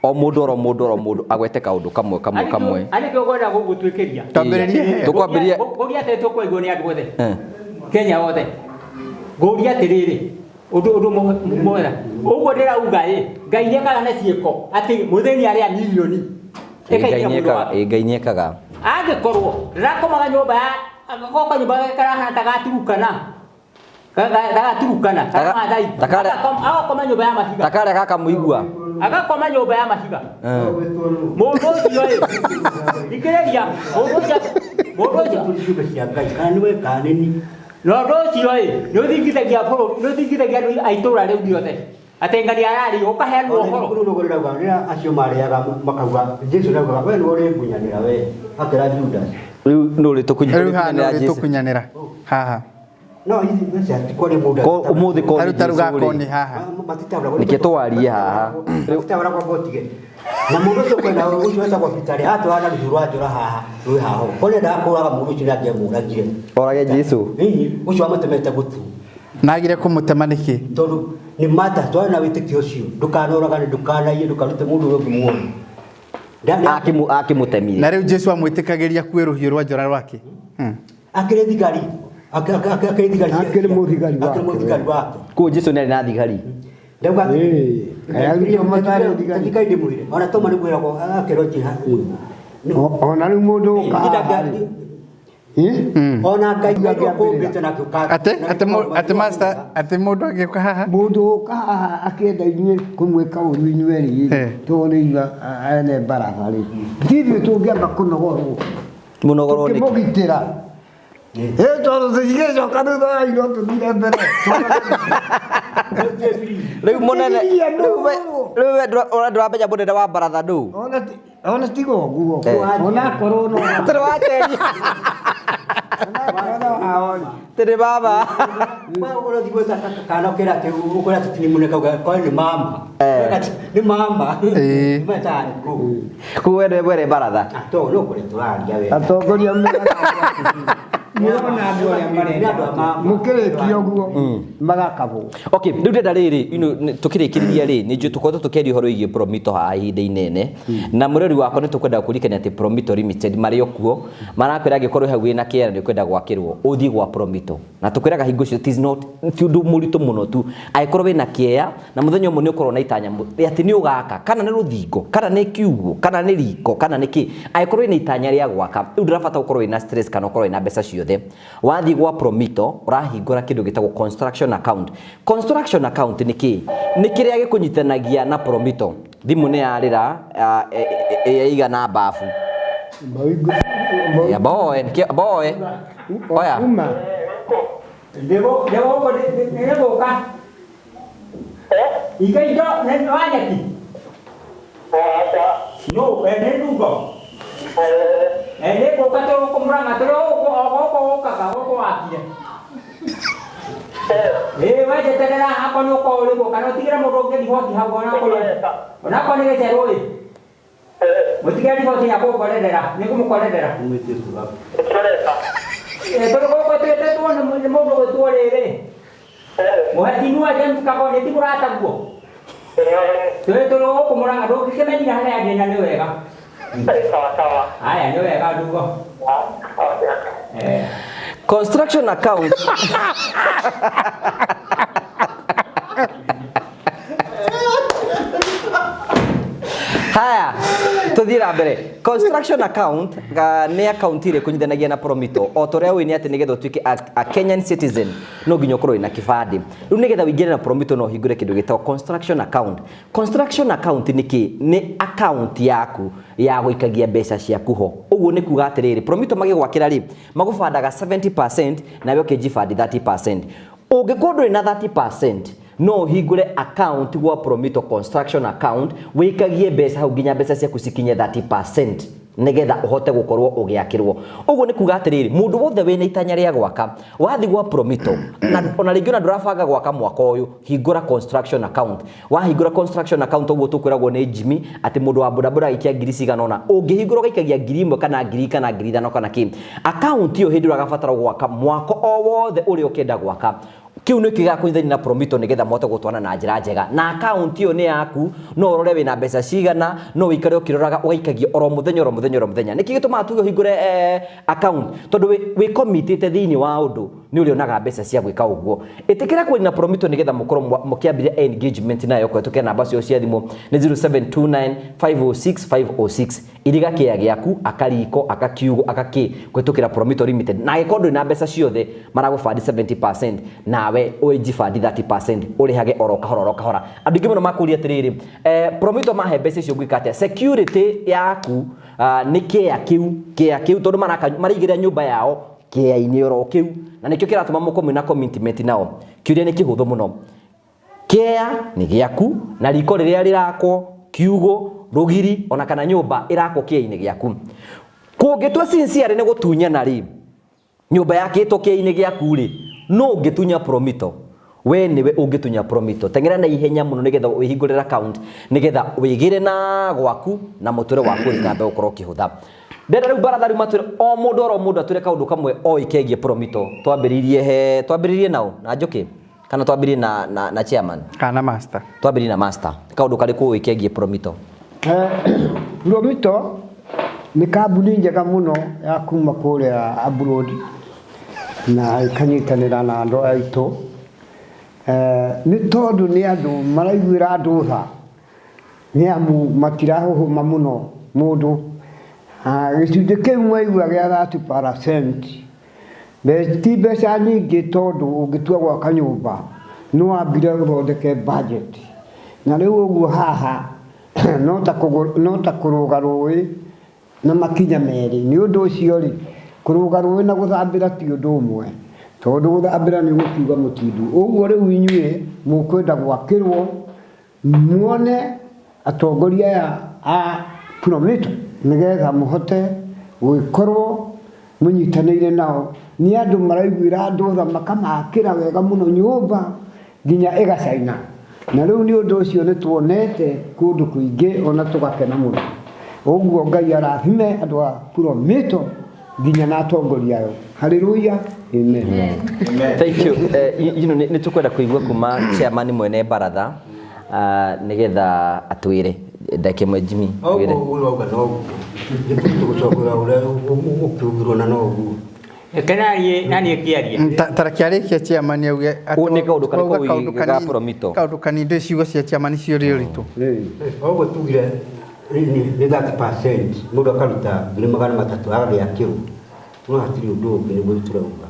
O mũndũ oro mũndũ oro mũndũ agwete kaũndũ kamwe kamwe kamwe. Arĩ kĩo ngwenda gũgũtuĩkĩria. Twambĩrĩrie. Tũkwambĩrĩria. Ngũria atĩ tũkwaigwo nĩ andũ othe. Kenya othe. Ngũria atĩrĩrĩ, ũndũ ũndũ mwega. Ũguo ndĩrauga ĩ, Ngai nĩekaga na ciĩko atĩ mũthĩni arĩa milioni. Ĩkaingĩra mũndũ wake. Ngai nĩekaga. Angĩkorwo ndĩrakomaga nyũmba ya agakorwo kanyũmba karahana ta gaturukana. Gagaturukana, ka Maathai. Agakoma nyũmba ya mahiga. Ta karĩa gaka mũigua. Agakoma nyũmba ya mahiga. Mũndũ ũcio ĩ, thikĩrĩria, mũndũ ũcio, mũndũ ũcio. Ciũmbe cia Ngai, kana nĩwe kana nĩ niĩ. Na ũndũ ũcio ĩ, nĩ ũthingithagia bũrũri, nĩ ũthingithagia andũ a itũũra rĩu rĩothe. Atĩ ng'ania ararĩo, ũkaheanwo ũhoro. Rĩu nĩguo ndĩrauga, rĩrĩa acio marĩaga makauga, Jesũ nĩaugaga, we nĩwe ũrĩngunyanĩra we, akĩra Judas. Rĩu nũ ũrĩ Rĩu haha nũ ũrĩ tũkunyanĩra haha. No hizi mbeca ti kwarĩ mũndũ. Ko ũmũthĩ ko nĩ Taru Jesũ gako rĩ. nĩ haha. Nĩkĩo tũwarie haha. Matitahũra kwa ngotige. Na mũndũ ũcio kwenda ũcio wetagwo Peter rĩ, atwara na rũhiũ rwa njora haha, rwĩ haha. Ko nĩendaga kũraga mũndũ ũcio nĩangĩamũragire. Orage Jesũ. Ĩĩ, ũcio wamũtemete gũtũ. Na agire kũmũtema nĩkĩ? Tondũ nĩ mata twarĩ na wĩtĩkio ũcio, ndũkanoragane, ndũkanaiye, ndũkarute mũndũ ũrĩa ũngĩ muoyo. Akĩmũtemire. Na rĩu Jesũ amwĩtĩkagĩria akue rũhiũ rwa njora rwake. Akĩrĩ thigari. Akĩrĩ thigari. Akĩrĩ mũthigari wake. Akĩrĩ mũthigari wake. Koguo Jesũ nĩarĩ na thigari. Ndauga atĩrĩ, arutwo matarĩ thigari. Thigari ndĩmwĩre. Ona Toma nĩ kwĩragwo akĩrwo njĩra. Ona rĩu mũndũ ũka haha rĩ. Ona Ngai ũkũmbĩte na kĩũka. Atĩ master, atĩ mũndũ angĩũka haha. Mũndũ ũka haha akĩenda inyuĩ kũmwĩka ũru inyuĩ rĩ, tondũ nĩ inyuĩ ene mbaratha rĩ. Ti ithuĩ tũngĩamba kũnogorwo. Mũnogorwo nĩkĩ? Tũkĩmũgitĩra. Ĩ tondũ tũtingĩcoka thutha wa iro tũthire mbere. Rĩu mũnene, rĩu we ndũramenya mũnene wa mbaratha nũ? Ona tiga ũguo. Ona akorwo no. Tũrĩ wa Kenya. Tũrĩ baba. Kana ũkĩra atĩ ũkũra atĩ nĩ mũnene kauga korwo nĩ mama. Nĩ mama. Ĩĩ. Koguo we nĩwe mwene baratha. To no kũrĩa tũraria we. Atongoria meraga andũ arĩa marenda mũkĩrĩkia ũguo magakabwo. Okay, rĩu ndĩrenda rĩrĩ, tũkĩrĩkĩrĩria rĩ, nĩ njũĩ tũkoretwo tũkĩaria ũhoro wĩgiĩ Promito haha ihinda inene, na mũrori wakwa nĩ tũkwenda kũririkania atĩ Promito Limited marĩ o kuo, marakwĩra angĩkorwo hau wĩna kĩera nĩ ũkwenda gwakĩrwo, ũthiĩ gwa Promito. Na tũkwĩraga hingo ciothe, it is not, ti ũndũ mũritũ mũno tu, angĩkorwo wĩna kĩea, na mũthenya ũmwe nĩ ũkorwo na itanya atĩ nĩ ũgaka, kana nĩ rũthingo, kana nĩ kiugũ, kana nĩ riko, kana nĩ kĩ, angĩkorwo wĩna itanya rĩa gwaka, rĩu ndũrabatara gũkorwo wĩna stress kana ũkorwo wĩna mbeca ciothe. Wathiĩ gwa Promito, ũrahingũra kĩndũ gĩtagwo construction account. Construction account nĩ kĩ? Nĩ kĩrĩa gĩkũnyitanagia na Promito. Thimũ nĩ yarĩra, ĩigana bafu. Ya boe, nĩkĩo boe. Oya. Ndĩgũka. Iga indo nĩ wa nyeki. No, nĩ ndungo. Nĩ ngũka tũkũmũranga tũrĩ gũkũ o gũkũ gũkaga gũkũ wakire. Ĩĩ we njeterera hakwa nĩ ũkorwo ũrĩ gũka na ũtigĩre mũndũ ũngĩ riboti hau onakorwo nĩ gĩcerũ ĩ. Mũtige riboti ya kũngorerera, nĩ ngũmũkorerera. Tondũ gũkũ twĩtĩtwo nĩ mũndũ gwĩtwo rĩrĩ. Mũhetinua James Kagoni ti mũrataguo. Twĩ tũrĩ gũkũ Mũrang'a ndũngĩkĩmenyire harĩa ndĩ na nĩ wega. Haya nĩ wega ndugo. Construction account. Haya, tuthiĩ na mbere. Construction account nĩ account ĩrĩa ĩkũnyitithanagia na Promito. O ta ũrĩa ũĩ nĩ atĩ nĩgetha ũtuĩke a Kenyan citizen no nginya ũkorwo wĩna kĩbandĩ. Rĩu nĩgetha ũingĩre na Promito no ũhingũre kĩndũ gĩtagwo construction account. Construction account nĩ kĩ? Nĩ account yaku ya gũikagia mbeca ciaku ho. Ũguo nĩ kuga atĩrĩrĩ, Promito magĩgwakĩra rĩ, magũbandaga 70% nawe ũkĩnjibandi 30%. Ũngĩkorwo ndũrĩ na 30% no ũhingũre account gwa Promito construction account wĩikagie mbeca hau nginya mbeca ciaku cikinye 30% nĩgetha ũhote gũkorwo ũgĩakĩrwo. Ũguo nĩ kuga atĩrĩrĩ, mũndũ wothe wĩna itanya rĩa gwaka wathi gwa Promito na ona rĩngĩ ona ndũrabanga gwaka mwaka ũyũ, hingũra construction account. Wahingũra construction account ũguo tũkwĩragwo nĩ Jimmy atĩ mũndũ wa bodaboda agaikia ngiri cigana ũna, ũngĩhingũra ũgaikagia ngiri ĩmwe kana ngiri kana ngiri ithano kana kĩ, account ĩyo hĩndĩ ĩrĩa ũgabatara gwaka mwako o wothe ũrĩa ũkĩenda gwaka, kĩu nĩ kĩgakũnyitithania na Promito nĩgetha mũhote gũtwarana na njĩra njega. Na account ĩyo nĩ yaku, no ũrore wĩna mbeca cigana, no ũikare ũkĩroraga ũgaikagia oro mũthenya oro mũthenya oro mũthenya. Nĩkĩ gĩtũmaga tuge ũhingũre account? Tondũ wĩ committed thĩinĩ wa ũndũ nĩ ũrĩonaga mbeca cia gwĩka ũguo. Ĩtĩkĩra kwaria na Promito nĩgetha mũkorwo mũkĩambĩrĩria engagement nayo kũhetũkĩra namba ciao cia thimũ nĩ 0729 506 506. Iriga kĩea gĩaku, aka riko, aka kiugũ, aka kĩ, kũhetũkĩra Promito Limited. Na angĩkorwo ndũrĩ na mbeca ciothe, maragũbandi 70% nawe ũnjibandi 30% ũrĩhage oro kahora oro kahora. Andũ aingĩ mũno makũria atĩrĩrĩ, Promito mahe mbeca icio ngwĩka atĩa? Security yaku nĩ kĩea kĩu, kĩea kĩu tondũ maraigĩrĩra nyũmba yao kĩea-inĩ oro kĩu, na nĩkĩo kĩratũma mũkorwo mwĩna commitment nao. Kĩũria nĩ kĩhũthũ mũno. Kĩea nĩ gĩaku na riko rĩrĩa rĩrakwo, kiugũ, rũgiri ona kana nyũmba ĩrakwo kĩea-inĩ gĩaku. Kũngĩtua sincere nĩ gũtunyana rĩ, nyũmba yakĩtwo kĩea-inĩ gĩaku rĩ, nũ ũngĩtunya Promito? We nĩwe ũngĩtunya Promito. Teng'era na ihenya mũno nĩgetha wĩhingũrĩre account nĩgetha wĩgĩre na gwaku na mũtũrĩre waku ũthiĩ na mbere gũkorwo ũkĩhũtha. Ndĩrenda rĩu baratha rĩu matwĩre o mũndũ oro mũndũ atwĩre kaũndũ kamwe oĩ kegiĩ Promito. Twambĩrĩirie he, twambĩrĩrie naũ? Na Njũkĩ? Kana twambĩrĩrie na chairman? Kana master. Twambĩrĩrie na master. Kaũndũ karĩkũ ũĩ kegiĩ Promito? Promito nĩ kambuni njega mũno ya kuma kũrĩa abroad na ĩkanyitanĩra na andũ aitũ. Nĩ tondũ nĩ andũ maraiguĩra andũ tha, nĩ amu matirahũhũma mũno mũndũ. Gĩcunjĩ kĩu mwaigua gĩa 30% ti mbeca nyingĩ tondũ ũngĩtua gwaka nyũmba no wambire ũthondeke budget. Na rĩu ũguo haha no ta kũrũga rũĩ na makinya merĩ. Nĩ ũndũ ũcio rĩ, kũrũga rũĩ na gũthambĩra ti ũndũ ũmwe, tondũ gũthambĩra nĩ gũkiuga mũtindu. Ũguo rĩu inyuĩ mũkwenda gwakĩrwo muone atongoria aya a Promito nĩgetha mũhote gũgĩkorwo mũnyitanĩire nao. Nĩ andũ maraiguĩra andũ tha makamakĩra wega mũno nyũmba nginya ĩgacaina. Na rĩu nĩ ũndũ ũcio nĩ tuonete kũndũ kũingĩ ona tũgakena mũno. Ũguo Ngai arathime andũ a Promito nginya na atongoria ayo. Hallelujah. Amen. Amen. Thank you. You know, nĩ tũkwenda kũigua kuma chairman mwene baratha nĩgetha atwĩre ndagĩka ĩmwe Jimmy. Ũguo ũrauga noguo. Tũgũcokera ũrĩa ũkiugirwo na noguo. Reke naniĩ ngĩarie. Ta reke arĩkie chairman auge atĩ Ũũ nĩ kaũndũ karĩkũ auga kaũndũ wĩ ga kanini- Promito? kaũndũ kanini ndũĩ ciugo cia chairman ciũrĩ ũritũ. Ũguo tugire nĩ 30% mũndũ akaruta ngiri magana matatũ agagĩakĩrwo. No hatirĩ ũndũ ũngĩ nĩguo tũrauga.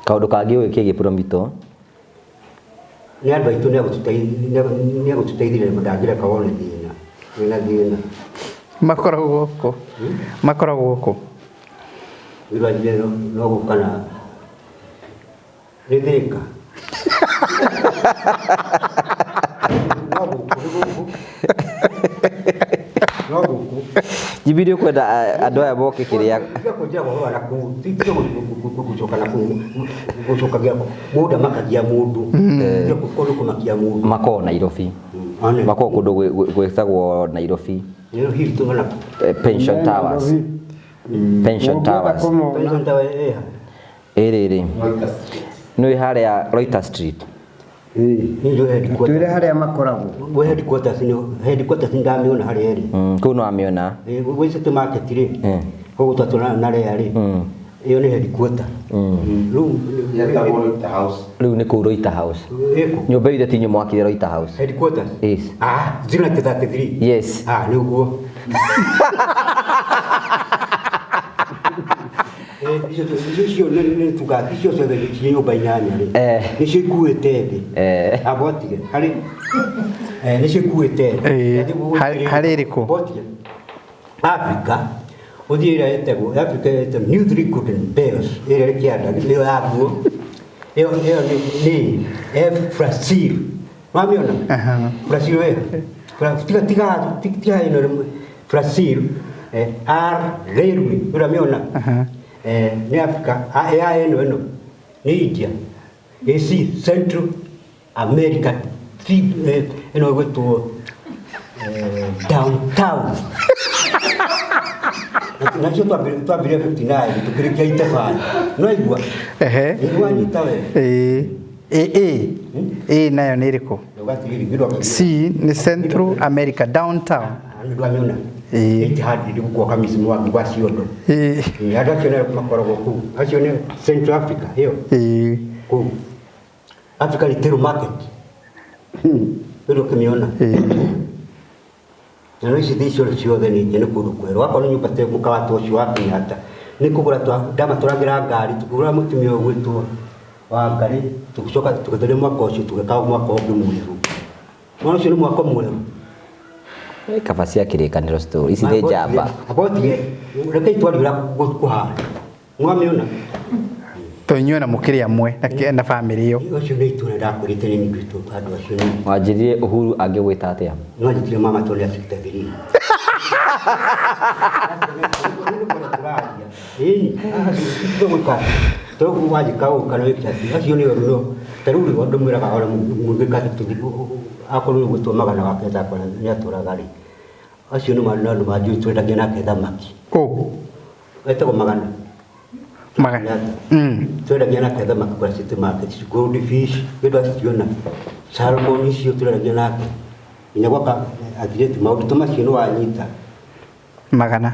Kaũndũ kangĩ ũĩ kĩgiĩ Promito? Nĩ andũ aitũ nĩ agũtũteithĩrĩria ndangĩreka wone thĩna. Wĩna thĩna. Makoragwo kũ? Makoragwo kũ? Wĩra njire no gũka na nĩ Thĩka. No gũkũ, nĩ gũkũ. No gũkũ. Jimmy nĩ ũkwenda andũ aya moke kĩrĩa. Tiga kũnjĩra ũhoro wa nakũu, tiga gũcoka nakũu, gũcokagia mũndũ amakagia mũndũ. Tiga gũkorwo kũmakia mũndũ. Makoragwo Nairobi. One. Makoragwo kũndũ gwĩtagwo Nairobi. Nĩ Hilton kana Pension Towers. Pension Towers. Pension Tower ĩha. Ĩrĩrĩ. Nĩ harĩa Reuters Street. Nĩ headquarters. Twĩre harĩa makoragwo. We headquarters nĩ headquarters nĩ ndamĩona harĩa ĩrĩ. Kũu no amĩona. Gwĩ City Market rĩ. Gũkũ twatũra na rĩa rĩ. Ĩyo nĩ headquarter. Rĩu Yetagwo Reuters House. Rĩu nĩ kũu Reuters House. Ĩkũ. Nyũmba ithe ti nyũmba wakire Reuters House. Headquarters. Yes. Ah, 033. Yes. Ah, nĩ ũguo. Icio nĩ tuga icio ciothe ciĩ nyũmba inyanya rĩ. Nĩcio ikuĩte thĩ. Abotige harĩ nĩcio ikuĩte thĩ. Harĩ ĩrĩkũ? Abotige. Africa ũthiĩ ĩrĩa ĩtagwo Africa ĩtagwo New Three Golden Bells ĩrĩa ĩrĩ kĩanda ĩyo yaguo ĩyo ĩyo nĩ F Brazil. Wamĩona? Brazil ĩyo. Tiga tiga tiga ĩno rĩmwe. Brazil R Railway ũramĩona? Nĩ Africa A ya ĩno ĩno nĩ India AC Central America ĩno ĩgwĩtwo downtown nacio twambire 59 tukĩrĩkia itebani no igua wanyita we. Ĩĩ. A A nayo nĩ ĩrĩkũ? C nĩ Central America downtown. Ndwamĩona 800 gũkuoka mĩciĩ wa gwa ciondo. Andũ acio nĩ makoragwo kũu acio nĩ Central Africa ĩyo kũu Africa Retail Market ĩyo ũkĩmĩona na no ici icio ciothe nĩ nĩ kũndũ kwerũ wakorwo nyũmba ta mũkawa ta ũcio wa Kenyatta nĩ kũgũra ndamatwaragĩra ngari tũkĩgũra mũtumia ũgwĩtwo wa ngari tũgĩcoka tũgĩtheria mwaka ũcio tũgĩka mwaka ũngĩ mwerũ mwana ũcio nĩ mwaka mwerũ. Kaba cia kĩrĩkanĩro story ici nĩ njamba. Abotige reke itwari ũrĩa kũhana mwamĩona Tũinyuĩ na mũkĩrĩ amwe na bamĩrĩ ĩyo. Ũcio nĩ itũra ndakwĩrĩte nĩ nyingĩ andũ acio nĩ Wanjĩrire Uhuru angĩgwĩta atĩa? No njĩtire mama tondũ nĩ 63. Ĩni tũgwĩka tũgũ wanjĩka ũũ kana wĩke atĩ acio nĩ oru no ta rĩu rĩ ndĩmwĩraga ona mũngĩka atĩ tũthiĩ akorwo nĩ gwĩtwo magana wake takora nĩ atũraga rĩ acio nĩ andũ manjũĩ twendagia nake thamaki. Ũ Etagwo magana. Magana. Twendagia nake thamaki kũrĩa City Market gold fish kĩndũ aciona salmon icio twendagia nake nginya gwaka athirĩti maũndũ ta macio nĩ wanyita. Magana.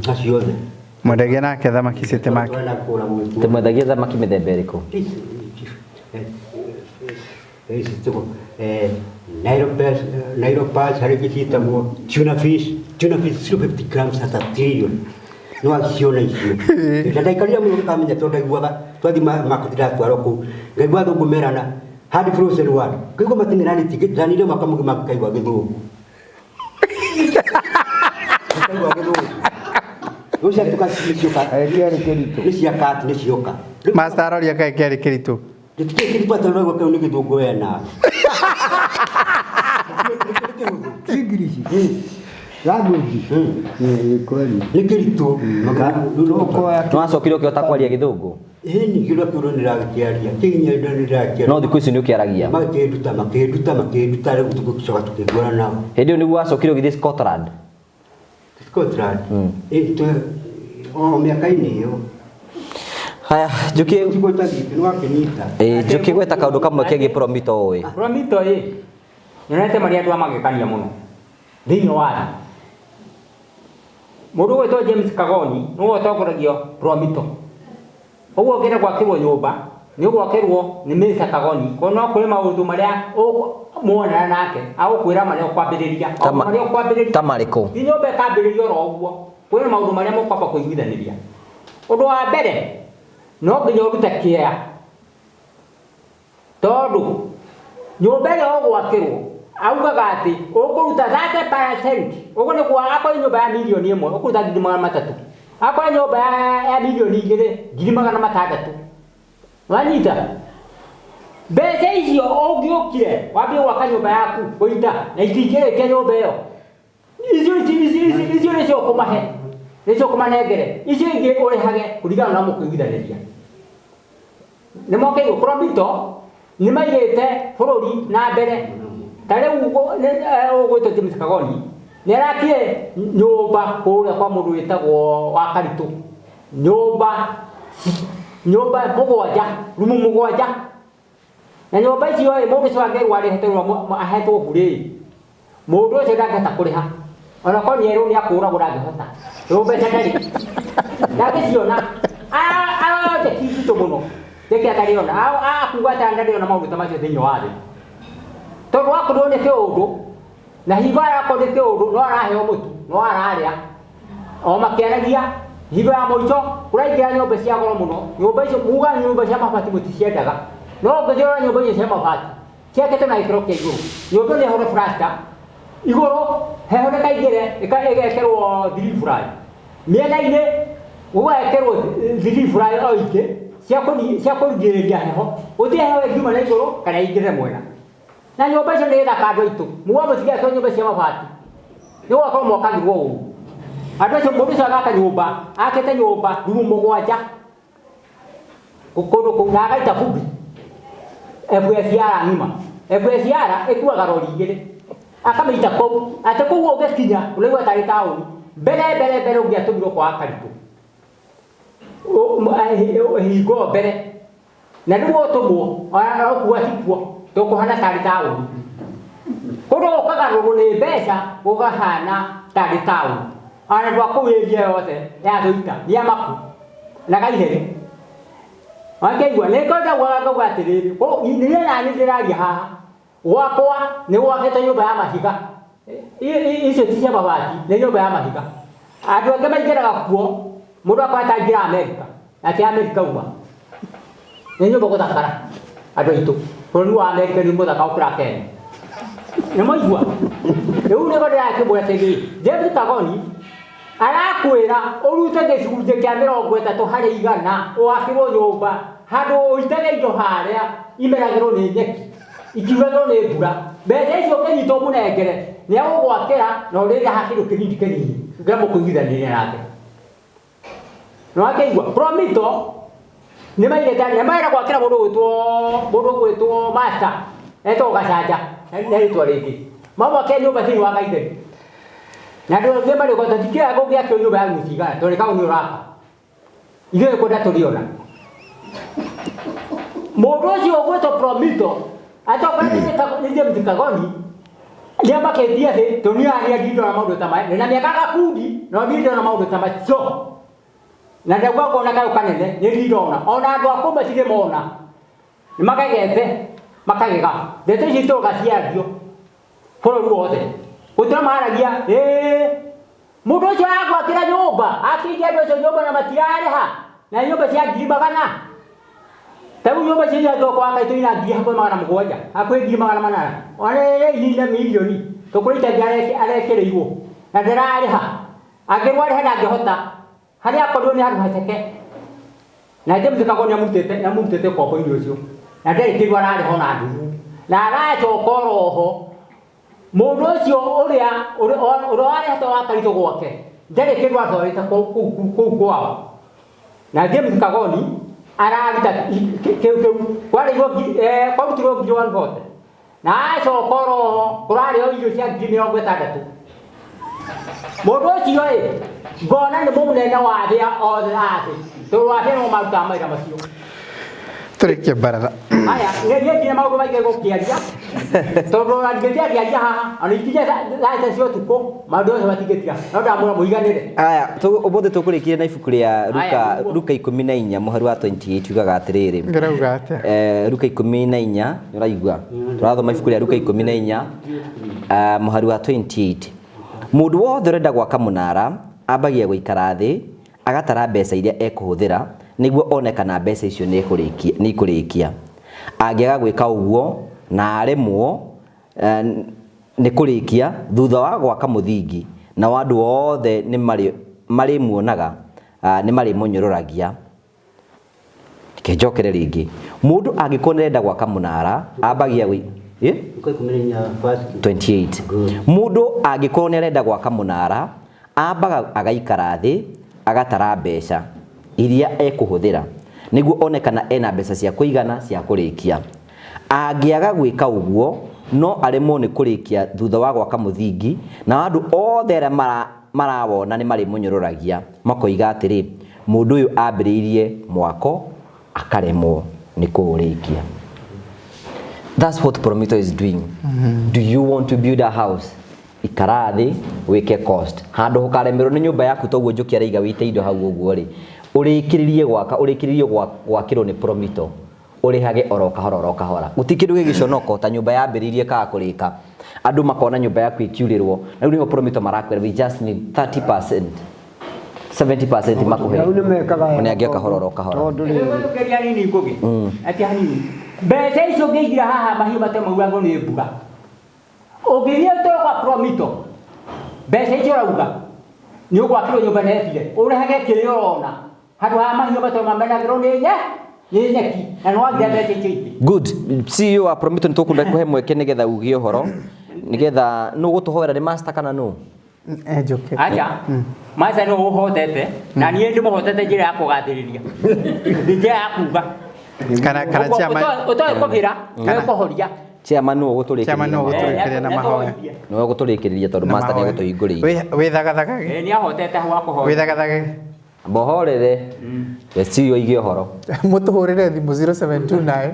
Acio othe. Mwendagia nake thamaki City Market. Tũmwendagia thamaki mĩthemba ĩrĩkũ? Nile perch harĩ ingĩ ciĩtagwo tuna fish 050 grams at a trillion. No aciona icio. Na ndaikarire mũno ngĩkamenya tondũ ndaiguaga twathiĩ market ndatwarwo kũu ngaigua athũngũ merana hard frozen one ngaigua mating'eranĩtie ndanire mwaka mũgima ngĩkaigua gĩthũngũ. Ngĩkaigua gĩthũngũ. Rĩu ciatuka nĩ cioka. Nĩ cia kati nĩ cioka. Master aroria kaĩ kĩarĩ kĩritũ. Gĩtikĩrĩ kĩritũ atĩ ũraigua kĩu nĩ gĩthũngũ we nawe. English. Language. Kweli. Nĩ kĩritũ. Nĩ wacokire ũkĩhota kwaria gĩthũngũ? Ĩni kĩrĩa kĩu nĩ ndĩragĩkĩaria. Kĩnye nĩ ndĩrakĩaria. No thikũ ici nĩ ũkĩaragia. Makĩnduta makĩnduta makĩnduta rĩu tũgĩcoka tũkĩiguana nao. Hĩndĩ ĩyo nĩguo wacokire ũgĩthiĩ Scotland? Scotland. O mĩaka-inĩ ĩyo. Haya, njukie njukie gweta kaũndũ kamwe kegiĩ Promito ũĩ. Promito ĩ nyonete marĩ andũ a magegania mũno thĩinĩ wa thĩ. Mũndũ ũgwĩtwo James Kagoni nĩwe ũtongoragio Promito. Ũguo ũngĩenda gwakĩrwo nyũmba nĩ ũgwakĩrwo nĩ Mr Kagoni koguo no kũrĩ maũndũ marĩa muonana nake agũkwĩra marĩa ũkwambĩrĩria. Marĩa ũkwambĩrĩria. Ta marĩkũ? Ti nyũmba ĩkambĩrĩrio oro ũguo. Kwĩna maũndũ marĩa mũkwamba kũiguithanĩria. Ũndũ wa mbere no nginya ũrute kĩea tondũ nyũmba ĩrĩa ũgwakĩrwo augaga atĩ ũkũruta 30% ũguo nĩ kuga akorwo nyũmba ya mirioni 1 ũkũruta 300,000 akorwo nyũmba ya mirioni 2 600,000 wanyita mbeca icio ũngĩũkire wambie gwaka nyũmba yaku kũita na itingĩrĩkia nyũmba ĩyo icio nĩcio ũkũmahe nĩcio ũkũmanengere icio ingĩ ũrĩhage kũringana na mũkũiguithanĩria. Nĩ mokĩirwo Promito nĩ maigĩte bũrũri na mbere Ta rĩu ũgwĩtwo James Kagoni nĩ arakire nyũmba kũrĩa kwa mũndũ wĩtagwo wa Karitũ, nyũmba nyũmba mũgwanja, rumu mũgwanja. Na nyũmba icio ĩ, mũndũ ũcio angĩrwo arĩhe tondũ ahetwo burĩ, mũndũ ũcio ndangĩhota kũrĩha. Ona korwo nĩ erwo nĩ akũragwo ndangĩhota. Rĩu mbeca ndarĩ. Ndangĩciona. Aroya njeki nditũ mũno. Njeki atarĩona. Akuga atĩ ndarĩona maũndũ ta macio thĩinĩ wa thĩ. Tondũ wakorirwo nĩ kĩũndũ, na hingo arakorwo nĩ kĩũndũ, no araheo mũtu, no ararĩa. O makĩaragia, hingo ya mũico, kũraingĩra nyũmba cia goro mũno. Nyũmba icio, muga nyũmba cia mabati mũticiendaga. No ũngĩthiĩ ũrore nyũmba icio cia mabati, ciakĩtwo na gĩkĩro kĩa igũrũ. Nyũmba ĩno ĩhũre plaster, igũrũ heho ndĩkaingĩre, ĩgekĩrwo three fly. Mĩena-inĩ gũgekĩrwo three fly o ingĩ cia kũrigĩrĩria heho. Gũtirĩ heho ĩngiuma na igũrũ kana ĩingĩre mwena. Na nyũmba icio nĩ thaka andũ aitũ. Muga mũtigekĩrwo nyũmba cia mabati. Nĩ gũgakorwo mwakagĩrwo ũru. Andũ acio, mũndũ ũcio agaka nyũmba, akĩte nyũmba rumu mũgwanja. Kũndũ kũu na agaita vumbi. FSR ng'ima. FSR ĩkuaga rori igĩrĩ. Akamĩita kũu, atĩ kũu ũngĩkinya ũraigua tarĩ taũni. Mbere mbere mbere ũngĩatũmirwo kwa Karitũ. Hingo mbere. Na rĩu ũtũmwo, ona ũkua tikuo, tũkũhana tarĩ taũni. Kũndũ gũkagarũrwo nĩ mbeca gũkahana tarĩ taũni. Ona andũ a kũu area yothe ya Thũita nĩ amaku na Gaiheri. Wakĩigua nĩ ngaugaga ngauga atĩrĩrĩ, niĩ nani ndĩraria haha, gwakwa nĩ gwakĩtwo nyũmba ya mahiga. Icio ti cia mabati, nĩ nyũmba ya mahiga. Andũ angĩ maingĩraga kuo, mũndũ akora ta aingĩra Amerika, nake Amerika uma. Nĩ nyũmba gũthakara, andũ aitũ. Bũrũri wa Amerika nĩ mũthaka gũkĩra Kenya. Nĩ mwaigua? Rĩu nĩguo ndĩrakĩmwĩra atĩrĩrĩ, James Kagoni arakwĩra ũrute gĩcunjĩ kĩa 30% ũakĩrwo nyũmba handũ ũitage indo harĩa imeragĩrwo nĩ nyeki, ikiuragĩrwo nĩ mbura. Mbeca icio ũngĩnyita ũmũnengere, nĩ egũgwakĩra na ũrĩrĩhaga kĩndũ kĩnini kĩnini kĩrĩa mũkũiguithanĩria nake. Nĩ wakĩigua? Promito nĩ maigĩte, nĩ marenda gwakĩra mũndũ ũgwĩtwo Master, etagwo Gacanja, na rĩtwa rĩngĩ. Mamwakĩre nyũmba thĩinĩ wa Gaitheri. Na andũ angĩ marĩ gwata, tikĩoya kũngĩakĩrwo nyũmba ya nguo cigana, tondũ nĩ kaũni ũraka. Ithuĩ nĩ kwenda tũrĩona. Mũndũ ũcio ũgwĩtwo Promito, atongoretio nĩ James Kagoni, nĩ amakĩtie thĩ, tondũ niĩ haha ndindona maũndũ ta maya. Ndĩna mĩaka gakundi, no ndindona maũndũ ta macio. Na ndauga ngona kayũ kanene, nĩ ndindona. Ona andũ a kũu matirĩ mona. Nĩ makagete, makagega. Ndeto ici itũraga ciario bũrũri wothe. Gũtirĩ maragia, mũndũ ũcio agwakĩra nyũmba, akĩire andũ acio nyũmba na matirarĩha, na nyũmba cia ngiri magana. Ta rĩu nyũmba cia andũ akwa Kaitũ ina ngiri hakuhĩ 700, hakuhĩ ngiri 800. Ona ĩrĩ ina mirioni, tũkũrĩte arekĩrĩirwo na ndararĩha. Angĩrwo arĩhe ndangĩhota. Harĩa akorirwo nĩ handũ haceke. Na James Kagoni amũrutĩte ũkombo-inĩ ũcio. Na ndarĩ kĩndũ ararĩha ona ndururu. Na aracoka oroho. Mũndũ ũcio ũrĩa warehete wa Karitũ gwake, ndarĩ kĩndũ atwarĩte kũu kwao. Na James Kagoni araruta kĩu kĩu, kwarutirwo ngiri 140. Na acoka oroho kũrarĩo irio cia ngiri 60. Mũndũ ũcio ĩ, ngona nĩ mũnene wa thĩ othe a thĩ, tondũ wa thĩ no marutaga mawĩra macio. Tũrĩkie baratha. Aya, nĩ nginya maũndũ maingĩ gũkĩaria. Tondũ ona ndingĩkĩaria haha, ona ikinya thaa ici cia ũtukũ, maũndũ mothe matingĩtiga. No ndamwĩra mũiganĩre. Aya, ũmũthĩ tũkũrĩkia na ibuku rĩa Luka 14 mũhari wa 28 yugaga atĩrĩrĩ. Ngĩrauga atĩa? Luka 14, nĩ ũraigua? Tũrathoma ibuku rĩa Luka 14, mũhari wa 28. Mũndũ wothe ũrenda gwaka mũnara ambagia gũikara thĩ, agatara mbeca iria ekũhũthĩra nĩguo one kana mbeca icio nĩ ikũrĩkia. Angĩaga gwĩka ũguo na aremwo nĩ kũrĩkia thutha wa gwaka mũthingi, nao andũ othe nĩ marĩmuonaga, nĩ marĩmũnyũrũragia. Reke njokere rĩngĩ. Mũndũ angĩkorwo nĩ arenda gwaka mũnara, ambagia 28. Mũndũ angĩkorwo nĩ arenda gwaka mũnara, ambaga agaikara thĩ, agatara mbeca iria ekũhũthĩra nĩguo one kana ena mbeca cia kũigana cia kũrĩkia. Angĩaga gwĩka ũguo No aremwo nĩ kũrĩkia thutha wa gwaka mũthingi, na andũ othe arĩa marawona nĩ marĩmũnyũrũragia makoiga atĩrĩ, mũndũ ũyũ ambĩrĩirie mwako akaremwo nĩ kũũrĩkia. That's what Promito is doing. Do you want to build a house? Ikara thĩ wĩke cost. Handũ ũkaremerwo nĩ nyũmba yaku toguo Njoki araiga wĩite indo hau ũguo rĩ, ũrĩkĩrĩrie gwaka, ũrĩkĩrĩrie gwakĩrwo nĩ Promito, ũrĩhage oro kahora oro kahora. Gũtirĩ kĩndũ gĩgĩconoko ta nyũmba yambĩrĩirie kaga kũrĩka. Andũ makona nyũmba yaku ĩkiurĩrwo. Na rĩu nĩho Promito marakwĩra we just need 30%. 70% makuhe. Hau nĩ mekaga wega. Ũnenge kahora oro kahora. Tondũ rĩrĩ, Ngũgeria nini ngũgĩ. Ati hanini. Mbeca icio ũngĩigira haha mahiũ matemauragwo nĩ mbura. Ũngĩthiĩ ũtwarwo kwa Promito, mbeca icio ũrauga nĩ ũgwakĩrwo nyũmba na ĩthire, ũrehage kĩrĩa ũrona handũ ha mahiũ matema mamenagĩrwo nĩ nĩ nyeki na nĩ wagira mbeca icio ingĩ. Good. CEO wa Promito nĩ tũkũenda kũhe mweke nĩgetha uge ũhoro, nĩgetha nũ gũtũhoera nĩ master kana nũ? Njoki. Acha. Master nĩ ũhotete na niĩ ndĩmũhotete njĩra ya kũgathĩrĩria. Nĩ njĩra ya kuga. Kana chairman Ũtoĩ kũgĩra, nĩwe kũhoria. Chairman nũ ũgũtũrĩkĩrĩria? Chairman nũ ũgũtũrĩkĩrĩria na mahoya. Nĩwe ũgũtũrĩkĩrĩria tondũ Na master nĩ mahoya. agũtũhingũrĩire. Wĩthagathagage. Nĩ ahotete hau akũhoya. Wĩthagathagage. Mbohorere. We CEO aige ũhoro. Mũtũhũrĩre thimũ 0729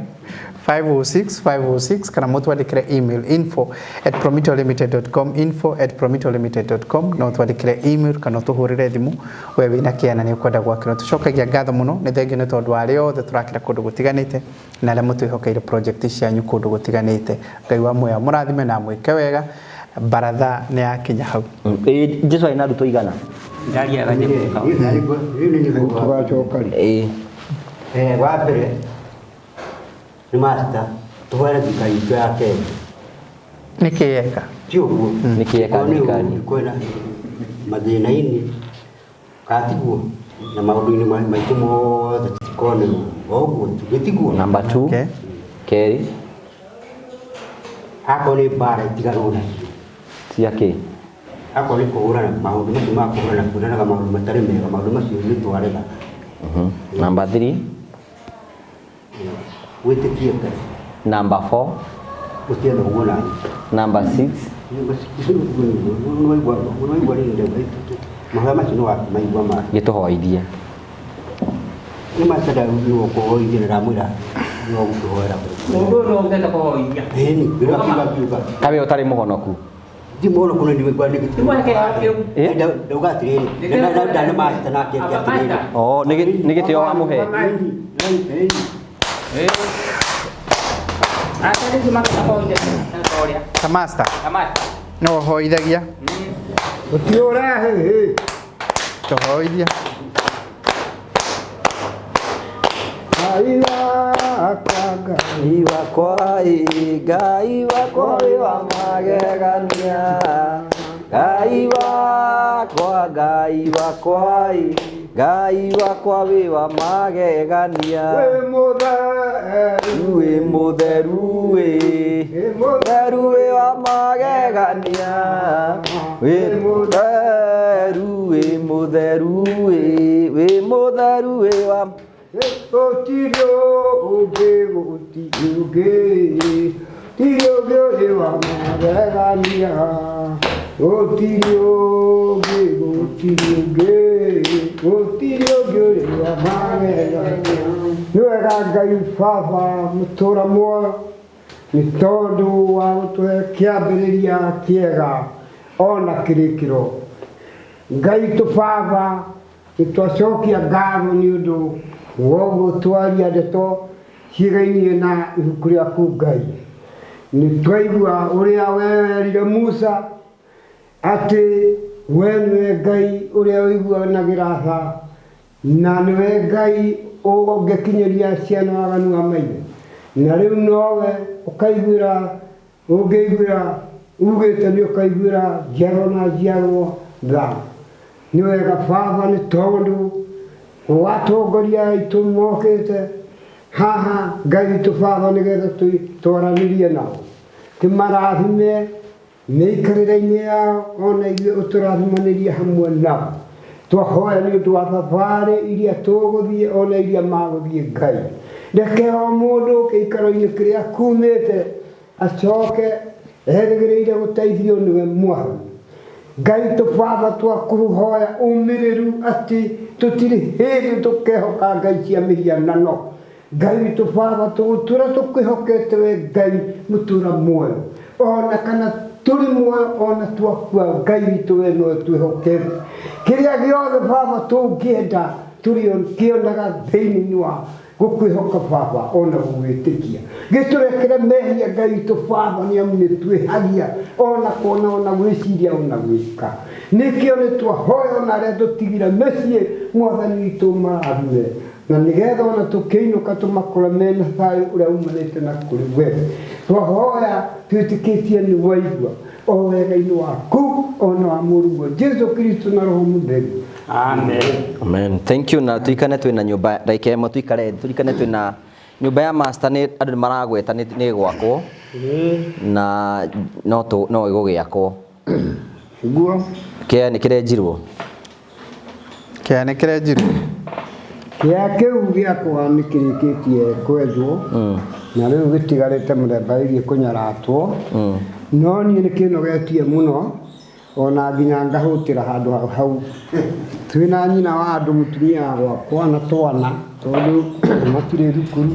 506 506 kana mũtwandĩkĩre email info@promitolimited.com, info@promitolimited.com. No twandĩkĩre email kana ũtũhũrĩre thimũ we wĩna kĩana nĩ ũkwenda gwakĩrwo. Tũcokagia ngatho mũno, nĩ thengio nĩ tondũ wa arĩa othe tũrakĩra kũndũ gũtiganĩte na arĩa mũtwĩhokeire project cianyu kũndũ gũtiganĩte. Ngai wa muoyo amũrathime na amwĩke wega. Baratha nĩ yakinya hau. Jesu arĩ na arutwo igana? Ndaria gajĩka. Tũgacoka rĩ. Wa mbere nĩ master tũhoere thirikari itũ ya Kenya. Nĩ kĩ yeka? Ti ũguo. Nĩ kĩ yeka thirikari? Kwĩna mathĩna-inĩ katiguo na maũndũ-inĩ maitũ mothe tutikonĩrwo o ũguo gĩtiguo. Number 2. Kerĩ. Akorwo nĩ mbara itiganwo nacio. Cia kĩ? Akorwo nĩ kũhũrana maũndũ macio ma kũhũrana kwĩranaga maũndũ matarĩ mega, maũndũ macio nĩ twarega. Number 3. Wĩtĩkie Ngai. Number 4. Gũtirĩ na ũguo nani. Number 6. Mahoya macio nĩ maigua ma. Gĩtũhoithie. Nĩ macada nĩ ũkũhoithia na ndamwĩra nĩ ũgũkĩhoera. Mũndũ ũyũ nĩ ũhotete kũhoithia. Ĩni, nĩ ũkiuga. Kawe ũtarĩ mũhonoku? Ti mũhonoku nĩ ndigua nĩ Ti mweke kĩu. Ndauga atĩrĩrĩ, nda nĩ master nake atĩrĩrĩ. Oh, nĩ gĩtĩo wamũhe. Ta master. Ta master. No ũhoithagia. Gũtirĩ ũrehe. Tũhoithia. Ngai wakwa, Ngai wakwa, Ngai wakwa wĩ wa magegania. Ngai wakwa, Ngai wakwa, Ngai wakwa wĩ wa magegania. Wĩ mũtheru, wĩ mũtheru, wĩ mũtheru wĩ wa magegania. Wĩ mũtheru, wĩ mũtheru, wĩ mũtheru wĩ wa Gũtirĩ ũngĩ, gũtirĩ ũngĩ, gũtirĩ ũngĩ ũrĩ wa magegania. Gũtirĩ ũngĩ, gũtirĩ ũngĩ, gũtirĩ ũngĩ ũrĩ wa magegania. Nĩ wega Ngai Baba mũtũũra muoyo, nĩ tondũ wa gũtũhe kĩambĩrĩria kĩega ona kĩrĩkĩro. Ngai tũ Baba, nĩ twacokia ngatho nĩ ũndũ woguo twaria ndeto ciĩgainie na ibuku rĩaku Ngai. Nĩ twaigua ũrĩa we werire Musa atĩ we nĩwe Ngai ũrĩa ũiguanagĩra tha, na nĩwe Ngai ũngĩkinyĩria ciana waganu wa maithe. Na rĩu nowe ũkaiguĩra, ũngĩiguĩra, ugĩte nĩ ũkaiguĩra njiarwa na njiarwa tha. Nĩ wega Baba nĩ tondũ watongoria aitũ mokĩte haha Ngai witũ Baba nĩgetha twaranĩrie nao. Kĩmarathime mĩikarĩre-inĩ yao ona ithuĩ ũtũrathimanĩrie hamwe nao. Twahoya nĩ ũndũ wa thabarĩ iria tũgũthiĩ ona iria magũthiĩ Ngai. Reke o mũndũ gĩikaro-inĩ kĩrĩa kumĩte Acoke erĩgĩrĩire gũteithio nĩwe Mwathani. Ngai tũbaba twakũhoya ũmĩrĩru atĩ tũtirĩ hĩndĩ tũkehoka ngai cia mĩhianano. Ngai witũ baba tũgũtũra tũkwĩhokete we Ngai mũtũra muoyo, ona kana tũrĩ muoyo ona twakua, Ngai witũ we nowe twĩhokete. Kĩrĩa gĩothe baba tũngĩenda tũrĩkĩonaga thĩinĩ wa gũkwĩhoka baba ona gũgwĩtĩkia. Gĩtũrekere mehia Ngai witũ baba, nĩ amu nĩ twĩhagia ona kuona ona gwĩciria ona gwĩka. Nĩkĩo nĩ twahoya ona arĩa tũtigire mĩciĩ Mwathani witũ marathime, na nĩgetha ona tũkĩinũka tũmakore mena thayũ ũrĩa umanĩte na kũrĩ we. Twahoya twĩtĩkĩtie nĩ waigua o wega-inĩ waku ona wa Mũrũguo Jesu Kristo na Roho Mũtheru. Amen. Amen. Thank you. Na tuikane twina nyumba ndagĩka ĩmwe tuikare turikane twina nyumba ya master nĩ andũ nĩ maragweta nĩ gwakwo na no tu no ĩgũgĩakwo. Guo Kĩa nĩ kĩrenjirwo. Kĩa nĩ kĩrenjirwo. Kĩa kĩu gĩakwa nĩ kĩrĩkĩtie kwenjwo na rĩu gĩtigarĩte mũthemba wĩgiĩ kũnyaratwo, no niĩ nĩ kĩnogetie mũno ona nginya ngahũtĩra handũ hau. Twĩna nyina wa andũ mũtumia gwakwa na twana tondũ matirĩ thukuru,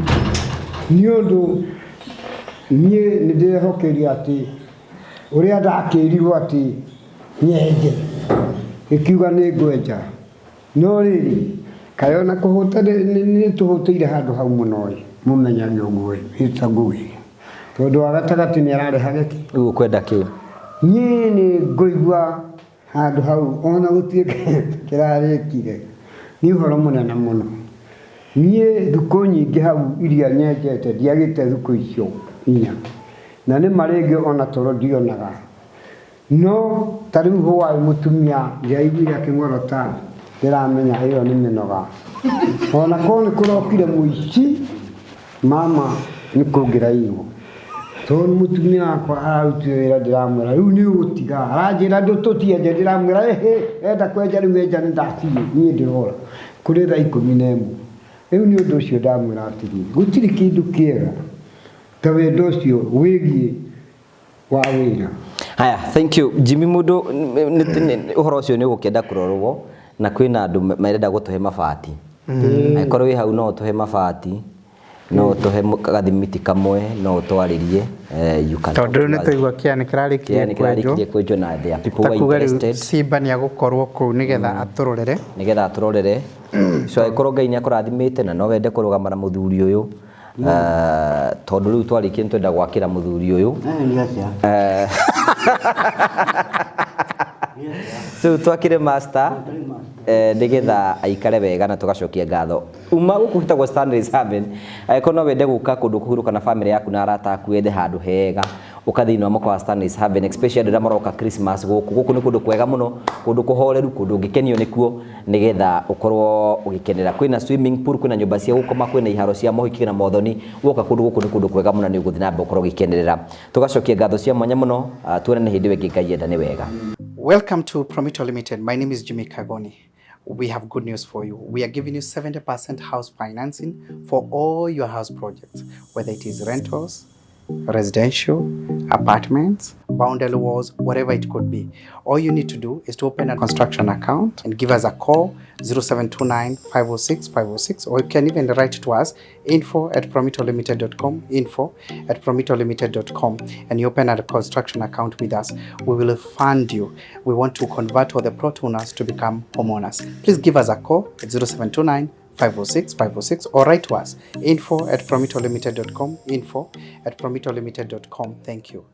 nĩ ũndũ niĩ nĩ ndĩrehokeire atĩ ũrĩa ndakĩrirwo atĩ nyenje gĩkiuga nĩ ngwenja, no rĩrĩ kaĩ ona kũhũta nĩ tũhũtĩire handũ hau mũno ĩ, mũmenyage ũguo ĩ ta ngũgĩ, tondũ wa gatagatĩ nĩ ararehage kĩ. Rĩu ũkwenda kĩ? Niĩ nĩ ngũigua handũ hau ona gũtuĩka kĩrarĩkire nĩ ũhoro mũnene mũno. Niĩ thukũ nyingĩ hau iria nyenjete ndiagĩte thukũ icio inya, na nĩ ma rĩngĩ ona toro ndionaga, no ta rĩu hwaĩ mũtumia ndĩraiguire akĩng'orota, ndĩramenya ĩyo nĩ mĩnoga. Ona korwo nĩ kũrokire mũici mama nĩ kũngĩrairwo, tondũ mũtumia wakwa ararutire wĩra ndĩramwĩra rĩu nĩ ũgũtiga, aranjĩra tũtienje, ndĩramwĩra ĩhĩ enda kwenja rĩu enja nĩ ndaciĩ niĩ ndĩrora kũrĩ thaa 11. Rĩu nĩ ũndũ ũcio ndamwĩra atĩrĩrĩ, gũtirĩ kĩndũ kĩega ta wendo ũcio wĩgiĩ wa wĩra. Haya, thank you Jimmy. Mũndũ ũhoro ũcio nĩ ũgũkĩenda kũrorwo na kwĩna andũ marenda gũtũhe mabati. Angĩkorwo wĩ hau no ũtũhe mabati, no ũtũhe gathimiti kamwe, no ũtwarĩrie, you can Tondũ rĩu nĩ twaigua kĩa nĩ Kĩa kĩrarĩkirie nĩ kwenjwo. kĩrarĩkirie kwenjwo na there are people who are Ta kuga rĩu interested. Simba nĩ agũkorwo kũu nĩgetha atũrorere. Nĩgetha atũrorere. So angĩkorwo Ngai nĩ akũrathimĩte na no wende kũrũgama na mũthuri ũyũ, tondũ rĩu twarĩkia nĩ twenda gwakĩra mũthuri ũyũ. Nĩ atĩa? So twakĩre master nĩgetha aikare wega na tũgacokia ngatho. Uma gũkũ gwĩtagwo Stanley's Haven, angĩkorwo no wende gũka kũndũ kũhurũka na family yaku na arata aku, wende handũ hega, ũka thĩinĩ wa mũkawa wa Stanley's Haven, especially andũ arĩa maroka Christmas gũkũ. Gũkũ nĩ kũndũ kwega mũno, kũndũ kũhoreru, kũndũ ũngĩkenio nĩkuo, nĩgetha ũkorwo ũgĩkenera. Kwĩna swimming pool, kwĩna nyũmba cia gũkoma, kwĩna iharo cia mohiki na mothoni. Woka kũndũ gũkũ nĩ kũndũ kwega mũno, nĩ ũgũthiĩ na mbere ũkorwo ũgĩkenerera. Tũgacokia ngatho cia mwanya mũno, tuonane hĩndĩ ĩyo ĩngĩ Ngai enda nĩ wega. Welcome to Promito Limited. My name is Jimmy Kagoni. We have good news for you. We are giving you 70% house financing for all your house projects, whether it is rentals, residential, apartments, boundary walls, whatever it could be. All you need to do is to open a construction account and give us a call, 0729 506 506, or you can even write to us, info@promitolimited.com, info@promitolimited.com, and you open a construction account with us. We will fund you. We want to convert all the plot owners to become homeowners. Please give us a call at 0729 506 506, or write to us, info@promitolimited.com, info@promitolimited.com. Thank you.